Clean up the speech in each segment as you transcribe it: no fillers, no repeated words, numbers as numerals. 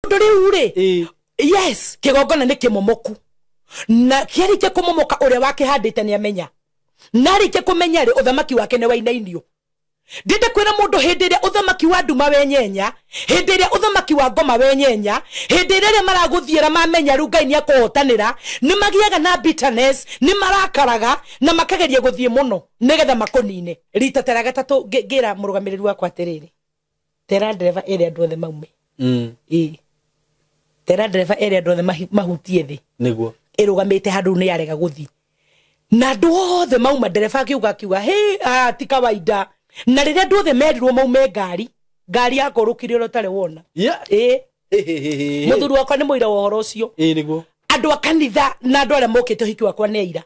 Tondu riu ri, yes, kigongona ni kimomoku. Na kiarike kumomoka uria wakihandite ni amenya. Narike kumenya ri uthamaki wake ni wainainio. Ndinde kwira mundu hindi iria uthamaki wa nduma wenyenya, hindi iria uthamaki wa ngoma wenyenya, hindi iria maraguthiira mamenya riu Ngai ni akuhotanira, ni magiaga na bitterness, ni marakaraga na makageria guthie muno nigetha makunine. Rita tera gatatu ngira murugamiriri wakwa atiriri, tera driver iri andu othe maume. Tera driver iri andu othe mahutie thi niguo irugamite handu ni yarega guthi na andu othe mauma. Dereba akiuga akiuga he ti kawaida. Na rĩrĩa andũ othe merirwo maume ngari, ngari yakũrũkire ũrĩa ũtarĩ wona. Mũthuri wakwa nĩ mũira wa ũhoro ũcio. Nĩguo. Andũ a kanitha na andũ arĩa mokĩte ũhiki wakwa nĩ aira.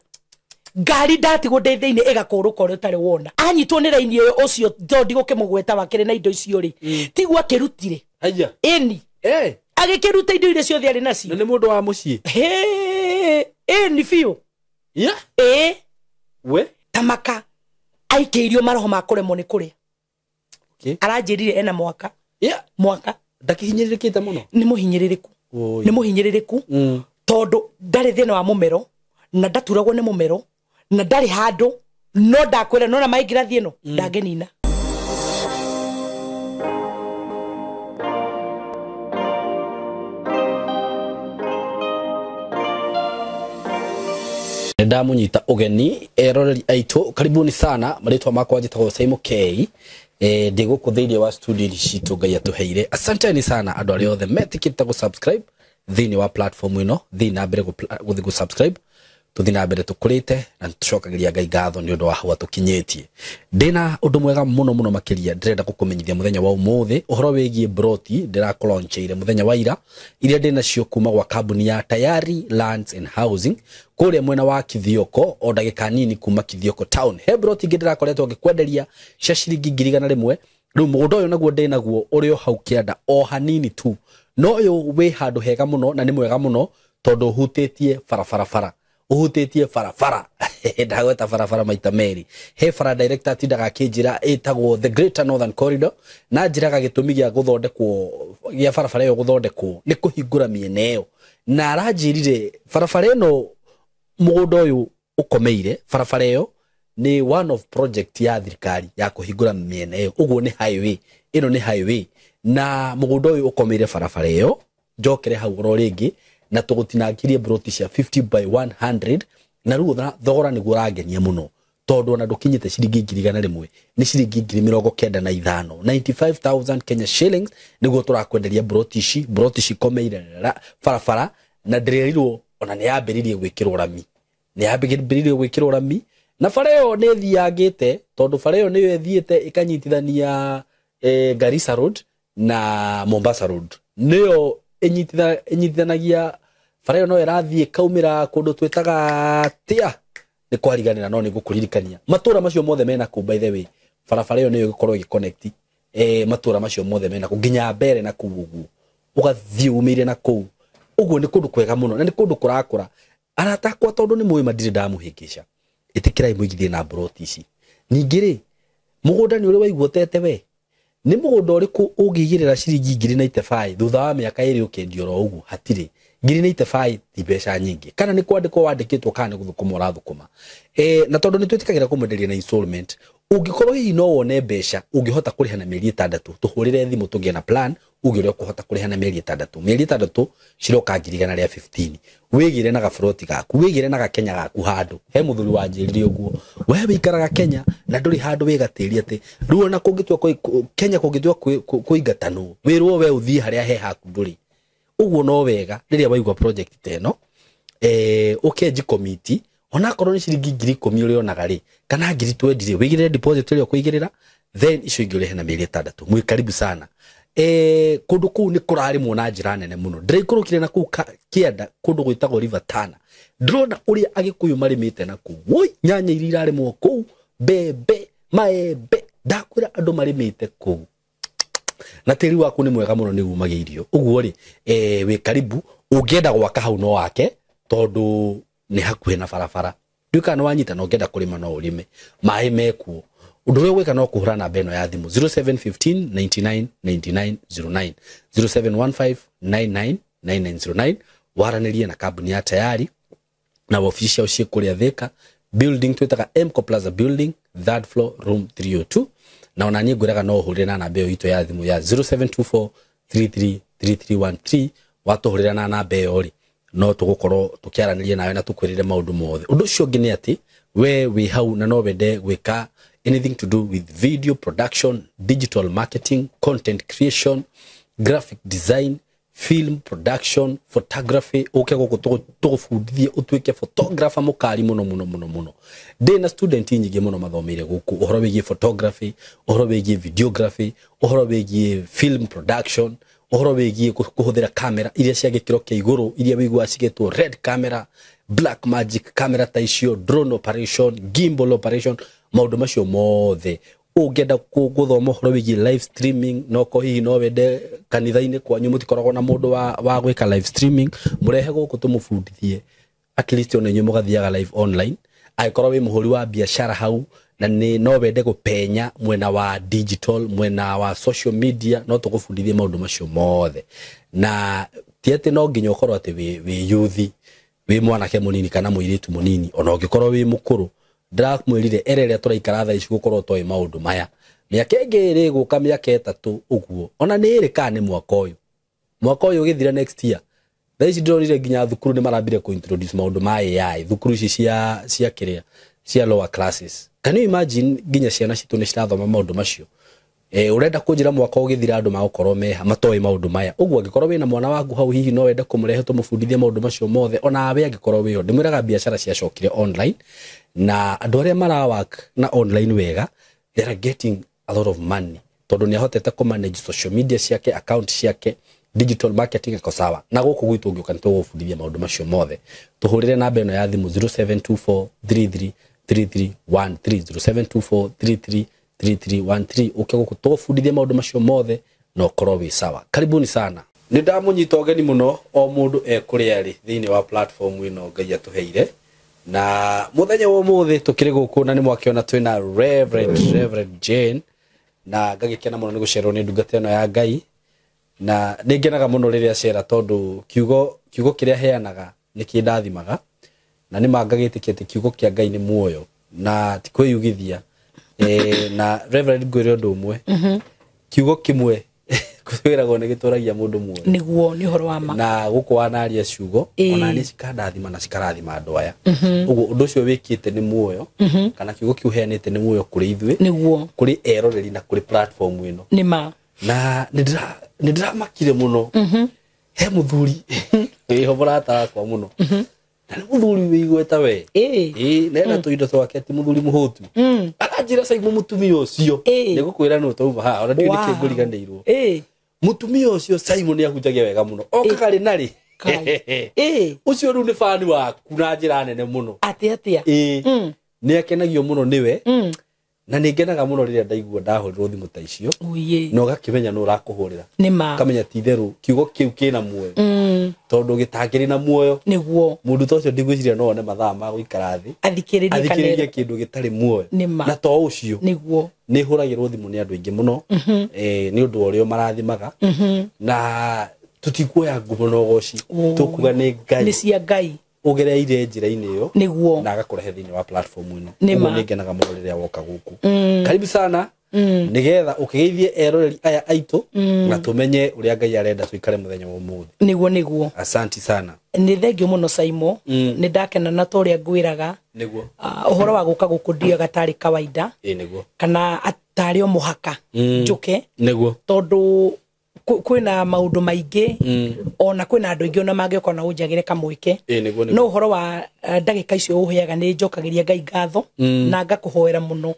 Ngari ndatigwo ndĩ thĩinĩ ĩgakũrũka ũrĩa ũtarĩ wona. Anyitwo nĩ raini ĩyo ũcio tondũ ndigũkĩmũgweta wakĩrĩ na indo icio rĩ, tiguo akĩrutire. Haiya. Ĩni. Agĩkĩruta indo iria ciothe arĩ nacio. Na nĩ mũndũ wa mũciĩ. Ĩni biũ. We? Tamaka. Aikeirio maroho ma kuremwo ni kuria. Aranjirire ena mwaka. Mwaka ndakihinyĩrĩrĩkĩte mũno. Ni muhinyĩrĩrĩku. Ni muhinyĩrĩrĩku tondu ndari thĩna wa mũmero na ndaturagwo nĩ mũmero na ndari handũ no ndakwĩra nona maingĩra thiĩ ĩno ndangĩnina. Ndamunyita ugeni eroreri aitu karibuni sana. Maritwa makwa njitagwo Simon K. Ndi guku thiini wa studio citu Ngai atuheire. Asanteni sana andu aria othe metikite gu subscribe thiini wa platform ino. Thii na mbere guthi gu subscribe, tuthi na mbere tukurite na tucokagiria Ngai ngatho ni undu wa hau atukinyitie. Ndina undu mwega muno muno makiria ndirenda gukumenyithia muthenya wa umuthi uhoro wigie broti ndirakuloncheire muthenya wa ira iria ndina cio kuma gwa kambuni ya Tayari Lands and Housing kuria mwena wa Kithioko o ndagika nini kuma Kithioko town. He broti ingi ndirakoretwo ngikwenderia cia ciringi 100,000. Riu mugunda uyu naguo ndinaguo uri o hau kianda o hanini tu, no uyu wi handu hega muno na ni mwega muno tondu hutitie barabara uhutitie barabara. Ndagweta barabara maita meri. He bara director atindaga akinjira ĩtagwo the Greater Northern Corridor, na njiraga gĩtũmi gĩa gũthondekwo gĩa barabara ĩyo gũthondekwo nĩ kũhingũra mĩena ĩyo, na aranjĩrire barabara ĩno mũgũnda ũyũ ũkomeire barabara ĩyo nĩ one of project ya thirikari ya kũhingũra mĩena ĩyo. Ũguo nĩ highway ĩno, nĩ highway na mũgũnda ũyũ ũkomeire barabara ĩyo. Njokere hau oro rĩngĩ na tũgũtinangirie broti cia 50 by 100 na rĩu thogora nĩguo ũrangenia mũno tondu ona ndũkinyĩte ciringi 100,000, nĩ ciringi 95,000, 95,000 Kenya shillings nĩguo tũrakwenderia broti ici. Broti cikomeire barabara na ndĩrerirwo ona nĩ yambĩrĩirie gwĩkĩrwo rami, nĩ yambĩrĩirie gwĩkĩrwo rami na bara ĩyo nĩ ĩthiangĩte tondu bara ĩyo nĩyo ĩthiĩte ĩkanyitithania Garissa Road na Mombasa Road, nĩyo ĩnyitithanagia bara ĩyo no ĩrathiĩ ĩkaumĩra kũndũ twĩtaga tia nĩ kwariganĩra no nĩ ngũkũririkania matũra macio mothe mena kũu. By the way, barabara ĩyo nĩyo ĩgũkorwo ĩgĩconnect matũra macio mothe mena kũu nginya mbere na kũu ũguo ũgathiĩ umĩire na kũu ũguo. Nĩ kũndũ kwega mũno na nĩ kũndũ kũrakũra. Arata akwa tondũ nĩ mũĩ madirĩ ndamũhĩngĩca, ĩtĩkĩrai mũigithie na broti ici. Ningĩ rĩ, mũgũnda nĩ ũrĩ waigua ũtete we? Nĩ mũgũnda ũrĩkũ ũngĩigĩrĩra ciringi 95 thutha wa mĩaka ĩrĩ ũkendio oro ũguo? Hatirĩ. 95 ti mbeca nyingĩ, kana nĩ kwandĩkwo wandĩkĩtwo kana nĩ gũthũkũma ũrathũkũma. Na tondũ nĩ twĩtĩkagĩra kũmwenderia na installment, ũngĩkorwo hihi no wone mbeca ũngĩhota kũrĩha na mĩeri 6, tũhũrĩre thimũ tũgĩe na plan uge ũrĩa ũkũhota kũrĩha na mĩeri 6. Mĩeri 6 ciroka 115,000. Wĩgĩre na gaburoti gaku, wĩgĩre na gakenya gaku handũ. He mũthuri wanjĩrire ũguo, we wĩikaraga Kenya na ndũrĩ handũ wĩgatĩria atĩ rĩu ona kũngĩtua Kenya kũngĩtua kũingatanwo wĩrwo we ũthiĩ harĩa he haku ndũrĩ. Ũguo no wega rĩrĩa waigua project ta ĩno, ũkenji committee onakorwo nĩ ciringi 10,000 ũrĩonaga rĩ kana 20,000 rĩ, wĩigĩrĩre deposit ĩrĩa ũkũigĩrĩra, then icio ingĩ ũrĩhe na mĩeri 6. Mwĩ karibu sana. Kũndũ kũu nĩ kũrarĩmwo na njĩra nene mũno. Ndĩraikũrũkire na kũu kĩanda kũndũ gwĩtagwo River Tana, ndĩrona ũrĩa Agĩkũyũ marĩmĩte na kũu. Woi, nyanya iria irarĩmwo kũu, mbembe, maembe, ndakwĩra andũ marĩmĩte kũu na tĩri waku nĩ mwega mũno, nĩ umagia irio. Ũguo rĩ, wĩ karibu. Ũngĩenda gwaka hau no wake tondũ nĩ hakuhĩ na barabara. Ndiũĩ kana nĩ wanyita, na ũngĩenda kũrĩma no ũrĩme, maĩ mekuo. Ũndũ ũrĩa ũgwĩka no kũhũra namba ĩno ya thimũ 0715 99 99 09, 0715 99 9909, waranĩrie na kambuni ya Tayari na wabici ciao ciĩ kũrĩa Thika building twĩtaga Mco Plaza building, third floor, room 302. Na ona niĩ ngwĩraga no ũhũrĩre na namba ĩyo itũ ya thimũ ya 0724 333313. Watũhũrĩra na namba ĩyo rĩ, no tũgũkorwo tũkĩaranĩria nawe na tũkwĩrĩre maũndũ mothe. Ũndũ ũcio ũngĩ nĩ atĩ we wĩ hau na no wende gwĩka anything to do with video production, digital marketing, content creation, graphic design, film production, photography, uke gũkũ tũgũbundithie ũtuĩke photographer mũkari mũno mũno mũno mũno. Ndĩ na student nyingĩ mũno mathomeire gũkũ ũhoro wĩgiĩ photography, ũhoro wĩgiĩ videography, ũhoro wĩgiĩ film production, ũhoro wĩgiĩ kũhũthĩra kamera iria cia gĩkĩro kĩa igũrũ, iria wĩiguaga cigĩtwo Red camera, Black Magic camera ta icio, drone operation, gimbal operation, maũndũ macio mothe. Ũngĩenda gũthoma ũhoro wĩgiĩ live streaming, no ko hihi no wende kanitha-inĩ kwanyu mũtikoragwo na mũndũ wa gwĩka live streaming, mũrehe gũkũ tũmũbundithie, at least ona inyuĩ mũgathiaga live online. Angĩkorwo wĩ mũhũri wa biacara hau na nĩ no wende gũpenya mwena wa digital, mwena wa social media, no tũgũbundithie maũndũ macio mothe. Na ti atĩ no nginya ũkorwo atĩ wĩ youth, wĩ mwanake mũnini kana mũirĩtu mũnini, ona ũngĩkorwo wĩ mũkũrũ. Ndĩramwĩrire era ĩrĩa tũraikara thaa ici gũkorwo toĩ maũndũ maya, mĩaka ĩngĩ ĩrĩ gũka, mĩaka 3 ũguo, ona nĩ ĩrĩ kana nĩ mwaka ũyũ, mwaka ũyũ ũgĩthira next year. Thaa ici ndĩronire nginya thukuru nĩ marambire kũ introduce maũndũ ma AI thukuru ici cia kĩrĩa cia lower classes. Can you imagine nginya ciana citũ nĩ cirathoma maũndũ macio? Ũrenda kũnjĩra mwaka ũgĩthira andũ magũkorwo meha matoĩ maũndũ maya ũguo? Angĩkorwo wĩna mwana waku hau, hihi no wende kũmũrehe tũmũbundithie maũndũ macio mothe, ona we angĩkorwo wĩho. Ndĩmwĩraga biacara ciacokire online, na andũ arĩa mara work na online wega, they are getting a lot of money, tondũ nĩ ahotete kũ manage social media ciake, account ciake, digital marketing iko sawa. Na gũkũ gwitũ ũngĩũka nĩ tũgũbundithia maũndũ macio mothe. Tũhũrĩre namba ĩno ya thimũ 0724 33 3313, 0724 33 3313, ũke gũkũ tũgũbundithia maũndũ macio mothe na ũkorwo wĩ sawa. Karibuni sana. Nĩ ndamũnyita ũgeni mũno o mũndũ ekũrĩa arĩ thĩinĩ wa platform ĩno Ngai atũheire. Na mũthenya wa ũmũthĩ tũkĩrĩ gũkũ na nĩ mwakĩona twĩna Reverend Jane, na ngagĩkena mũno nĩ gũcererwo nĩ ndungata ĩno ya Ngai. Na nĩ ngenaga mũno rĩrĩa cera, tondũ kiugo kĩrĩa heanaga nĩ kĩndathimaga, na nĩ mangagĩtĩkia atĩ kiugo kĩa Ngai nĩ muoyo na ti kwĩyugithia. Na Reverend, ngwĩre ũndũ ũmwe, kiugo kĩmwe kwĩragwo nĩ gĩtũragia mũndũ muoyo. Nĩguo, nĩ ũhoro wa ma. Na gũkũ wanaria ciugo, ona nĩ cikandathima na cikarathima andũ aya. Ũguo ũndũ ũcio wĩkĩte nĩ muoyo, kana kiugo kĩu ũheanĩte nĩ muoyo kũrĩ ithuĩ, kũrĩ eroreri na kũrĩ platform ĩno. Nĩ ma. Na nĩ ndĩramakire mũno. He mũthuri wĩho, mũrata wakwa mũno, na nĩ mũthuri wĩ igweta we. Ĩĩ, na ena tũindo twake, ti mũthuri mũhũtu. Aranjĩra, "Caimũ, mũtumia ũcio," nĩ gũkwĩra nũ tauma haha, ona ndiũĩ nĩkĩ ngũriganĩirwo. "Mũtumia ũcio, Simon, nĩ ahunjagia wega mũno, okaga rĩ na rĩ." Kai. Ũcio rĩu nĩ bani waku na njĩra nene mũno. Atĩ atĩa? Ĩĩ, nĩ akenagio mũno nĩwe, na nĩ ngenaga mũno rĩrĩa ndaigua ndahũrĩrwo thimũ ta icio, Ũiĩ. na ũgakĩmenya nũ ũrakũhũrĩra, Nĩ ma. ũkamenya ti itherũ kiugo kĩu kĩna muoyo, tondũ gĩtangĩrĩ na muoyo, mũndũ ta ũcio ndigwĩciria no one mathaa ma gũikara thĩ athikĩrĩrie athikĩrĩrie kanero kĩndũ gĩtarĩ muoyo. Nĩ ma. Na to ũcio, nĩ hũragĩrwo thimũ nĩ andũ aingĩ mũno, nĩ ũndũ wa ũrĩa marathimaga, na tũtikuoya ngumo na ũgoci, tũkuga nĩ Ngai Nĩ cia Ngai. ũgereire njĩra-inĩ ĩyo na agakũrehe thĩinĩ wa platform ĩno. Nĩ Ũguo ma. nĩ ngenaga mũno rĩrĩa woka gũkũ. Karibu sana, nĩgetha ũkĩgeithie eroreri aya aitũ na tũmenye ũrĩa Ngai arenda tũikare mũthenya wa ũmũthĩ. Nĩguo. Asanti sana. Nĩ thengio mũno, Saimo. Nĩ ndakena, na ta ũrĩa ngwĩraga, ũhoro wa gũka gũkũ ndioga tarĩ kawaida Ĩĩ nĩguo. kana tarĩ o mũhaka njũke, tondũ kwĩna maũndũ maingĩ, ona kwĩna andũ aingĩ ona mangĩũka na ũnjagĩre kamweke. Ĩĩ nĩguo. No ũhoro wa ndagĩka icio ũheaga, nĩ njokagĩria Ngai ngatho na ngakũhoera mũno.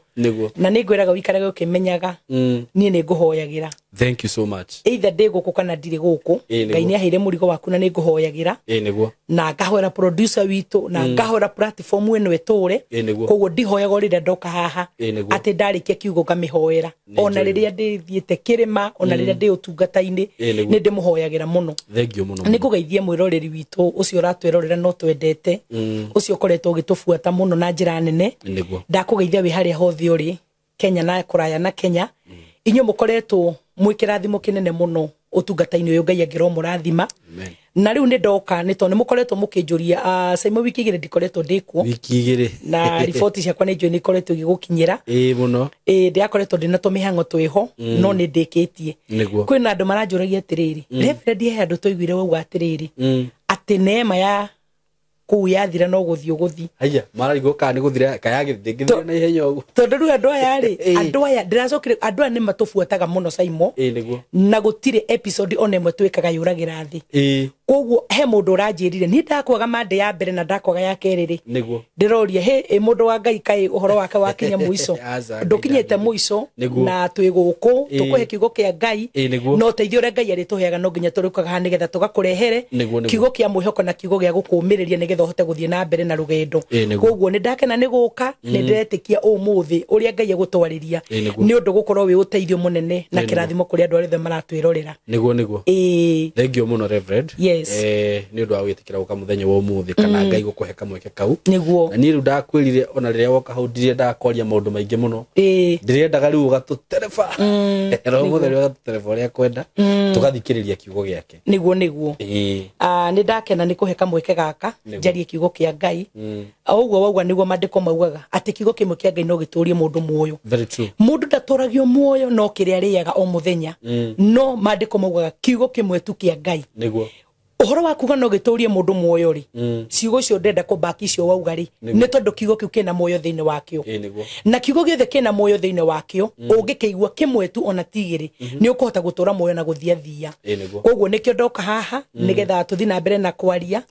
Na nĩ ngwĩraga ũikarage ũkĩmenyaga niĩ nĩ ngũhoyagĩra. Thank you so much. Either ndĩ gũkũ kana ndirĩ gũkũ, Ĩĩ, nĩguo. Ngai nĩ aheire mũrigo waku na nĩ ngũhoyagĩra, Ĩĩ nĩguo. na ngahoera producer witũ, na ngahoera platform ĩno ĩtũre. Ĩĩ nĩguo. Koguo ndihoyaga o rĩrĩa ndoka haha, Ĩĩ nĩguo. atĩ ndarĩkia kiugo ngamĩhoera. Nĩ Ona njũĩ. rĩrĩa ndĩthiĩte kĩrĩma, ona rĩrĩa ndĩ ũtungata-inĩ, Ĩĩ nĩguo. nĩ ndĩmũhoyagĩra mũno. Thank you mũno. Nĩ ngũgeithia mwĩroreri witũ ũcio ũratwĩrorera no twendete, ũcio ũkoretwo ũgĩtũbuata mũno na njĩra nene. Ndakũgeithia wĩ harĩa hothe ũrĩ. Kenya na kũraya na Kenya. Inyuĩ mũkoretwo mwĩ kĩrathimo kĩnene mũno ũtungata-inĩ ũyũ, Ngai angĩrwo mũrathima. Na rĩu nĩ ndoka nĩ tondũ nĩ mũkoretwo mũkĩnjũria Saimo wiki igĩrĩ ndikoretwo ndĩkuo. Wiki igĩrĩ. Na riboti ciakwa nĩ njũĩ nĩ ikoretwo igĩgũkinyĩra. Ĩĩ mũno. Ĩĩ ndĩrakoretwo ndĩna tũmĩhang'o twĩho no nĩ ndĩkĩtie. Nĩguo. Kwĩna andũ maranjũragia atĩrĩrĩ, Reverend he andũ twaiguire wauga atĩrĩrĩ, atĩ neema ya kũu yathira no gũthiĩ ũgũthiĩ. Haiya, mararigwo kana nĩ gũthira kayagĩthingithira na ihenya ũguo. Tondũ rĩu andũ aya rĩ, andũ aya ndĩracokire, andũ aya nĩ matũbuataga mũno Saimo. Ĩĩ nĩguo. Na gũtirĩ episode ona ĩmwe twĩkaga yũragĩra thĩ. Ĩĩ. Koguo he mũndũ ũranjĩrire niĩ ndakwaga mande ya mbere na ndakwaga ya kerĩ rĩ. Nĩguo. Ndĩroria he ĩ mũndũ wa Ngai kaĩ ũhoro wake wakinya mũico. Ndũkinyĩte mũico na twĩ gũkũ tũkũhe kiugo kĩa Ngai na ũteithio ũrĩa Ngai arĩtũheaga no nginya tũrĩũkaga haha nĩgetha tũgakũrehere kiugo kĩa mwĩhoko na kiugo gĩa gũkũũmĩrĩria nĩgetha ũhote gũthiĩ na mbere na rũgendo. Koguo nĩ ndakena nĩ gũka, nĩ ndĩretĩkia ũmũthĩ ũrĩa Ngai egũtwarĩria nĩ ũndũ gũkorwo wĩ ũteithio mũnene na kĩrathimo kũrĩ andũ arĩa othe maratwĩrorera. Nĩguo nĩguo. Ĩĩ. Thank you mũno Reverend. Yes. Nĩ ũndũ wa gwĩtĩkĩra gũka mũthenya wa ũmũthĩ kana Ngai gũkũhe kamweke kau. Nĩguo. Na niĩ rĩu ndakwĩrire ona rĩrĩa woka hau ndirĩendaga kwaria maũndũ maingĩ mũno. Ĩĩ. Ndĩrĩendaga rĩu ũgatũtereba. Roho Mũtheru ũgatũtereba ũrĩa kwenda tũgathikĩrĩria kiugo gĩake. Nĩguo nĩguo. Ĩĩ. Nĩ ndakena nĩ kũhe kamweke gaka njarie kiugo kĩa Ngai. Ũguo wauga nĩguo maandĩko maugaga atĩ kiugo kĩmwe kĩa Ngai no gĩtũrie mũndũ muoyo. Very true. Mũndũ ndatũragio muoyo no kĩrĩa arĩaga o mũthenya. No maandĩko maugaga kiugo kĩmwe tu kĩa Ngai. Nĩguo. Ũhoro wa kuga no gĩtũrie mũndũ muoyo rĩ, ciugo icio ndĩrenda kũbaki icio wauga rĩ, nĩ tondũ kiugo kĩu kĩna muoyo thĩinĩ wakĩo. Na kiugo gĩothe kĩna muoyo thĩinĩ wakĩo, ũngĩkĩigua kĩmwe tu ona ti igĩrĩ, nĩ ũkũhota gũtũra muoyo na gũthiathia. Koguo nĩkĩo ndoka haha nĩgetha tũthiĩ na mbere na kwaria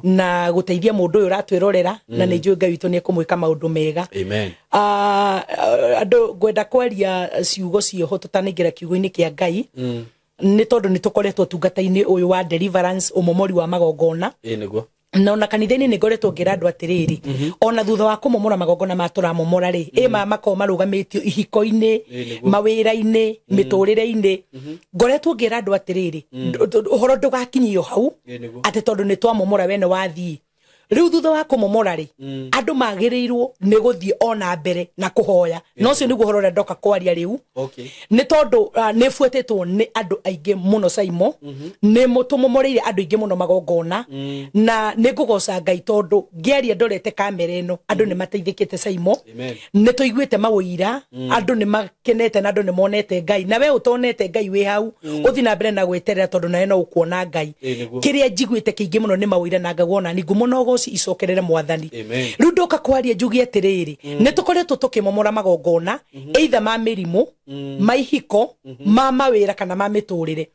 na gũteithia mũndũ ũyũ ũratwĩrorera, na nĩ njũĩ Ngai witũ nĩ ekũmwĩka maũndũ mega. Amen. Andũ ngwenda kwaria ciugo cieho tũtanaingĩra kiugo-inĩ kĩa Ngai. Nĩ tondũ nĩ tũkoretwo ũtungata-inĩ ũyũ wa deliverance, ũmomori wa magongona. Ĩĩ nĩguo. Na ona kanitha-inĩ nĩ ngoretwo ngĩra andũ atĩrĩrĩ, ona thutha wa kũmomora magongona ma tũramomora rĩ, ĩ ma makoragwo marũgamĩtio ihiko-inĩ, mawĩra-inĩ, mĩtũrĩre-inĩ. Ngoretwo ngĩra andũ atĩrĩrĩ, ũhoro ndũgakinyio hau atĩ tondũ nĩ twamomora we nĩ wathiĩ. Rĩu thutha wa kũmomora rĩ, andũ magĩrĩirwo nĩ gũthiĩ ona mbere na kũhoya. Na ũcio nĩguo ũhoro ũrĩa ndoka kwaria rĩu. Nĩ tondũ nĩ buĩtĩtwo nĩ andũ aingĩ mũno Saimo, nĩ tũmomoreire andũ aingĩ mũno magongona, na nĩ ngũgoca Ngai tondũ ngĩaria ndorete kamera ĩno andũ nĩ mateithĩkĩte Saimo. Nĩ tũiguĩte mawĩira, andũ nĩ makenete na andũ nĩ monete Ngai. Na we ũtonete Ngai wĩ hau, ũthiĩ na mbere na gwĩterera tondũ nawe no ũkuona Ngai. Kĩrĩa njiguĩte kĩingĩ mũno nĩ mawĩira na ngawona ni ngumo na ũgoci icokerere mwathani. Rĩu ndoka kwaria njuge atĩrĩrĩ, nĩ tũkoretwo tũkĩmomora magongona either ma mĩrimũ, ma ihiko, ma mawĩra kana ma mĩtũrĩre.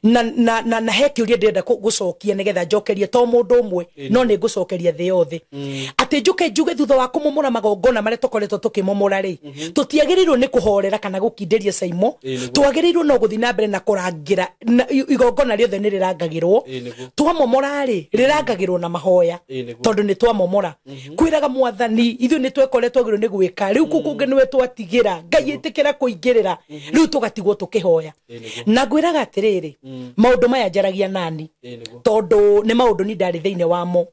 Na he kĩũria ndĩrenda gũcokia nĩgetha njokerie to mũndũ ũmwe, no nĩ ngũcokeria thĩ yothe. Atĩ njũke njuge thutha wa kũmomora magongona marĩa tũkoretwo tũkĩmomora rĩ, tũtiagĩrĩirwo nĩ kũhorera kana gũkindĩria Saimo, twagĩrĩirwo no gũthiĩ na mbere na kũrangĩra igongona rĩothe nĩ rĩrangagĩrwo. Twamomora rĩ, rĩrangagĩrwo na mahoya. Tondũ nĩ twamomora. Kwĩraga mwathani ithuĩ nĩ twekoretwo twagĩrĩirwo nĩ gwĩka, rĩu kũu kũngĩ nĩwe twatigĩra, Ngai ĩtĩkĩra kũingĩrĩra, rĩu tũgatigwo tũkĩhoya. Na ngwĩraga atĩrĩrĩ, maũndũ maya njaragia nani tondũ nĩ maũndũ ni ndarĩ thĩinĩ wamo.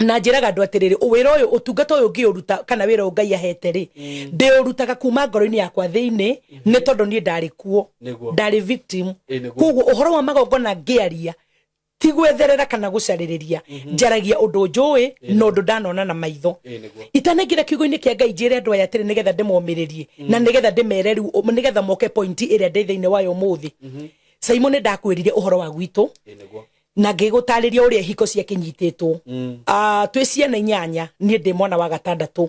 Na njĩraga andũ atĩrĩrĩ, wĩra ũyũ, ũtungata ũyũ ngĩũruta kana wĩra ũyũ Ngai ahete rĩ, ndĩũrutaga kuma ngoro-inĩ yakwa thĩinĩ, nĩ tondũ niĩ ndarĩ kuo, ndarĩ victim. Koguo ũhoro wa magongona ngĩaria ti gwetherera kana gũcarĩrĩria, njaragia ũndũ njũĩ na ũndũ ndanona na maitho. Itanengera kiugo-inĩ kĩa Ngai njĩre andũ aya atĩrĩ nĩgetha ndĩmomĩrĩrie na nĩgetha ndĩmere rĩu, nĩgetha moke point ĩrĩa ndĩ thĩinĩ wayo ũmũthĩ. Saimo nĩ ndakwĩrire ũhoro wa gwitũ na ngĩgũtarĩria ũrĩa ihiko ciakĩnyitĩtwo. Twĩ ciana inyanya, niĩ ndĩ mwana wa gatandatũ.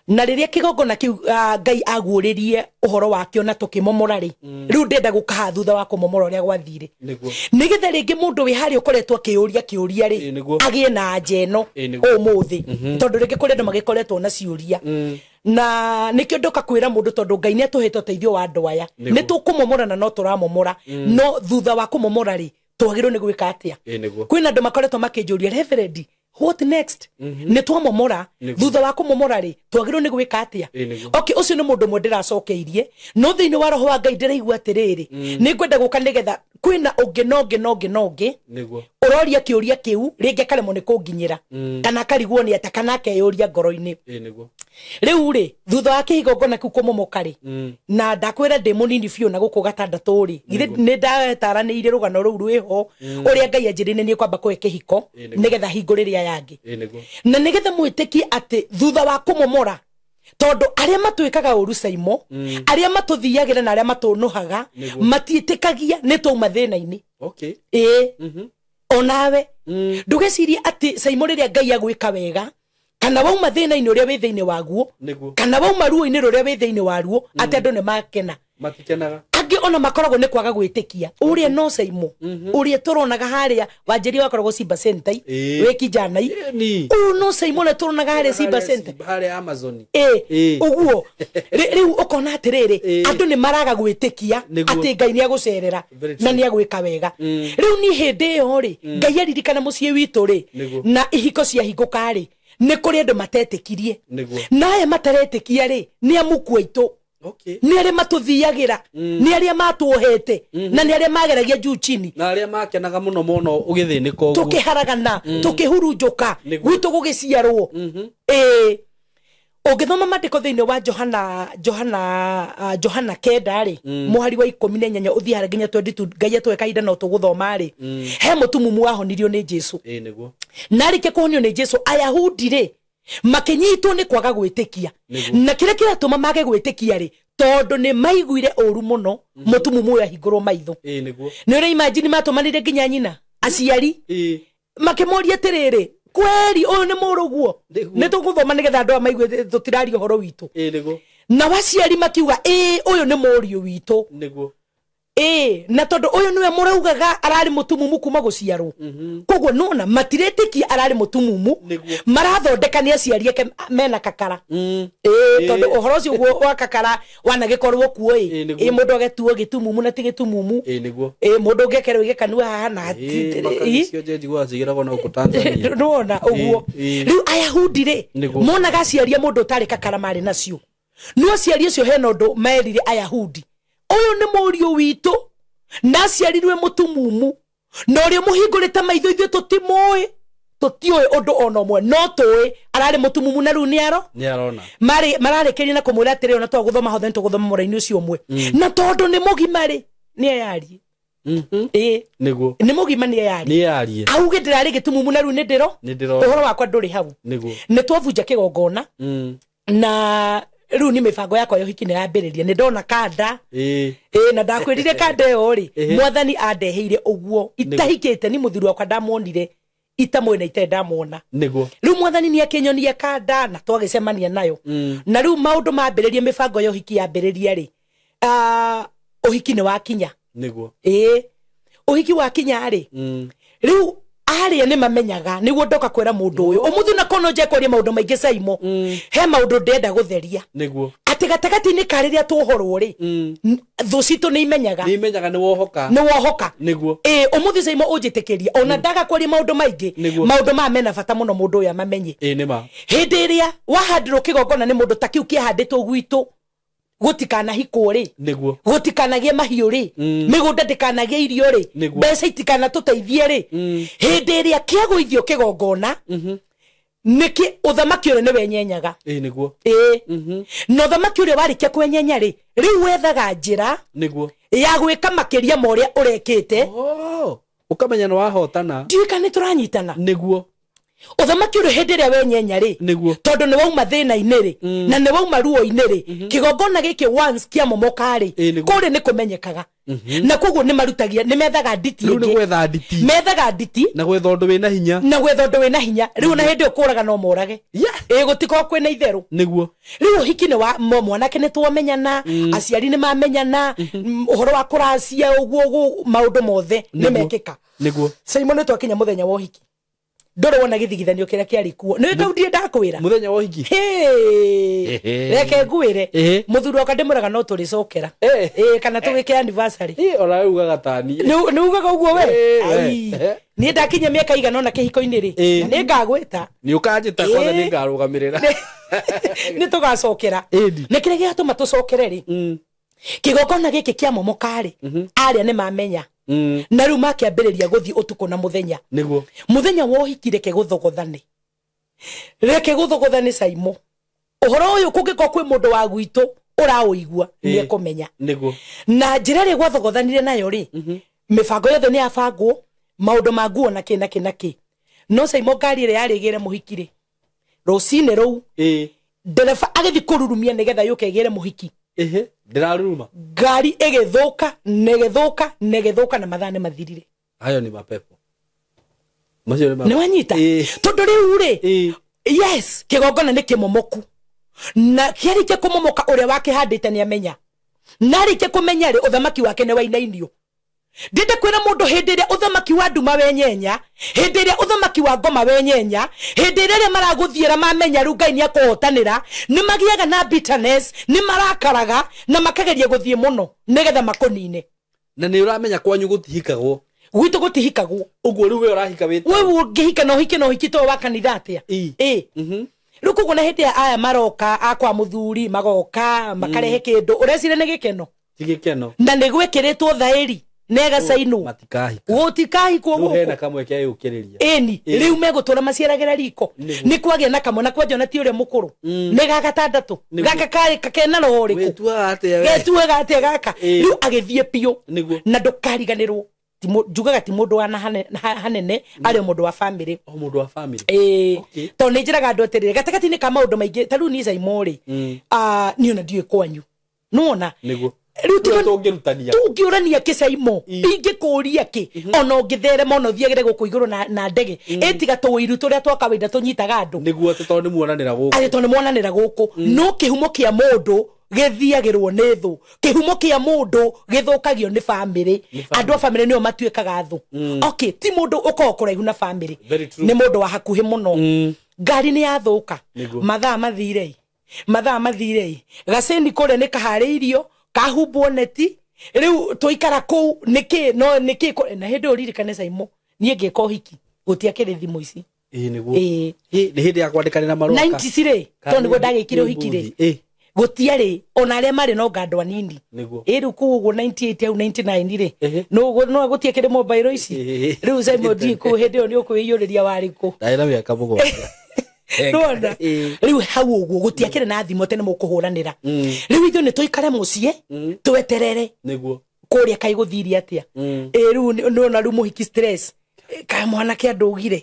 Na rĩrĩa kĩgongona kĩu Ngai aguũrĩrie ũhoro wakĩo na tũkĩmomora rĩ, rĩu ndĩrenda gũkaha thutha wa kũmomora ũrĩa gwathire, nĩgetha rĩngĩ mũndũ wĩ harĩa ũkoretwo akĩũria kĩũria rĩ, agĩe na anja ĩno ũmũthĩ, tondũ rĩngĩ kũrĩ andũ magĩkoretwo na ciũria. Na nĩkĩo ndoka kwĩra mũndũ tondũ Ngai nĩ atũhete ũteithio wa andũ aya, nĩ tũkũmomora na no tũramomora, no thutha wa kũmomora rĩ, twagĩrĩirwo nĩ gwĩka atĩa? Kwĩna andũ makoretwo makĩnjũria, Reverend, what next? Nĩ twamomora, thutha wa kũmomora rĩ, twagĩrĩirwo nĩ gwĩka atĩa? Okay, ũcio nĩ mũndũ ũmwe ndĩracokeirie, no thĩinĩ wa roho wa Ngai ndĩraigua atĩrĩrĩ, nĩ ngwenda gũka nĩgetha Kwĩna ũngĩ na ũngĩ na ũngĩ na ũngĩ ũroria kĩũria kĩu rĩngĩ akaremwo nĩ kũnginyĩra kana akarigwo nĩ ata kana akeyũria ngoro-inĩ. Rĩu rĩ thutha wa kĩhigongona kĩu kũmomoka rĩ, na ndakwĩra ndĩ mũnini biũ na gũkũ gatandatũ rĩ, nĩ ndataranĩire rũgano rũu rwĩho ũrĩa Ngai anjĩrĩire niĩ kwamba kũhe kĩhiko nĩgetha hingũrĩre aya angĩ, na nĩgetha mwĩtĩkie atĩ thutha wa kũmomora, tondũ arĩa matwĩkaga ũru Saimo, arĩa matũthiagĩra na arĩa matũnũhaga matiĩtĩkagia nĩ twauma thĩna-inĩ. Ĩĩ onawe ndũgecirie atĩ Saimo rĩrĩa Ngai agwĩka wega kana wauma thĩna-inĩ ũrĩa wĩ thĩinĩ waguo kana wauma ruo-inĩ rũrĩa wĩ thĩinĩ waruo atĩ andũ nĩ makena. Matikenaga. Angĩ ona makoragwo nĩ kwaga gwĩtĩkia ũrĩa no Saimo ũrĩa tũronaga harĩa wanjĩria wakoragwo Simba Center wĩ kijanai, ũyũ no Saimo ũrĩa tũronaga harĩa Simba Center harĩa Amazon. Ĩĩ ũguo rĩu ũkona atĩrĩrĩ andũ nĩ maraga gwĩtĩkia atĩ Ngai nĩ agũcerera na nĩ agwĩka wega. Rĩu ni hĩndĩ ĩyo rĩ Ngai aririkana mũciĩ witũ rĩ na ihiko ciahingũka rĩ nĩ kũrĩ andũ matetĩkirie, na aya mataretĩkia rĩ nĩ amuku aitũ, nĩ arĩa matũthiagĩra, nĩ arĩa matuohete, na nĩ arĩa mageragia juu chini, na arĩa makenaga mũno mũno ũgĩthĩnĩka ũguo, tũkĩharagana tũkĩhurunjũka gwitũ gũgĩciarwo. Ĩĩ ũngĩthoma maandĩko thĩinĩ wa Johana 9 rĩ mũhari wa 18 ũthiĩ harĩa nginya 22, Ngai atũhe kahinda no tũgũthoma rĩ, he mũtumumu wahonirio nĩ Jesũ. Na arĩkia kũhonio nĩ Jesũ, Ayahudi rĩ makĩnyitwo nĩ kwaga gwĩtĩkia, na kĩrĩa kĩratũma mage gwĩtĩkia rĩ tondũ nĩ maiguire ũru mũno mũtumumu ũyũ ahingũrwo maitho. Nĩ ũrĩa imagine matũmanire nginya nyina aciari makĩmoria atĩrĩrĩ, kweri ũyũ nĩ mũrũguo, nĩ tũgũthoma nĩgetha andũ aya maigue tũtiraria ũhoro witũ. Na aciari makiuga ĩĩ ũyũ nĩ mũriũ witũ, ĩĩ na tondũ ũyũ nĩwe mũraugaga ararĩ mũtumumu kuma gũciarwo, koguo nona matiretĩkia ararĩ mũtumumu, marathondeka nĩ aciari ake mena kakara. Ĩĩ tondũ ũhoro ũcio wa kakara wanagĩkorwo kuo ĩ, ĩ mũndũ agetuo gĩtumumu na ti gĩtumumu, ĩ mũndũ ũngĩ akerwo gĩkanua haha na nĩwona ũguo. Rĩu Ayahudi rĩ monaga aciari a mũndũ ũtarĩ kakara marĩ nacio, no aciari acio hena ũndũ merire Ayahudi, ũyũ nĩ mũriũ witũ na aciarirwe mũtumumu, na ũrĩa mũhingũrĩte maitho ithuĩ tũtimũĩ, tũtiũĩ ũndũ ona ũmwe, no tũĩ ararĩ mũtumumu na rĩu nĩ arona. Mararĩkĩria na kũmwĩra atĩrĩ, ona twagũthoma hothe nĩ tũgũthoma mũraini ũcio ũmwe, na tondũ nĩ mũgima rĩ nĩ eyarie. Ĩĩ nĩ mũgima nĩ eyarie, auge ndĩrarĩ gĩtumumu na rĩu nĩ ndĩro, ũhoro wakwa ndũrĩ hau. Nĩ twabunja kĩgongona na rĩu nĩ mĩbango yakwa ya ũhiki nĩ yambĩrĩria, nĩ ndona kanda. Ĩĩ na ndakwĩrire kanda ĩyo rĩ mwathani andeheire ũguo itahikĩte, ni mũthuri wakwa ndamuonire itamũĩ na itarĩ ndamuona. Rĩu mwathani nĩ akĩnyonia kanda na twagĩcemania nayo, na rĩu maũndũ mambĩrĩria, mĩbango ya ũhiki yambĩrĩria rĩ, ũhiki nĩ wakinya. Ĩĩ ũhiki wakinya rĩ, rĩu arĩa nĩ mamenyaga, nĩguo ndoka kwĩra mũndũ ũyũ ũmũthĩ na kono nje kwaria maũndũ maingĩ Saimo, he maũndũ ndĩrenda gũtheria atĩ gatagatĩ-inĩ ka rĩrĩa twohorwo rĩ, thũ citũ nĩ imenyaga, nĩ wohoka, nĩ wohoka. Ĩĩ ũmũthĩ Saimo ũnjĩtĩkĩrie ona ndaga kwaria maũndũ maingĩ, maũndũ maya mena bata mũno mũndũ ũyũ amamenye. Hĩndĩ ĩrĩa wahandĩrwo kĩgongona nĩ mũndũ ta kĩu kĩahandĩtwo gwitũ gũtikanahikwo rĩ, gũtikanagie mahiũ rĩ, mĩgũnda ndĩkanagie irio rĩ, mbeca itikanatũteithie rĩ, hĩndĩ ĩrĩa kĩagũithio kĩgongona nĩkĩ ũthamaki ũrĩa nĩ wenyenyaga. Ĩĩ na ũthamaki ũrĩa warĩkia kwenyenya rĩ, rĩu wethaga njĩra ya gwĩka makĩria ma ũrĩa ũrekĩte, ũkamenya nĩ wahotana. Ndiũĩ kana nĩ tũranyitana. Nĩguo ũthamaki ũrĩa hĩndĩ ĩrĩa wenyenya rĩ, tondũ nĩ wauma thĩna-inĩ rĩ, na nĩ wauma ruo-inĩ rĩ, kĩgongona gĩkĩ once kĩamomoka rĩ, kũrĩ nĩ kũmenyekaga, na koguo nĩ marutagia, nĩ methaga nditi ĩngĩ, methaga nditi na gwetha ũndũ wĩna hinya, na gwetha ũndũ wĩna hinya. Rĩu na hĩndĩ ĩyo kũraga no morage, ĩĩ gũtikorwo kwĩna itherũ. Nĩguo rĩu ũhiki nĩ wa mwanake nĩ twamenyana, aciari nĩ mamenyana, ũhoro wa kũracia ũguo maũndũ mothe nĩ mekĩka. Nĩguo Saimo nĩ twakinya mũthenya wa ũhiki, ndũrĩ wona gĩthigithanio kĩrĩa kĩarĩ kuo, nĩ kau ndirĩ ndakwĩra mũthenya wa ũhiki. Reke ngwĩre mũthuri wakwa ndĩmwĩraga no tũrĩcokera, ĩĩ kana tũgĩke anniversary. Ona we ugaga tani nĩ ugaga ũguo we? Niĩ ndakinya mĩaka igana ũna kĩhiko-inĩ rĩ, na nĩ ngagwĩta, nĩ ũkanjĩta kwanza, nĩ ngarũgamĩrĩra, nĩ tũgacokera. Nĩ kĩrĩa gĩatũma tũcokere rĩ, kĩgongona gĩkĩ kĩamomoka rĩ, arĩa nĩ mamenya. Na rĩu makĩambĩrĩria gũthiĩ ũtukũ na mũthenya. Nĩguo. Mũthenya wa ũhiki reke gũthogothane. Reke gũthogothane Saimo. Ũhoro ũyũ kũngĩkorwo kwĩ mũndũ wa gwitũ ũraũigua nĩ ekũmenya. Nĩguo. Na njĩra ĩrĩa gwathogothanire nayo rĩ, mĩbango yothe nĩ yabangwo, maũndũ ma nguo na kĩ na kĩ na kĩ. No Saimo ngari ĩrĩa yarĩ ĩgĩre mũhiki rĩ, rũcinĩ rũu ndereba agĩthiĩ kũrurumia nĩgetha yũke ĩgĩre mũhiki. Ndĩraruruma. Ngari ĩgĩthũka na ĩgĩthũka na ĩgĩthũka na mathaa nĩ mathirire. Hayo ni mapepo. Macio nĩ Nĩ wanyita? Tondũ rĩu rĩ, yes, kĩgongona nĩ kĩmomoku. Na kĩarĩkia kũmomoka ũrĩa wakĩhandĩte nĩ amenya. Na arĩkia kũmenya rĩ, ũthamaki wake nĩ wainainio. Ndĩnda kwĩra mũndũ hĩndĩ ĩrĩa ũthamaki wa nduma wenyenya, hĩndĩ ĩrĩa ũthamaki wa ngoma wenyenya, hĩndĩ ĩrĩa arĩa maragũthiĩra mamenya rĩu Ngai nĩekũhotanĩra, nĩ magĩaga na bitterness, nĩ marakaraga na makageria gũthiĩ mũno nĩgetha makũnine. Na nĩ ũramenya kwanyu gũtihikagwo. Gwitũ gũtihikagwo. Ũguo rĩu we ũrahika wĩ We ũngĩhika na ũhike na ũhiki to wa kanitha atĩa? Rĩu koguo na hĩndĩ aya maroka akwa mũthuri magoka makarehe kĩndũ ũrecire nĩ gĩkeno. Ti gĩkeno. Na nĩ gwĩkĩrĩtwo thaĩri nega sainwo. Matikahika. Gũtikahikwo Rĩu hena gũkũ. kamweke yũkĩrĩria. Ĩni, rĩu megũtũra maciaragĩra riko. Nĩ kwagĩa na kamwe na kwanja ona ti ũrĩa mũkũrũ. Nĩ ga gatandatũ. Gaka karĩ kena roho ũrĩkũ? Wĩtuaga atĩa we? Getuaga atĩa gaka? Rĩu agĩthiĩ biũ. Nĩguo. Na ndũkariganĩrwo. Njugaga ti mũndũ wa hanene arĩ o mũndũ wa family. O mũndũ wa family. Tondũ nĩ njĩraga andũ atĩrĩrĩ, gatagatĩ-inĩ ka maũndũ maingĩ ta rĩu niĩ Saimo rĩ, niĩ ona ndiũĩ kwanyu. Nĩwona? Nĩguo. Rĩu tiga tũngĩrutania. Tũngĩũrania kĩ Saimo? Ingĩkũria kĩ? Ona ũngĩtherema ona ũthiagĩre gũkũ igũrũ na ndege. Ĩtiga tũũiru tũrĩa twa kawaida tũnyitaga andũ. Nĩguo atĩ tondũ nĩ muonanĩra gũkũ. Atĩ tondũ nĩ muonanĩra gũkũ. No kĩhumo kĩa mũndũ gĩthiagĩrwo nĩ thũ. Kĩhumo kĩa mũndũ gĩthũkagio nĩ family. Andũ a family nĩo matuĩkaga thũ. Okay, ti mũndũ ũkoragwo kũraihu na family. Nĩ mũndũ wa hakuhĩ mũno. Ngari nĩ yathũka. Mathaa mathire. Mathaa mathire. Gacĩni kũrĩa nĩ kaharĩirio, kahumbwo neti. Rĩu tũikara kũu nĩkĩ no nĩkĩ na hĩndĩ ĩyo ririkane Saimo niĩ ngĩka ũhiki gũtiakĩrĩ thimũ ici. Nĩguo. Nĩ hĩndĩ ya kwandĩkanĩra marũa. 90 rĩ, tondũ nĩguo ndagĩkire ũhiki rĩ. Gũtiarĩ ona arĩa marĩ no ngandũ anini. Nĩguo. Rĩu kũu ũguo 98 au 99 rĩ, no gũtiakĩrĩ mobile ici. Rĩu Saimo ndiĩ kũu hĩndĩ ĩyo nĩ ũkwĩiyũrĩria warĩ kũ. Ndarĩ na mĩaka 7. Nĩwona? Rĩu hau ũguo gũtiakĩrĩ na thimũ atĩ nĩ mũkũhũranĩra. Rĩu ithuĩ nĩ tũikare mũciĩ tweterere. Nĩguo. Kũrĩa kaĩ gũthirie atĩa. Rĩu nĩwona rĩu mũhiki stress. Kaĩ mwanake andũgire.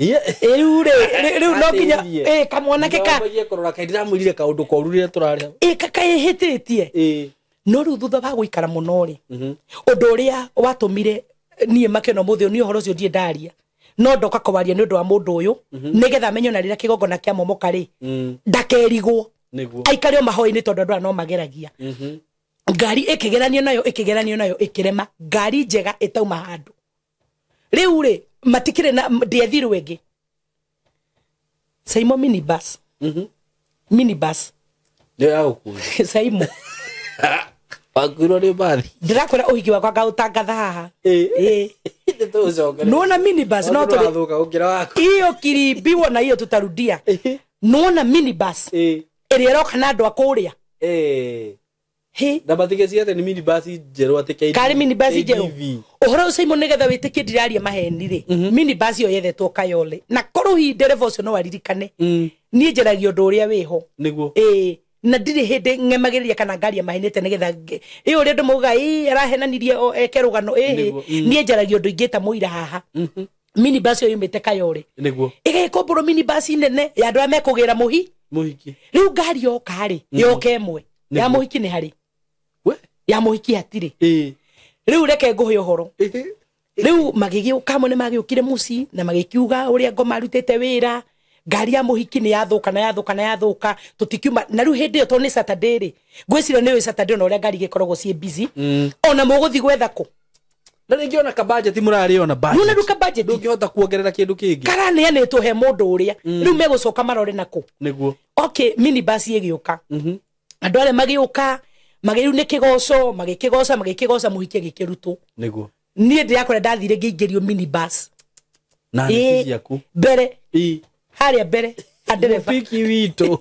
Rĩu rĩ, rĩu no nginya kamwanake ka kũrora kaĩ ndĩramwĩrire kaũndũ koru rĩrĩa tũrarĩa. Kaĩhĩtĩtie. No rĩu thutha wa gũikara mũno rĩ, ũndũ ũrĩa watũmire niĩ makeno mũthĩ ũyũ, niĩ ũhoro ũcio ndirĩ ndaria. No ndoka kwaria nĩ ũndũ wa mũndũ ũyũ nĩgetha amenye ona rĩrĩa kĩgongona kĩa momoka rĩ, ndakerigwo. Aikare o mahoya-inĩ tondũ andũ aya no mageragia. Ngari ĩkĩgeranio nayo ĩkĩgeranio nayo ĩkĩrema. Ngari njega ĩtauma handũ. Rĩu rĩ, matikĩrĩ na ndĩethirwo ĩngĩ. Saimo minibus. Minibus. Nĩyo ya gũkuua. Saimo. Wakuirwo nĩ mbathi. Ndĩrakwĩra ũhiki wakwa ngaũtangatha haha. Nona minibus no tũrathũka gũkĩra waku. Hiyo kiribiwa na hiyo tutarudia. Nona minibus. Ĩrĩa ĩroka na andũ a kũrĩa. Na matigeci atĩ nĩ minibus njerũ atĩ KDV. Karĩ minibus njerũ. Ũhoro ũcio Saimo nĩgetha wĩtĩkie ndiraria maheni rĩ. Minibus ĩyo yethetwo Kayole. Na korwo hihi ndereba ũcio no aririkane. Niĩ njaragia ũndũ ũrĩa wĩho. Nĩguo. Na ndirĩ hĩndĩ ng'emagĩrĩria kana ngaria mahenete nĩgetha ũrĩa andũ maugaga arahenanirie eke rũgano niĩ njaragia ũndũ ingĩta mũira haha. Minibus ĩyo yumĩte Kayole. Nĩguo. Ĩgĩkũmbũrwo minibus nene ya andũ arĩa mekũgĩra mũhiki. Rĩu ngari yoka rĩ, yoka ĩmwe. Ya mũhiki nĩ harĩ. Ya mũhiki hatirĩ. Rĩu reke ngũhe ũhoro. Rĩu magĩgĩũka amwe nĩ magĩũkire mũciĩ na magĩkiuga ũrĩa ngoma arutĩte wĩra. Ngari ya mũhiki nĩ yathũka na yathũka na yathũka tũtikiuma. Na rĩu hĩndĩ ĩyo tondũ nĩ Saturday rĩ, ngwĩciria nĩ ũĩ Saturday ona ũrĩa ngari igĩkoragwo ciĩ busy. Ona mũgũthiĩ gwetha kũ? Na rĩngĩ ona ka budget mũrarĩ ona budget. Nĩwona rĩu ka budget. Ndũngĩhota kuongerera kĩndũ kĩngĩ. Karaneanĩtwo he mũndũ ũrĩa. Rĩu megũcoka marore nakũ? Nĩguo. Okay, minibus ĩgĩũka. Andũ arĩa magĩũka, magĩrĩu nĩ kĩgoco, magĩkĩgoca, magĩkĩgoca mũhiki agĩkĩrutwo. Nĩguo. Niĩ ndĩrakora ndathire ngĩingĩrio minibus. Na nĩ ciaku. Mbere. Harĩa mbere adereba. Mũhiki witũ.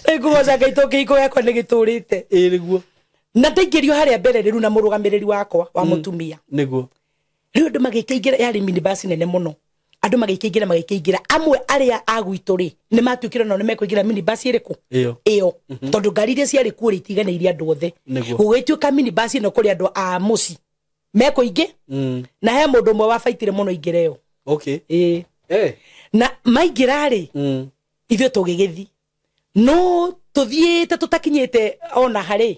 Nĩngũgoca Ngai tondũ kĩhiko gĩakwa nĩ gĩtũrĩte. Nĩguo. Na ndaingĩrio harĩa mbere rĩu na mũrũgamĩrĩri wakwa wa mũtumia. Nĩguo. Rĩu andũ magĩkĩingĩra, yarĩ minibus nene mũno. Andũ magĩkĩingĩra amwe arĩa a gwitũ rĩ nĩ matuĩkire nao nĩ mekũingĩra minibus ĩrĩkũ? Ĩyo. Ĩyo. Tondũ ngari iria ciarĩ kuo rĩ itiganĩirie andũ othe. Gũgĩtuĩka minibus ĩno kũrĩ andũ a mũciĩ mekũingĩ. Na he mũndũ ũmwe wabaitire mũno ingĩra ĩyo. Okay. Ĩĩ. Na maingĩra rĩ ithuĩ tũgĩgĩthiĩ. No tũthiĩte tũtakinyĩte ona harĩ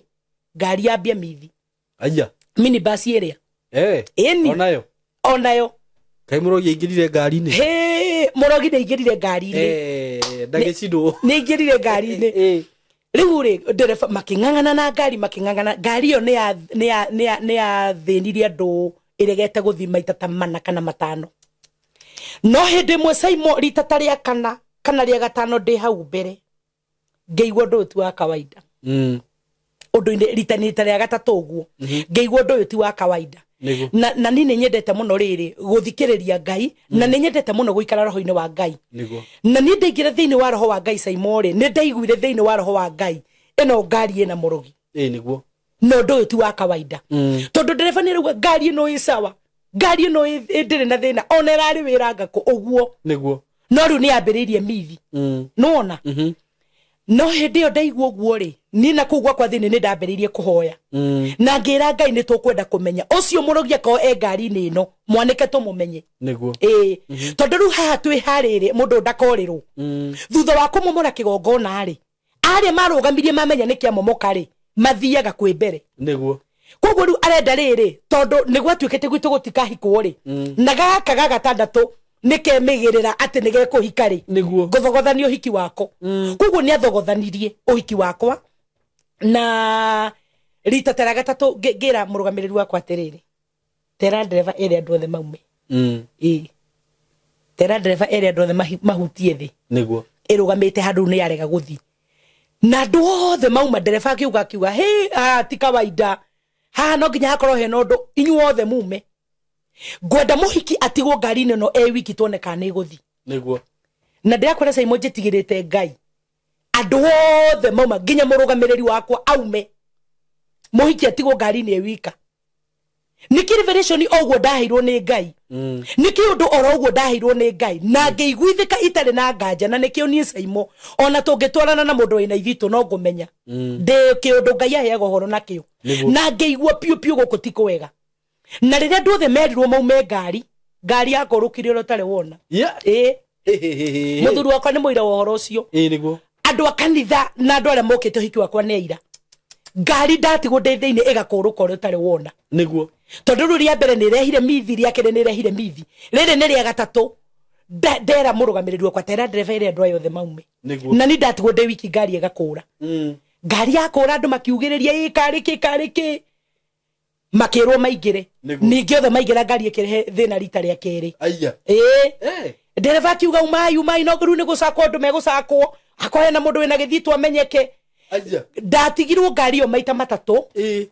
ngari yambia mithi. Aya. Minibus ĩrĩa. Ĩni. Onayo. Onayo. Kai mũrogi aingĩrire ngari-inĩ. Hĩ, mũrogi nĩaingĩrire ngari-inĩ. Ndagĩcindwo. Nĩaingĩrire ngari-inĩ. Rĩu rĩ ndereba makĩng'ang'ana na ngari makĩng'ang'ana. Ngari ĩyo nĩyathĩnirie andũ ĩregete gũthiĩ maita ta 4 kana 5. No hĩndĩ ĩmwe Saimo rita ta rĩa 4 kana rĩa 5 ndĩ hau mbere ngĩigua ũndũ ũyũ ti wa kawaida. Ũndũ-inĩ rita rĩa 3 ũguo ngĩigua ũndũ ũyũ ti wa kawaida. Na niĩ nĩ nyendete mũno rĩrĩ gũthikĩrĩria Ngai, na nĩ nyendete mũno gũikara roho-inĩ wa Ngai. Na niĩ ndaingĩra thĩinĩ wa roho wa Ngai Saimo rĩ, nĩ ndaiguire thĩinĩ wa roho wa Ngai ĩno ngari ĩna mũrogi. Nĩguo. Na ũndũ ũyũ ti wa kawaida. Tondũ ndereba nĩ arauga ngari ĩno ĩ sawa, ngari ĩno ndĩrĩ na thĩna, ona ĩrarĩ wĩra ngakũ ũguo. Nĩguo. No rĩu nĩ yambĩrĩirie mithi. Nĩwona? No hĩndĩ ĩyo ndaigua ũguo rĩ, niĩ na kũu gwakwa thĩinĩ nĩ ndambĩrĩirie kũhoya. Na ngĩra Ngai nĩ tũkwenda kũmenya ũcio mũrogi akorwo e ngari-inĩ ĩno, mwanĩke tũmũmenye. Nĩguo. Ĩĩ. Tondũ rĩu haha twĩ harĩrĩ mũndũ ndakorĩrwo. Thutha wa kũmomora kĩgongona rĩ, arĩa marũgamirie mamenya nĩ kĩamomoka rĩ, mathiaga kwĩ mbere. Nĩguo. Koguo rĩu arenda rĩrĩ, tondũ nĩ gwatuĩkĩte gwitũ gũtikahikwo rĩ, na gaka ga gatandatũ nĩkemĩgĩrĩra atĩ nĩgekũhika rĩ. Nĩguo. Ngũthogothania ũhiki wako. Koguo nĩathogothanirie ũhiki wakwa. Na rita ta rĩa 3 ngĩra mũrũgamĩrĩri wakwa atĩrĩrĩ, tera ndereba ĩrĩa andũ othe maume. Ĩĩ. Tera ndereba ĩrĩa andũ othe mahutie thĩ. Nĩguo. Ĩrũgamĩte handũ nĩ yarega gũthiĩ. Na andũ othe mauma, ndereba akiuga akiuga, hĩ, ti kawaida. Haha no nginya hakorwo hena ũndũ, inyuĩ othe mume. Ngwenda mũhiki atigwo ngari-inĩ ĩno e wiki tuone kana nĩ ĩgũthiĩ. Nĩguo. Na ndĩrakwĩra Saimo njĩtigĩrĩte Ngai. Andũ othe mauma nginya mũrũgamĩrĩri wakwa aume. Mũhiki atigwo ngari-inĩ e wika. Nĩkĩ revelation o ũguo ndaheirwo nĩ Ngai? Nĩkĩ ũndũ oro ũguo ndaheirwo nĩ Ngai? Na ngĩiguithĩka itarĩ na nganja, na nĩkĩo niĩ Saimo ona tũngĩtwarana na mũndũ wĩna ithitũ no ngũmenya. Ndĩ kĩũndũ Ngai aheaga ũhoro nakĩo. Na ngĩigua piũ piũ gũkũ ti kwega. Na rĩrĩa andũ othe merirwo maume ngari, ngari yakũrũkire ũrĩa ũtarĩ wona. Ĩĩ. Mũthuri wakwa nĩ mũira wa ũhoro ũcio. Nĩguo. Andũ a kanitha na andũ arĩa mokĩte ũhiki wakwa nĩ aira. Ngari ndatigwo ndĩ thĩinĩ ĩgakũrũka ũrĩa ũtarĩ wona. Nĩguo. Tondũ rĩu rĩa mbere nĩrehire mithi, rĩa kerĩ nĩrehire mithi. Rĩrĩ nĩ rĩa 3. Ndera mũrũgamĩrĩri wakwa, tera ndereba ĩrĩa andũ aya othe maume. Nĩguo. Na niĩ ndatigwo ndĩ wiki ngari ĩgakũra. Ngari yakũra andũ makiugĩrĩria, ĩ karĩ kĩ, karĩ kĩ. Makĩrwo maingĩre. Ningĩ othe maingĩra ngari ĩkĩrehe thĩna rita rĩa 2. Aya. Ĩĩ. Ndereba akiuga umai, umai, no rĩu nĩ gũcakwo andũ megũcakwo. Akorwo hena mũndũ wĩna gĩthitũ amenyeke. Aya. Ndatigirwo ngari ĩyo maita 3. Ĩĩ.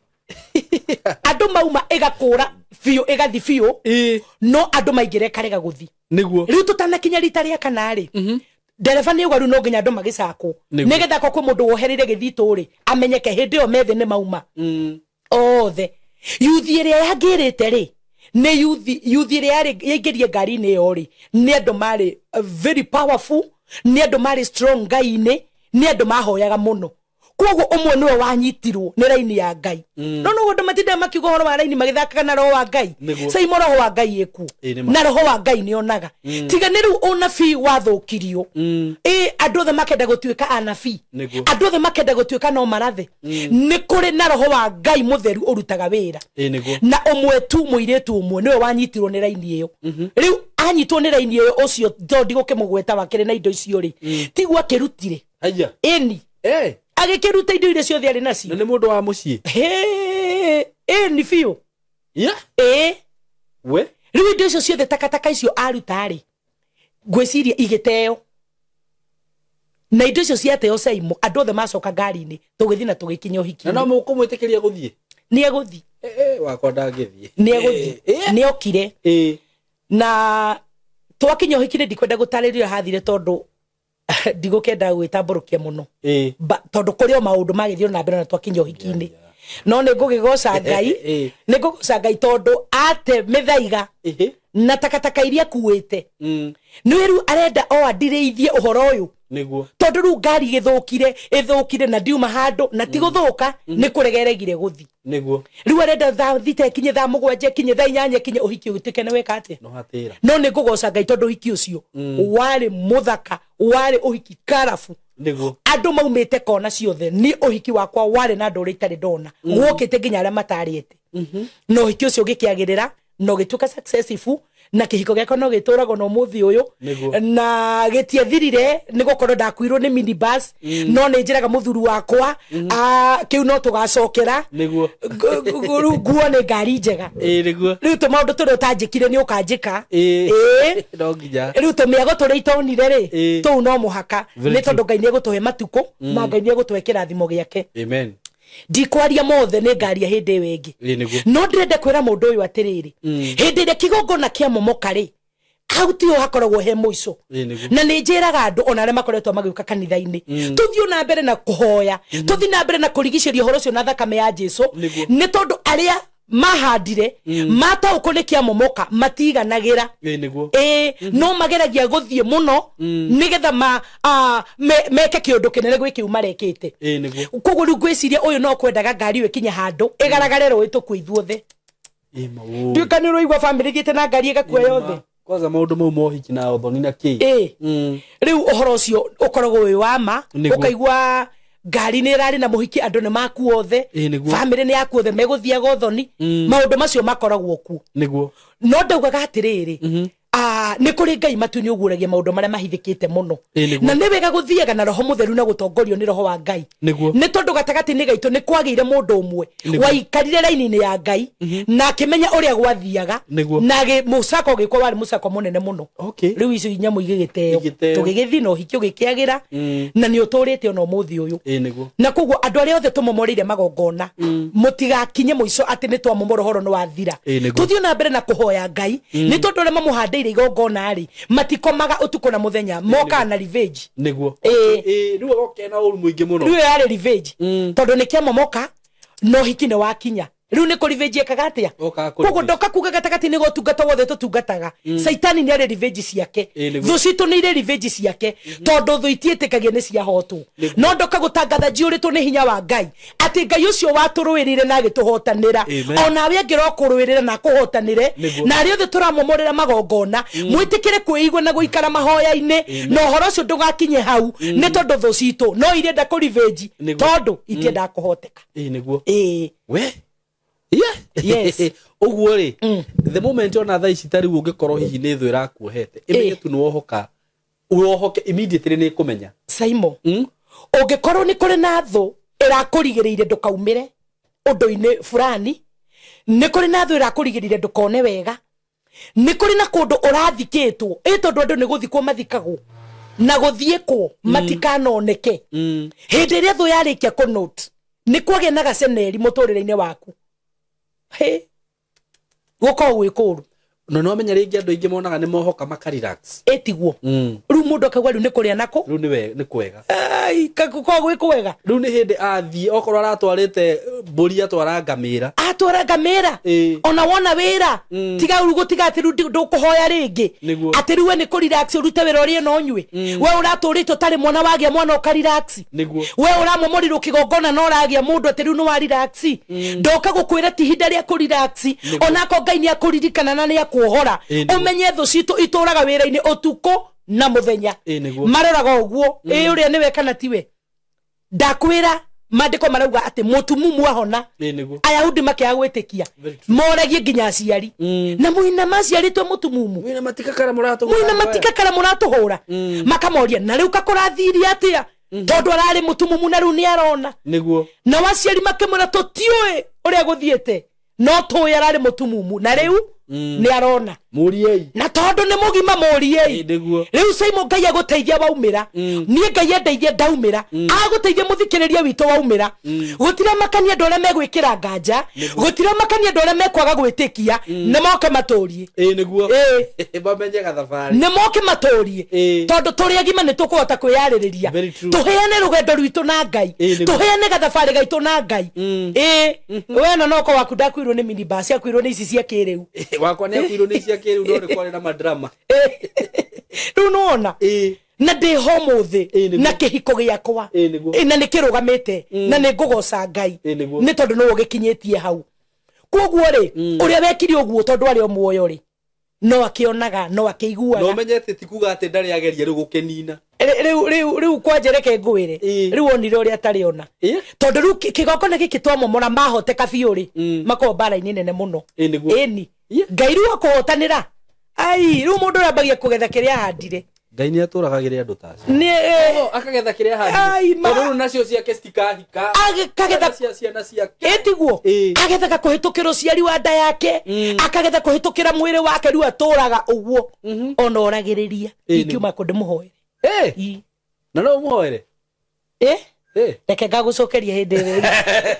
Andũ mauma ĩgakũra biũ, ĩgathi biũ. Ĩĩ. No andũ maingĩre ĩkarega gũthiĩ. Nĩguo. Rĩu tũtanakinya rita rĩa 4 rĩ, ndereba nĩ auga rĩu no nginya andũ magĩcakwo. Nĩguo. Nĩgetha akorwo kwĩ mũndũ wohereire gĩthitũ rĩ, amenyeke hĩndĩ ĩyo methe nĩ mauma. Othe. Yuthi ĩrĩa yangĩrĩte rĩ, nĩ yuthi ĩrĩa yaingĩrie ngari-inĩ ĩyo rĩ, nĩ andũ marĩ very powerful, nĩ andũ marĩ strong Ngai-inĩ, nĩ andũ mahoyaga mũno. Koguo ũmwe nĩwe wanyitirwo nĩ raini ya Ngai. No no andũ matindaga makiuga ũhoro wa raini magĩthakaga na roho wa Ngai. Nĩguo. Saimo roho wa Ngai ĩkuo. Ĩĩ, nĩ ma. Na roho wa Ngai nĩonaga. Tiga nĩ rĩu ũnabii wathũkirio. Ĩĩ, andũ othe makenda gũtuĩka anabii. Nĩguo. Andũ othe makenda gũtuĩka no marathe. Nĩ kũrĩ na roho wa Ngai mũtheru ũrutaga wĩra. Ĩĩ, nĩguo. Na ũmwe tu mũirĩtu ũmwe nĩwe wanyitirwo nĩ raini ĩyo. Rĩu anyitwo nĩ raini ĩyo ũcio tondũ ndigũkĩmũgweta wakĩrĩ na indo icio rĩ. Tiguo akĩrutire. Aya. Ĩni. Agĩkĩruta indo iria ciothe arĩ nacio. Na nĩ mũndũ wa mũciĩ. Hĩ, ĩni biũ. Yeah. Ĩĩ. We. Rĩu indo icio ciothe takataka icio aruta rĩ, ngwĩciria igĩteo. Na indo icio ciateo Saimo, andũ othe macoka ngari-inĩ, tũgĩthiĩ na tũgĩkinya ũhiki-inĩ. Na no mũkũmwĩtĩkĩria gũthiĩ? Nĩ egũthiĩ. Wakwa ndangĩthiĩ. Nĩ egũthiĩ. Nĩ okire. Na twakinya ũhiki-inĩ ndikwenda gũtarĩria hathire tondũ ndigũkĩenda gwĩtambũrũkia mũno. Tondũ kũrĩ o maũndũ magĩthiĩ na mbere na twakinya ũhiki-inĩ. No nĩ ngũgĩgoca Ngai, nĩ ngũgoca Ngai tondũ ate mĩthaiga na takataka iria kuĩte. Nĩ rĩu arenda o andirĩithie ũhoro ũyũ. Nĩguo. Tondũ rĩu ngari ĩthũkire na ndiuma handũ na ti gũthũka nĩ kũregeregire gũthi. Nĩguo. Rĩu arenda thaa 6 ikinye thaa 7 ikinye thaa 8 ikinye ũhiki ũtuĩke nĩ weka atĩa. No hatĩra. No nĩ ngũgoca Ngai tondũ ũhiki ũcio warĩ mũthaka, warĩ ũhiki karabu. Nĩguo. Andũ maumĩte kona ciothe, ni ũhiki wakwa warĩ na andũ ũrĩa itarĩ ndona. Gwokĩte nginya arĩa matarĩte. Na ũhiki ũcio ũgĩkĩagĩrĩra na ũgĩtuĩka successful, na kĩhiko gĩakwa no gĩtũragwo na ũmũthĩ ũyũ. Na gĩtiathirire nĩ gũkorwo ndakuirwo nĩ minibus, no nĩ njĩraga mũthuri wakwa kĩu no tũgacokera. Nĩguo. Nguo nĩ ngari njega. Nĩguo. Rĩu tũmaũndũ tũrĩa ũtanjĩkire nĩ ũkanjĩka. No nginya. Rĩu tũmĩago tũrĩa itonire rĩ, tũu no mũhaka. Nĩ tondũ Ngai nĩ egũtũhe matukũ na Ngai nĩ egũtũhe kĩrathimo gĩake. Amen. Ndikwaria mothe nĩ ngaria hĩndĩ ĩyo ĩngĩ. No ndĩrenda kwĩra mũndũ ũyũ atĩrĩrĩ, hĩndĩ ĩrĩa kĩgongona kĩamomoka rĩ, hau tiho hakoragwo he mũico. Na nĩ njĩraga andũ ona arĩa makoretwo magĩũka kanitha-inĩ, tũthiĩ na mbere na kũhoya, tũthiĩ na mbere na kũrigicĩria ũhoro ũcio na thakame ya Jesu, nĩ tondũ arĩa mahandire mataũkwo nĩ kĩamomoka matiganagĩra. No mageragia gũthiĩ mũno nĩgetha meke kĩũndũ kĩnene gwĩ kĩu marekĩte. Koguo rĩu ngwĩciria ũyũ no kwendaga ngari ĩyo ĩkinye handũ ĩgaragare rũĩ tũkue ithuothe. Nduĩka nĩ ũraigua bamĩrĩ ĩthiĩte na ngari ĩgakua yothe. Kwanza maũndũ mau ma ũhiki na ũthoni na kĩ. Rĩu ũhoro ũcio ũkoragwo wĩ wa ma, ũkaigua ngari nĩ ĩrarĩ na mũhiki, andũ nĩ maku othe, bamĩrĩ nĩ yaku othe, megũthiaga ũthoni, maũndũ macio makoragwo kuo. Nĩguo. No ndaugaga atĩrĩrĩ, nĩ kũrĩ Ngai matu-inĩ ũguũragia maũndũ marĩa mahithĩkĩte mũno. Na nĩ wega gũthiaga na roho mũtheru na gũtongorio nĩ roho wa Ngai. Nĩ tondũ gatagatĩ-inĩ gaitũ nĩ kwagĩire mũndũ ũmwe waikarire raini-inĩ ya Ngai na akĩmenya ũrĩa gwathiaga, na mũcako ũgĩkwo warĩ mũcako mũnene mũno. Rĩu icio nyamũ igĩgĩteo, tũgĩgĩthiĩ na ũhiki ũgĩkĩagĩra, na nĩ ũtũrĩte ona ũmũthĩ ũyũ. Na koguo andũ arĩa othe tũmomoreire magongona, mũtigakinye mũico atĩ nĩ twamomora ũhoro nĩ wathira. Tũthiĩ na mbere na kũhoya Ngai, nĩ tondũ arĩa mamũhandĩire igongona rĩ, matikomaga ũtukũ na mũthenya, mokaga na revenge. Nĩguo. Rĩu agokena ũru mũingĩ mũno. Rĩu yarĩ revenge. Tondũ nĩ kĩamomoka no hiki nĩ wakinya. Rĩu nĩ kũ revenge ekaga atĩa? Koguo ndoka kuga gatagatĩ-inĩ ga ũtungata wothe tũtungataga, Caitani nĩ arĩ revenge ciake, thũ citũ nĩ irĩ revenge ciake, tondũ thũ itiĩtĩkagia nĩ ciahotwo. No ndoka gũtangatha njiyũrĩtwo nĩ hinya wa Ngai atĩ Ngai ũcio watũrũĩrĩire na agĩtũhotanĩra, onawe angĩrokũrũĩrĩra na akũhotanĩre, na arĩa othe tũramomorera magongona, mwĩtĩkĩre kwĩigua na gũikara mahoya-inĩ, na ũhoro ũcio ndũgakinye hau, nĩ tondũ thũ citũ no irenda kũ revenge, tondũ itiendaga kũhoteka. Nĩguo. We. Yes. Ũguo rĩ, the moment ona thaa ici ta rĩu ũngĩkorwo hihi nĩ thũ ĩrakuohete, ĩmenye tu nĩ wohoka, wohoke immediately nĩ ĩkũmenya. Saimo, ũngĩkorwo nĩ kũrĩ na thũ ĩrakũrigĩrĩire ndũkaumĩre ũndũ-inĩ fulani, nĩ kũrĩ na thũ ĩrakũrigĩrĩire ndũkone wega, nĩ kũrĩ na kũndũ ũrathikĩtwo, ĩ tondũ andũ nĩ gũthikwo mathikagwo na gũthiĩkwo matikanoneke. Hĩndĩ ĩrĩa thũ yarĩkia kũnote, nĩ kwagĩa na gaceneri mũtũrĩre-inĩ waku. He, gũkorwo gwĩ kũũru. No no amenya rĩngĩ andũ aingĩ monaga nĩ mohoka maka relax. Ĩtiguo. Rĩu mũndũ akauga rĩu nĩ kũrĩa nako. Rĩu nĩ kwega. Ai, gũkorwo gwĩ kwega. Rĩu nĩ hĩndĩ athiĩ okorwo aratwarĩte mbũri atwara ngamĩra. Atwara ngamĩra. Ona wona wĩra. Tiga rĩu gũtiga atĩ rĩu ndũkũhoya rĩngĩ. Atĩ rĩu we nĩ kũ relax ũrute wĩra ũrĩe na ũnyue. We ũratũrĩte ũtarĩ mwana wagĩa mwana ũka relax. We ũramomorirwo kĩgongona na ũragĩa mũndũ atĩ rĩu nĩ wa relax. Ndoka gũkwĩra ti ihinda rĩa kũ relax. Onako Ngai nĩ akũririkana na nĩ akuohora. Ũmenye thũ citũ itũraga wĩra-inĩ ũtukũ na mũthenya. Maroraga ũguo, ĩ ũrĩa nĩwe kana tiwe. Ndakwĩra maandĩko marauga atĩ mũtumumu ahona, Ayahudi makĩaga gwĩtĩkia, moragie nginya aciari. Na mũina maciarĩtwo mũtumumu, mwĩna matikakara mũratũhũra, makamoria na rĩu kakũrathirie atĩa, tondũ ararĩ mũtumumu na rĩu nĩ arona. Nĩguo. Nao aciari makĩmwĩra tũtiũĩ ũrĩa gũthiĩte, no tũĩ ararĩ mũtumumu na rĩu Nĩ arona. Mũriei. Na tondũ nĩ mũgima mũriei. Nĩguo. Rĩu Simon Ngai agũteithia waumĩra. Niĩ Ngai endeithia ndaumĩra. Agũteithia mũthikĩrĩria witũ waumĩra. Gũtiramakania andũ arĩa megwĩkĩra nganja. Gũtiramakania andũ arĩa mekwaga gwĩtĩkia. Nĩ moke matũrie. Ĩĩ nĩguo. Mamenye gathabarĩ. Nĩ moke matũrie. Tondũ tũrĩ agima nĩ tũkũhota kwĩyarĩrĩria. Very true. Tũheane rũgendo rwitũ na Ngai. Ĩĩ nĩguo. Tũheane gathabarĩ gaitũ na Ngai. Ĩĩ. We na noko waku ndakuirwo nĩ minibus, akuirwo nĩ ici cia kĩrĩu. Wakwa nĩ akuirwo nĩ cia kĩrĩu no nĩ kwarĩ na madrama. Rĩu nĩwona? Ĩĩ. Na ndĩ ho mũthĩ Ĩĩ nĩguo. na kĩhiko gĩakwa. Ĩĩ nĩguo. Ĩ, na nĩ kĩrũgamĩte na nĩ ngũgoca Ngai. Ĩĩ nĩguo. Nĩ tondũ nĩwe ũgĩkinyĩtie hau. Koguo rĩ, ũrĩa wekire ũguo tondũ arĩ o muoyo rĩ, no akĩonaga, no akĩiguaga. Na ũmenye atĩ ti kuga atĩ ndarĩ ageria rĩu gũkĩnina. Rĩu kwanja reke ngwĩre. Ĩĩ. Rĩu onire ũrĩa atarĩ ona. Ĩĩ. Tondũ rĩu kĩgongona gĩkĩ twamomora mahoteka biũ rĩ, makoragwo mbara-inĩ nene mũno. Ĩĩ nĩguo. Ĩni. Ngai rĩu akũhotanĩra. Ai, rĩu mũndũ ũrĩa ambagia kũgetha kĩrĩa ahandire. Ngai nĩ atũragagĩre andũ ta acio. Nĩ, Akagetha kĩrĩa Ai, ahandire. ma. Tondũ rĩu nacio ciake citikahika. Akagetha Cia ciana ciake. Ĩtiguo. Agethaga kũhĩtũkĩra ũciari wa nda yake. Akagetha kũhĩtũkĩra mwĩrĩ wake rĩu atũraga ũguo. Ona oragĩrĩria. Ĩĩ, Ingiuma kũ ndĩmũhoere. Ĩĩ. Na no ũmũhoere? Ĩ? Ĩ. Reke ngagũcokeria hĩndĩ ĩrĩa.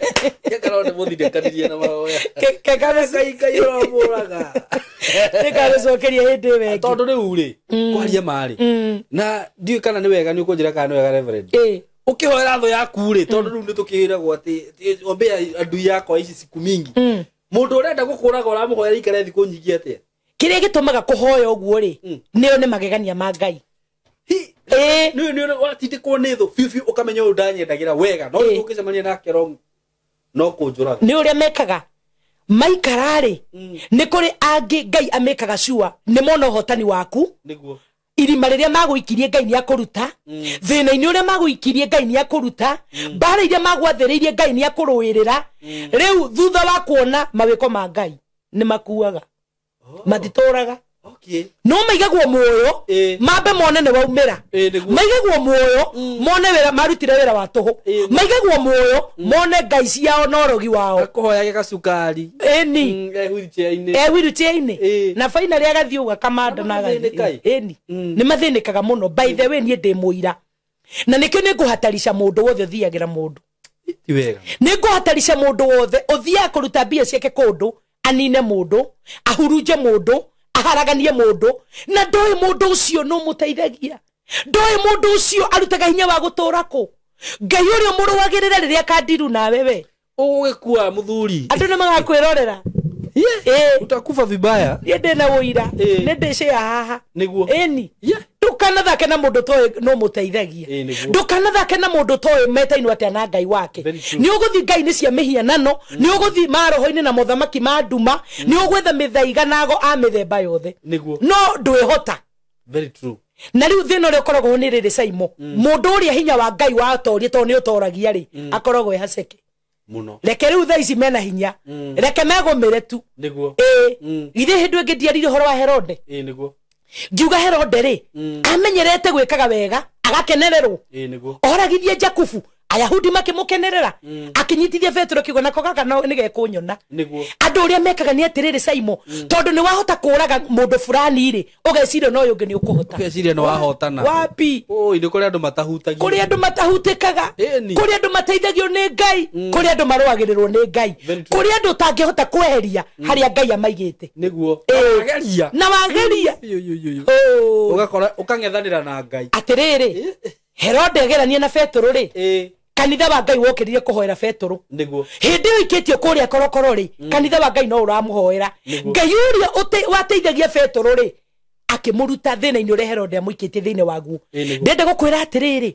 Kekara nĩ mũthindĩkanirie na mahoya. Ke Ngai Ngai ũramũraga. Nĩngagũcokeria hĩndĩ ĩyo ĩngĩ. Tondũ rĩu rĩ, kwaria ma rĩ. Na ndiũĩ kana nĩ wega nĩ ũkũnjĩra kana nĩ wega Reverend. Ĩ. Ũkĩhoera thũ yaku rĩ, tondũ rĩu nĩ tũkĩragwo atĩ ombea adui yakwa ici siku mingi. Mũndũ ũrenda gũkũraga ũramũhoera ikare thikũ nyingĩ atĩa? Kĩrĩa gĩtũmaga kũhoya ũguo rĩ, nĩo nĩ magegania ma Ngai. Hi, Ĩ. nĩ nĩ watindĩkwo nĩ thũ biũ biũ ũkamenya ũyũ ndanyendagĩra wega, no Ĩ. ũngĩcemania nake wrong no kũnjũraga. Nĩ ũrĩa mekaga. Maikara rĩ, nĩ kũrĩ angĩ Ngai amĩkaga sure nĩ mona ũhotani waku. Nĩguo. Irima rĩrĩa magũikirie Ngai nĩ akũruta. Thĩna-inĩ ũrĩa magũikirie Ngai nĩ akũruta. Mbara iria magwathĩrĩirie Ngai nĩ akũrũĩrĩra. Rĩu thutha wa kuona mawĩko ma Ngai nĩ makuaga. Matitũraga. Okay. No maigagwo muoyo, mambe mone nĩ waumĩra. Ĩĩ, nĩguo. Maigagwo muoyo, mone wĩra marutire wĩra wa tũhũ. Maigagwo muoyo, mone ngai ciao na ũrogi wao. Akũhoyage gacukari. Ĩni. E wheelchair-inĩ. E wheelchair-inĩ. Ĩĩ. Na finally agathiĩ ũguo akamanda na agathiĩ. Nĩmathĩnĩka-ĩ. Ĩni. Nĩ mathĩnĩkaga mũno. By the way, niĩ ndĩ mũira. Na nĩkĩo nĩ ngũhatarisha mũndũ wothe ũthiagĩra mũndũ. Ti wega. Nĩ ngũhatarisha mũndũ wothe ũthiaga kũruta mbia ciake kũndũ, anine mũndũ, ahurunje mũndũ, aharaganie mũndũ, na ndoĩ mũndũ ũcio nũ mũteithagia. Ndoĩ mũndũ ũcio arutaga hinya wa gũtũra kũ. Ngai ũrĩa ũmũrũagĩrĩra rĩrĩa akandiru nawe we. Ũgũgĩkua mũthuri. Andũ nĩ magakwĩrorera. Yeah. Utakufa vibaya. Niĩ ndĩna ũira. Ĩĩ. Nĩ ndĩcĩa haha. Nĩguo. Ĩni. Yeah. Ndũkanathake na mũndũ toĩ no mũteithagia. Ĩĩ, nĩguo. Ndũkanathake na mũndũ toĩ metainwo atĩa na Ngai wake. Very true. Nĩ ũgũthiĩ ngai-inĩ cia mĩhianano, nĩ ũgũthiĩ maroho-inĩ na mothamaki ma nduma, nĩ ũgwetha mĩthaiga na ago a mĩthemba yothe. Nĩguo. No ndwĩhota. Very true. Na rĩu thĩna ũrĩa ũkoragwo nĩ rĩrĩ Saimo, mũndũ ũrĩa hinya wa Ngai watorie tondũ nĩ ũtoragia rĩ, akoragwo e haceke. Mũno. Reke rĩu thaa ici mena hinya. Reke megũmĩre tu. Nĩguo. Ĩĩ. Githĩ hĩndĩ ĩngĩ ndiaririe ũhoro wa Herode? Ĩĩ, nĩguo. Ngiuga Herode rĩ, amenyerete gwĩkaga wega, agakenererwo. Ĩĩ, nĩguo. Oragithie Jakubu, Ayahudi makĩmũkenerera, akĩnyitithia Petero kiugo nako gaka no nĩgekũnyona. Nĩguo. Andũ ũrĩa mekaga nĩ atĩrĩrĩ Saimo, tondũ nĩ wahota kũraga mũndũ fulani rĩ, ũgeciria no ũyũ ũngĩ nĩ ũkũhota. Ũgeciria nĩ wahotana. Wapi? Oi, nĩ kũrĩ andũ matahutagia. Kũrĩ andũ matahutĩkaga. Ĩni. Kũrĩ andũ mateithagio nĩ Ngai. Kũrĩ andũ marũagĩrĩrwo nĩ Ngai. Very true. Kũrĩ andũ ũtangĩhota kweheria harĩa Ngai amaigĩte. Nĩguo. Ĩĩ. Wageria. Na wageria. Yo, yo, yo, yo. Oh. Ũgakora ũkang'ethanĩra na Ngai. Atĩrĩrĩ, Herode agerania na Petero rĩ, kanitha wa Ngai wokĩrire kũhoera Petero. Nĩguo. Hĩndĩ ĩyo ikĩtio kũrĩa korokoro rĩ, kanitha wa Ngai no ũramũhoera. Nĩguo. Ngai ũrĩa wateithagia Petero rĩ, akĩmũruta thĩna-inĩ ũrĩa Herode amũikĩtie thĩinĩ waguo. Ĩĩ, nĩguo. Ndĩrenda gũkwĩra atĩrĩrĩ,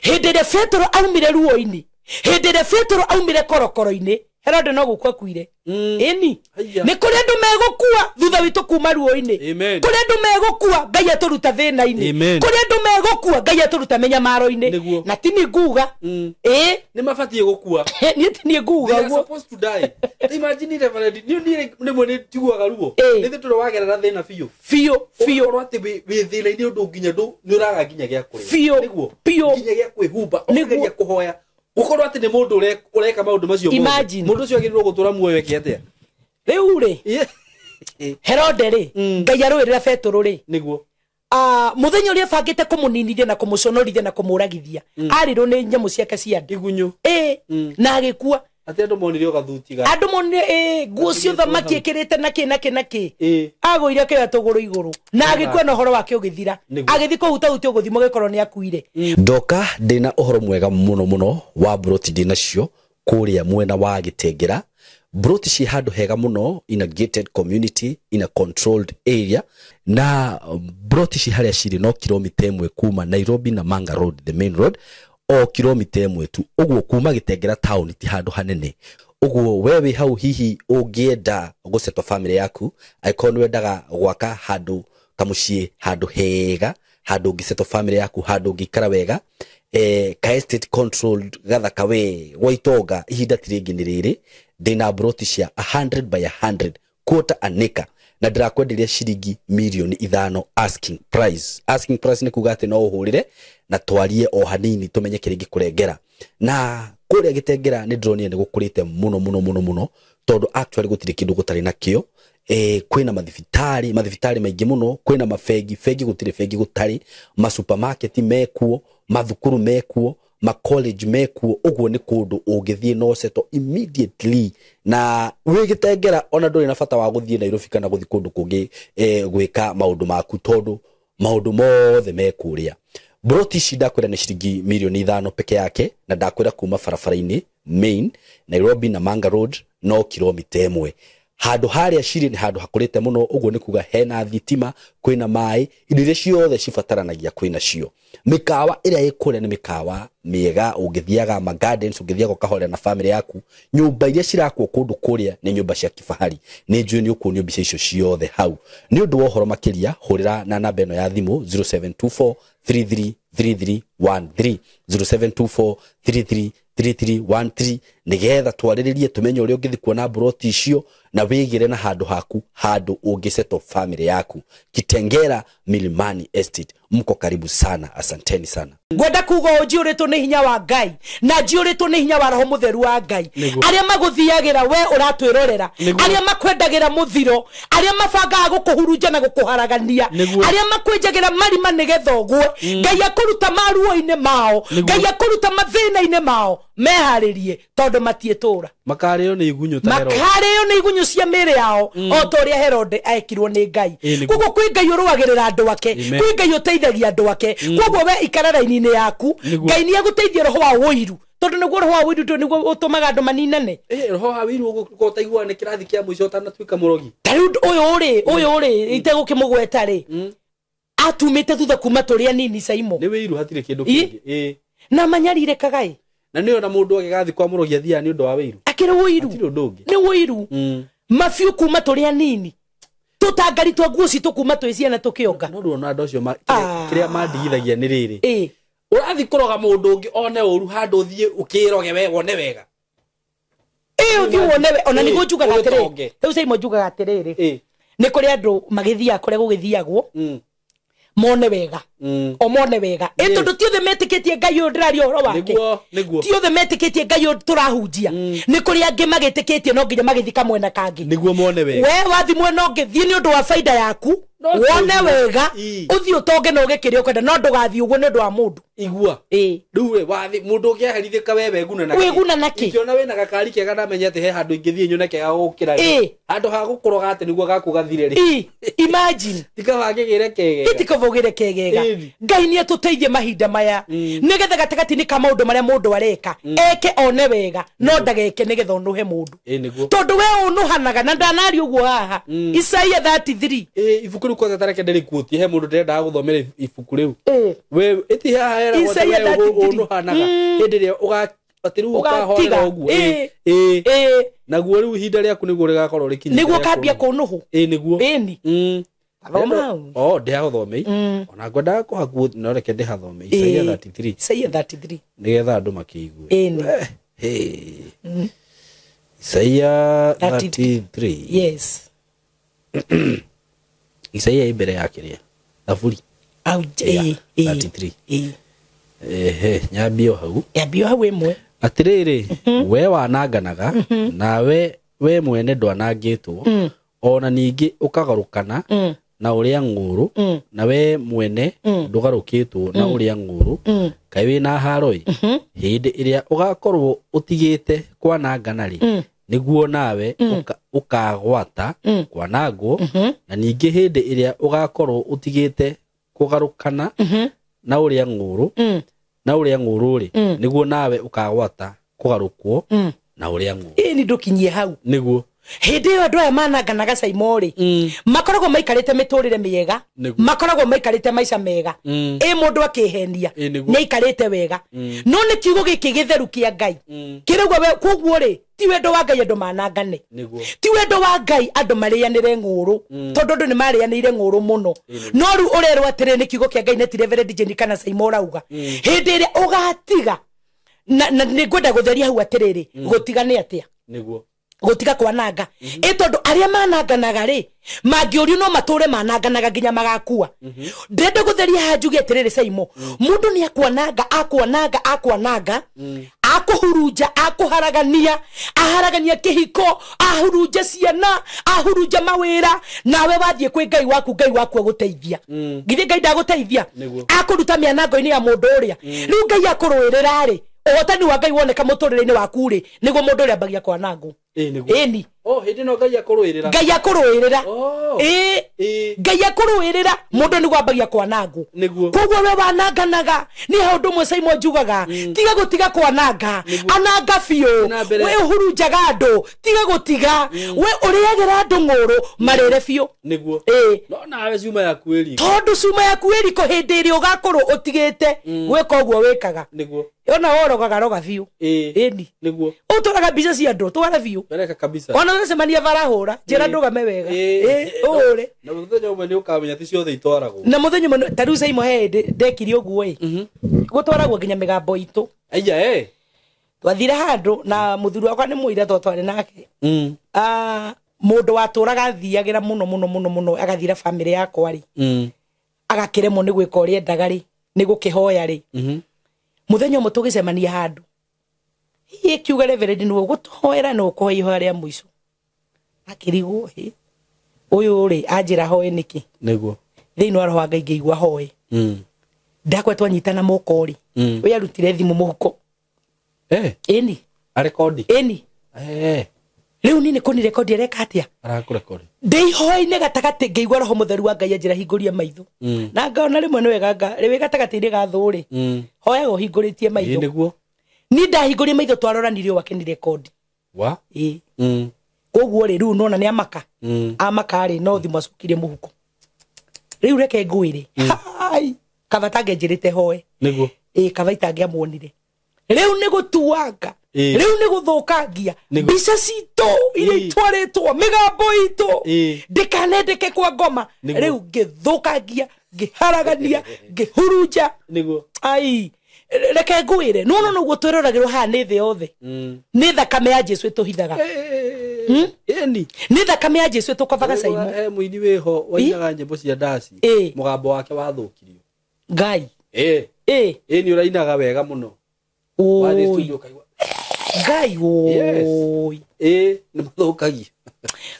hĩndĩ ĩrĩa Petero aumire ruo-inĩ, hĩndĩ ĩrĩa Petero aumire korokoro-inĩ, Herode no gũkua akuire. Ĩni. Haiya. Nĩ kũrĩ andũ megũkua thutha witũ kuma ruo-inĩ. Amen. Kũrĩ andũ megũkua Ngai atũruta thĩna-inĩ. Amen. Kũrĩ andũ megũkua Ngai atũruta mĩnyamaro-inĩ. Nĩguo. Na ti niĩ nguga. Ĩĩ. Nĩ mabatiĩ gũkua. Niĩ ti niĩ nguga They are ũguo. supposed to die. Imagine Reverend, niĩ rĩmwe nĩ njiguaga ruo. Ĩĩ. Nĩ tũrĩ wagerera thĩna biũ. Biũ, biũ. Ũgakorwo atĩ wĩ thĩna-inĩ ũndũ nginya nĩ ũraga nginya gĩa kũrĩa. Biũ, Nĩguo. biũ. Nginya gĩa kwĩhumba, Nĩguo. ũkageria kũhoya. Gũkorwo atĩ nĩ mũndũ ũreka maũndũ macio mothe. Imagine. Mũndũ ũcio agĩrĩirwo gũtũra muoyo eke atĩa? Rĩu rĩ, Ĩĩ. Herode rĩ, Ngai arũĩrĩra Petũrũ rĩ, niguo muthenya ũrĩa bangĩte kũmũninithia na kũmũconorithia na kũmũragithia, arirwo nĩ nyamũ ciake cia nda. Igunyu. Na agĩkua. Atĩ andũ monire ũgathuti ga andũ monire nguo cia ũthamaki ĩkĩrĩte na kĩ na kĩ na kĩ, agũire akĩoya tũgũrũ igũrũ na agĩkua na ũhoro wake ũgĩthira. Agĩthiĩ kũhutahutia ũgũthimwo gĩkorwo nĩ akuire. Ndoka ndĩna ũhoro mwega mũno mũno wa broti ndĩnacio kũrĩa mwena wa Gĩtengera. Broti ci handũ hega mũno, in a gated community, in a controlled area, na broti ci harĩa cirĩ no kilomita 1 kuma Nairobi na Manga Road, the main road, o kilomita 1 tu. Ũguo kuma Gĩtengera town ti handũ hanene. Ũguo we wĩ hau hihi ũngĩenda gũsettle family yaku, angĩkorwo nĩ wendaga gwaka handũ kamũciĩ, handũ hega, handũ ũngĩsettle family yaku, handũ ũngĩikara wega, ka estate controlled gathaka we gwa itonga, ihinda ti rĩngĩ nĩ rĩrĩ. Ndĩna broti cia 100 by 100 quarter an acre, na ndĩrakwenderia ciringi 5 mirioni asking price. Asking price nĩ kuga atĩ no ũhũrĩre na twarie o hanini tũmenye kĩrĩa ingĩkũrengera. Na kũrĩa Gĩtengera nĩ ndĩronire nĩ gũkũrĩte mũno mũno mũno mũno, tondũ actually gũtirĩ kĩndũ gũtarĩ nakĩo. Kwĩna mathibitarĩ, mathibitarĩ maingĩ mũno, kwĩna mabengi, bengi gũtirĩ bengi gũtarĩ, masupermarket mekuo, mathukuru mekuo, ma college mekuo. Ũguo nĩ kũndũ ũngĩthiĩ no settle immediately, na wĩ Gĩtengera ona ndũrĩ na bata wa gũthiĩ Nairobi kana gũthiĩ kũndũ kũngĩ gwĩka maũndũ maku, tondũ maũndũ mothe me kũrĩa. Broti ici ndakwĩra nĩ ciringi 5 mirioni peke yake, na ndakwĩra kuma barabara-inĩ main Nairobi na Manga Road no kilomita 1. Handũ harĩa cirĩ nĩ handũ hakũrĩte mũno, ũguo nĩ kuga hena thitima, kwĩna maĩ, indo iria ciothe cibataranagia kwĩna cio. Mĩkawa ĩrĩa ĩ kũrĩa nĩ mĩkawa mĩega, ũngĩthiaga ma gardens, ũngĩthiaga ũkahorera na family yaku. Nyũmba iria cirakwo kũndũ kũrĩa nĩ nyũmba cia kifahari. Nĩ njũĩ nĩ ũkuonio mbica icio ciothe hau. Nĩ ũndũ wa ũhoro makĩria, hũrĩra na namba ĩno ya thimũ 0724 333313, 0724 333313, nĩgetha twarĩrĩrie tũmenye ũrĩa ũngĩthiĩ kuona broti icio na wĩgĩre na handũ haku, handũ ũngĩsettle family yaku. Kitengera Milimani Estate, mko karibu sana, asanteni sana. Ngwenda kuga ũũ, njiyũrĩtwo nĩ hinya wa Ngai na njiyũrĩtwo nĩ hinya wa Roho Mũtheru wa Ngai. Arĩa magũthiagĩra we ũratwĩrorera, arĩa makwendagĩra mũthiro, arĩa mabangaga gũkũhurunja na gũkũharagania, arĩa makwĩnjagĩra marima nĩgetha ũgwe, Ngai akũruta maruo-inĩ mao, Ngai akũruta mathĩna-inĩ mao, meharĩrie tondũ matiĩtũra. Makarĩo nĩ igunyũ ta Herode. Makarĩo nĩ igunyũ cia mĩĩrĩ yao, o ta ũrĩa Herode ekirwo nĩ Ngai. Koguo kwĩ Ngai ũrũagĩrĩra andũ ake, kwĩ Ngai ũteithagia andũ ake. Koguo we ikara raini-inĩ yaku, Ngai nĩ agũteithia roho wa ũiru, tondũ nĩguo roho wa ũiru nĩguo ũtũmaga andũ maninane. Roho wa ũiru ũgũkorwo ũtaiguaga nĩ kĩrathi kĩa mũico ũtanatuĩka mũrogi. Ta rĩu ũyũ rĩ, ũyũ rĩ, itegũkĩmũgweta rĩ, atumĩte thutha kuma tũrĩ anini Saimo. Nĩ wĩiru, hatirĩ kĩndũ kĩngĩ. Na manyarirĩkaga ĩ. Na nĩ ona mũndũ agĩgathiĩ kwa mũrogi athiaga nĩ ũndũ wa wĩiru. Akĩrĩ wĩiru. Hatirĩ ũndũ ũngĩ. Nĩ wĩiru. Mabiũ kuma tũrĩ anini. Tũtangari twa nguo citũ kuma twĩ ciana tũkĩonga. No ndũrona andũ acio kĩrĩa mandigithagia nĩ rĩrĩ. Ũrathiĩ kũroga mũndũ ũngĩ one ũru handũ ũthiĩ ũkĩroge we wone wega. Ũthiĩ wone wega. Ona nĩguo njugaga atĩrĩrĩ. Rĩu Saimo njugaga atĩrĩrĩ. Nĩ kũrĩ andũ magĩthiaga kũrĩa gũgĩthiagwo, mone wega. O mone wega. Tondũ ti othe metĩkĩtie Ngai ũyũ ndĩraria ũhoro wake. Ti othe metĩkĩtie Ngai ũyũ tũrahunjia. Nĩ kũrĩ angĩ magĩtĩkĩtie no nginya magĩthiĩ kamwena kangĩ. Nĩguo mone wega. We wathiĩ mwena ũngĩ, thiĩ nĩ ũndũ wa baida yaku, wone wega, ũthiĩ ũtonge na ũgĩe kĩrĩa ũkwenda, no ndũgathiĩ ũguo nĩ ũndũ wa mũndũ. Igua. Rĩu we wathiĩ mũndũ ũngĩ aherithĩka we weguna na kĩ? Wĩguna na kĩ? Ingĩona wĩna gakari kega na menye atĩ he handũ ingĩthiĩ nyone kega gũkĩra rĩ. Handũ ha gũkũroga atĩ nĩguo gaku gathire rĩ. Imagine. Ti kaba ngĩgĩre kegega. Ti kaba ũgĩre kegega. Ngai nĩ atũteithie mahinda maya, nĩgetha gatagatĩ-inĩ ka maũndũ marĩa mũndũ areka, eke one wega, no ndageke nĩgetha ũnũhe mũndũ. Tondũ we ũnũhanaga na ndanaria ũguo haha. Isaia 33. Ibuku rĩu kwanza tareke ndĩrĩkuotie, he mũndũ ndĩrendaga gũthomera ibuku rĩu. We ĩti haha hera Isaia 33. Ũnũhanaga. Hĩndĩ ĩrĩa atĩ rĩu ũkahorera ũguo. Naguo rĩu ihinda rĩaku nĩguo rĩgakorwo rĩkinyĩte. Nĩguo kambia kũnũhũ. Nĩguo. Ĩni. Thoma. Ndĩhathomei. Ona ngwendaga kũhakuo, no reke ndĩhathome. Isaia 33. Isaia 33. Nĩgetha andũ makĩigue. Isaia 33. Yes. Isaia ĩ mbere ya kĩrĩa? Thaburi. 33. Nyambio hau. Nyambio hau ĩmwe. Atĩrĩrĩ, we wananganaga, nawe we mwene ndwanangĩtwo, Ona ningĩ ũkagarũkana na ũrĩa ng'ũrũ, na we mwene ndũgarũkĩtwo na ũrĩa ng'ũrũ, kaĩ wĩna haro-ĩ. Hĩndĩ ĩrĩa ũgakorwo ũtigĩte kwanangana rĩ, nĩguo nawe ũkagwata kwanangwo, na ningĩ hĩndĩ ĩrĩa ũgakorwo ũtigĩte kũgarũkana na ũrĩa ng'ũrũ, na ũrĩa ng'ũrũ rĩ, nĩguo nawe ũkagwata kũgarũkwo na ũrĩa ng'ũrũ. Ĩni ndũkinyie hau. Nĩguo. Hĩndĩ ĩyo andũ aya mananganaga Saimo rĩ, makoragwo maikarĩte mĩtũrĩre mĩega, makoragwo maikarĩte maica mega, ĩ mũndũ akĩhenia Ĩ nĩguo. nĩ aikarĩte wega, no nĩ kiugo gĩkĩ gĩtheru kĩa Ngai kĩraugua we. Koguo rĩ, ti wendo wa Ngai andũ manangane, Nĩguo. ti wendo wa Ngai andũ marĩanĩre ng'ũrũ, tondũ andũ nĩ marĩanĩire ng'ũrũ mũno. No rĩu ũrerwo atĩrĩ nĩ kiugo kĩa Ngai nĩ ti Reverend Jane kana Saimo ũrauga, hĩndĩ ĩrĩa ũgatiga na nĩ ngwenda gũtheria hau atĩrĩrĩ, gũtiga nĩ atĩa? Nĩguo. Gũtiga kwananga, ĩ tondũ arĩa mananganaga rĩ, mangĩũrio no matũre mananganaga nginya magakua. Ndĩrenda gũtheria haha njuge atĩrĩrĩ Saimo, mũndũ nĩ akwananga, akwananga, akwananga, akũhurunja, akũharagania, aharagania kĩhiko, ahurunja ciana, ahurunja mawĩra, nawe wathiĩ kwĩ Ngai waku, Ngai waku agũteithia. Githĩ Ngai ndagũteithia? Nĩguo. Akũruta mĩanango-inĩ ya mũndũ ũrĩa. Rĩu Ngai akũrũĩrĩra rĩ, ũhotani wa Ngai woneka mũtũrĩre-inĩ waku rĩ, nĩguo mũndũ ũrĩa ambagia kwanangwo. Ĩ nĩguo. Ĩni. Oh, hĩndĩ ĩno Ngai akũrũĩrĩra. Ngai akũrũĩrĩra. Oh. Ĩ. Ĩ. Ngai akũrũĩrĩra, mũndũ nĩguo ambagia kwanangwo. Nĩguo. Koguo we wananganaga, nĩ ha ũndũ ũmwe Saimo njugaga, tiga gũtiga kwananga, ananga biũ. Na mbere. We ũhurunjaga andũ, tiga gũtiga. We ũrĩagĩra andũ ng'ũrũ, marĩre biũ. Nĩguo. Ĩ. No nawe ciuma yaku ĩ riko. Tondũ cuma yaku ĩ riko hĩndĩ ĩrĩa ũgakorwo ũtigĩte gwĩka ũguo wĩkaga. Nĩguo. Ona worogaga roga biũ. Ĩ. Ĩni. Nĩguo. Ũtwaraga mbica cia andũ, twara biũ. Bereka kabisa. Ona ũcemania barahũra njĩra, ndũgame wega. Ĩ. Ĩ, ũhũre. Na mũthenya ũmwe nĩ ũkamenya ti ciothe itwaragwo. Na mũthenya ũmwe ta rĩu Saimo he hĩndĩ ndekire ũguo ĩ, gũtwaragwo nginya mĩgambo itũ. Aya ĩ. Twathire handũ na mũthuri wakwa nĩ mũira tondũ twarĩ nake. Ah, mũndũ watũraga athiagĩra mũno mũno mũno mũno, agathira bamĩrĩ yakwa rĩ, agakĩremwo nĩ gwĩka ũrĩa endaga rĩ, nĩ gũkĩhoya rĩ. Mũthenya ũmwe tũgĩcemania handũ, hihi ĩkiuga reverend nĩ ũgũtũhoera na ũkũhoya ihoya rĩa mũico. Akĩrigwo, hĩ, ũyũ rĩ anjĩra hoe nĩkĩ? Nĩguo. Thĩinĩ wa roho wa Ngai ngĩigua hoe. Ndakwa twanyitana moko rĩ, ũyũ arutire thimũ mũhuko. Eh. Ĩni. Arekondi. Ĩni. Eh. Rĩu niĩ nĩ kũnirekondi areka atĩa? Arakũrekondi. Ndĩ ihoya-inĩ gatagatĩ ngĩigua roho mũtheru wa Ngai anjĩra hingũrie maitho. Na ngaona rĩmwe nĩ wega rĩwĩ gatagatĩ-inĩ ga thũ rĩ, hoyaga ũhingũrĩtie Ĩ maitho. nĩguo. Niĩ ndahingũrie maitho, twaroranire, ũyũ akĩnirekondi. Wa. Ĩ. Koguo rĩ, rĩu nona nĩ amaka. Amaka rĩ, no thimũ acokirie mũhuko. Rĩu reke ngwĩre, hai, kaba tangĩanjĩrĩte hoe. Nĩguo. Ĩ, kaba itangĩamuonire. Rĩu nĩ gũtuanga, Ĩ. rĩu nĩ gũthũkangia Nĩguo. mbica citũ iria Ĩ. itwarĩtwo, mĩgambo itũ Ĩ. ndĩkanendeke kwa ngoma. Nĩguo. Rĩu ngĩthũkangia, ngĩharagania, ngĩhurunja. Nĩguo. Ai, reke ngwĩre, nona noguo twĩroragĩrwo haha nĩ thĩ yothe, nĩ thakame ya Jesu ĩtũhithaga. Ĩni. Nĩ thakame ya Jesu ĩtũkobaga Saimo. He mũini wĩho wainaga nyĩmbo cia ndaci. Ĩ. Mũgambo wake wathũkirio. Ngai. Ĩ. Ĩ. Ĩ nĩ ũrainaga wega mũno. Wathiĩ Oi. studio ũkaigua. Ngai. Yes. Oi. Ĩ nĩ mathũkagia.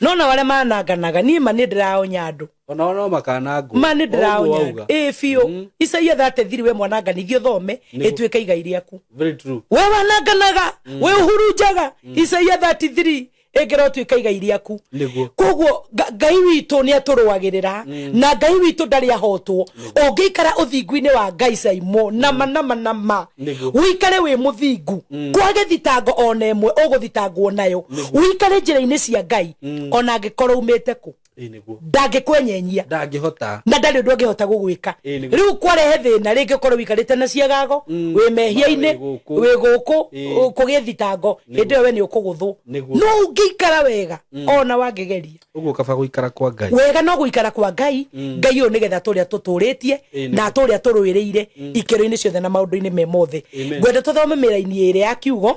Nona arĩa mananganaga, niĩ ma nĩ ndĩraonya andũ. Onao no makanangwo. Ma nĩ Ũguo ndĩraonya wauga. andũ. Ĩ biũ. Isaia 33, we mwanangani thiĩ ũthome, Nĩguo. ĩtuĩke igai rĩaku. Very true. We wananganaga, we ũhurunjaga, Isaia 33 ĩngĩra ũtuĩka igai rĩaku. Nĩguo. Koguo Ngai witũ nĩ atũrũagĩrĩra, na Ngai witũ ndarĩ ahotwo. Ũngĩikara ũthingu-inĩ wa Ngai Saimo, nama nama nama, Nĩguo. ũikare wĩ mũthingu, kwage thitango ona ĩmwe ũgũthitangwo nayo, ũikare njĩra-inĩ cia Ngai, ona angĩkorwo umĩte kũ, Ĩ nĩguo. ndangĩkwenyenyia. Ndangĩhota. Na ndarĩ ũndũ angĩhota gũgwĩka. Ĩ, nĩguo. Rĩu kwarehe thĩna rĩngĩ ũkorwo wikarĩte na ciagago, wĩ mehia-inĩ, Wĩ gũkũ. wĩ gũkũ, Ĩ. kũgĩe thitango, hĩndĩ ĩyo we nĩ ũkũgũthwo. Nĩguo. No ũngĩikara wega, ona wangĩgeria Ũguo kaba gũikara kwa Ngai. Wega no gũikara kwa Ngai. Ngai ũyũ nĩgetha tũrĩa tũtũrĩtie Ĩ, nĩguo. na tũrĩa tũrũĩrĩire ikĩro-inĩ ciothe na maũndũ-inĩ me mothe. Amen. Ngwenda tũthome mĩraini ĩrĩ ya kiugo,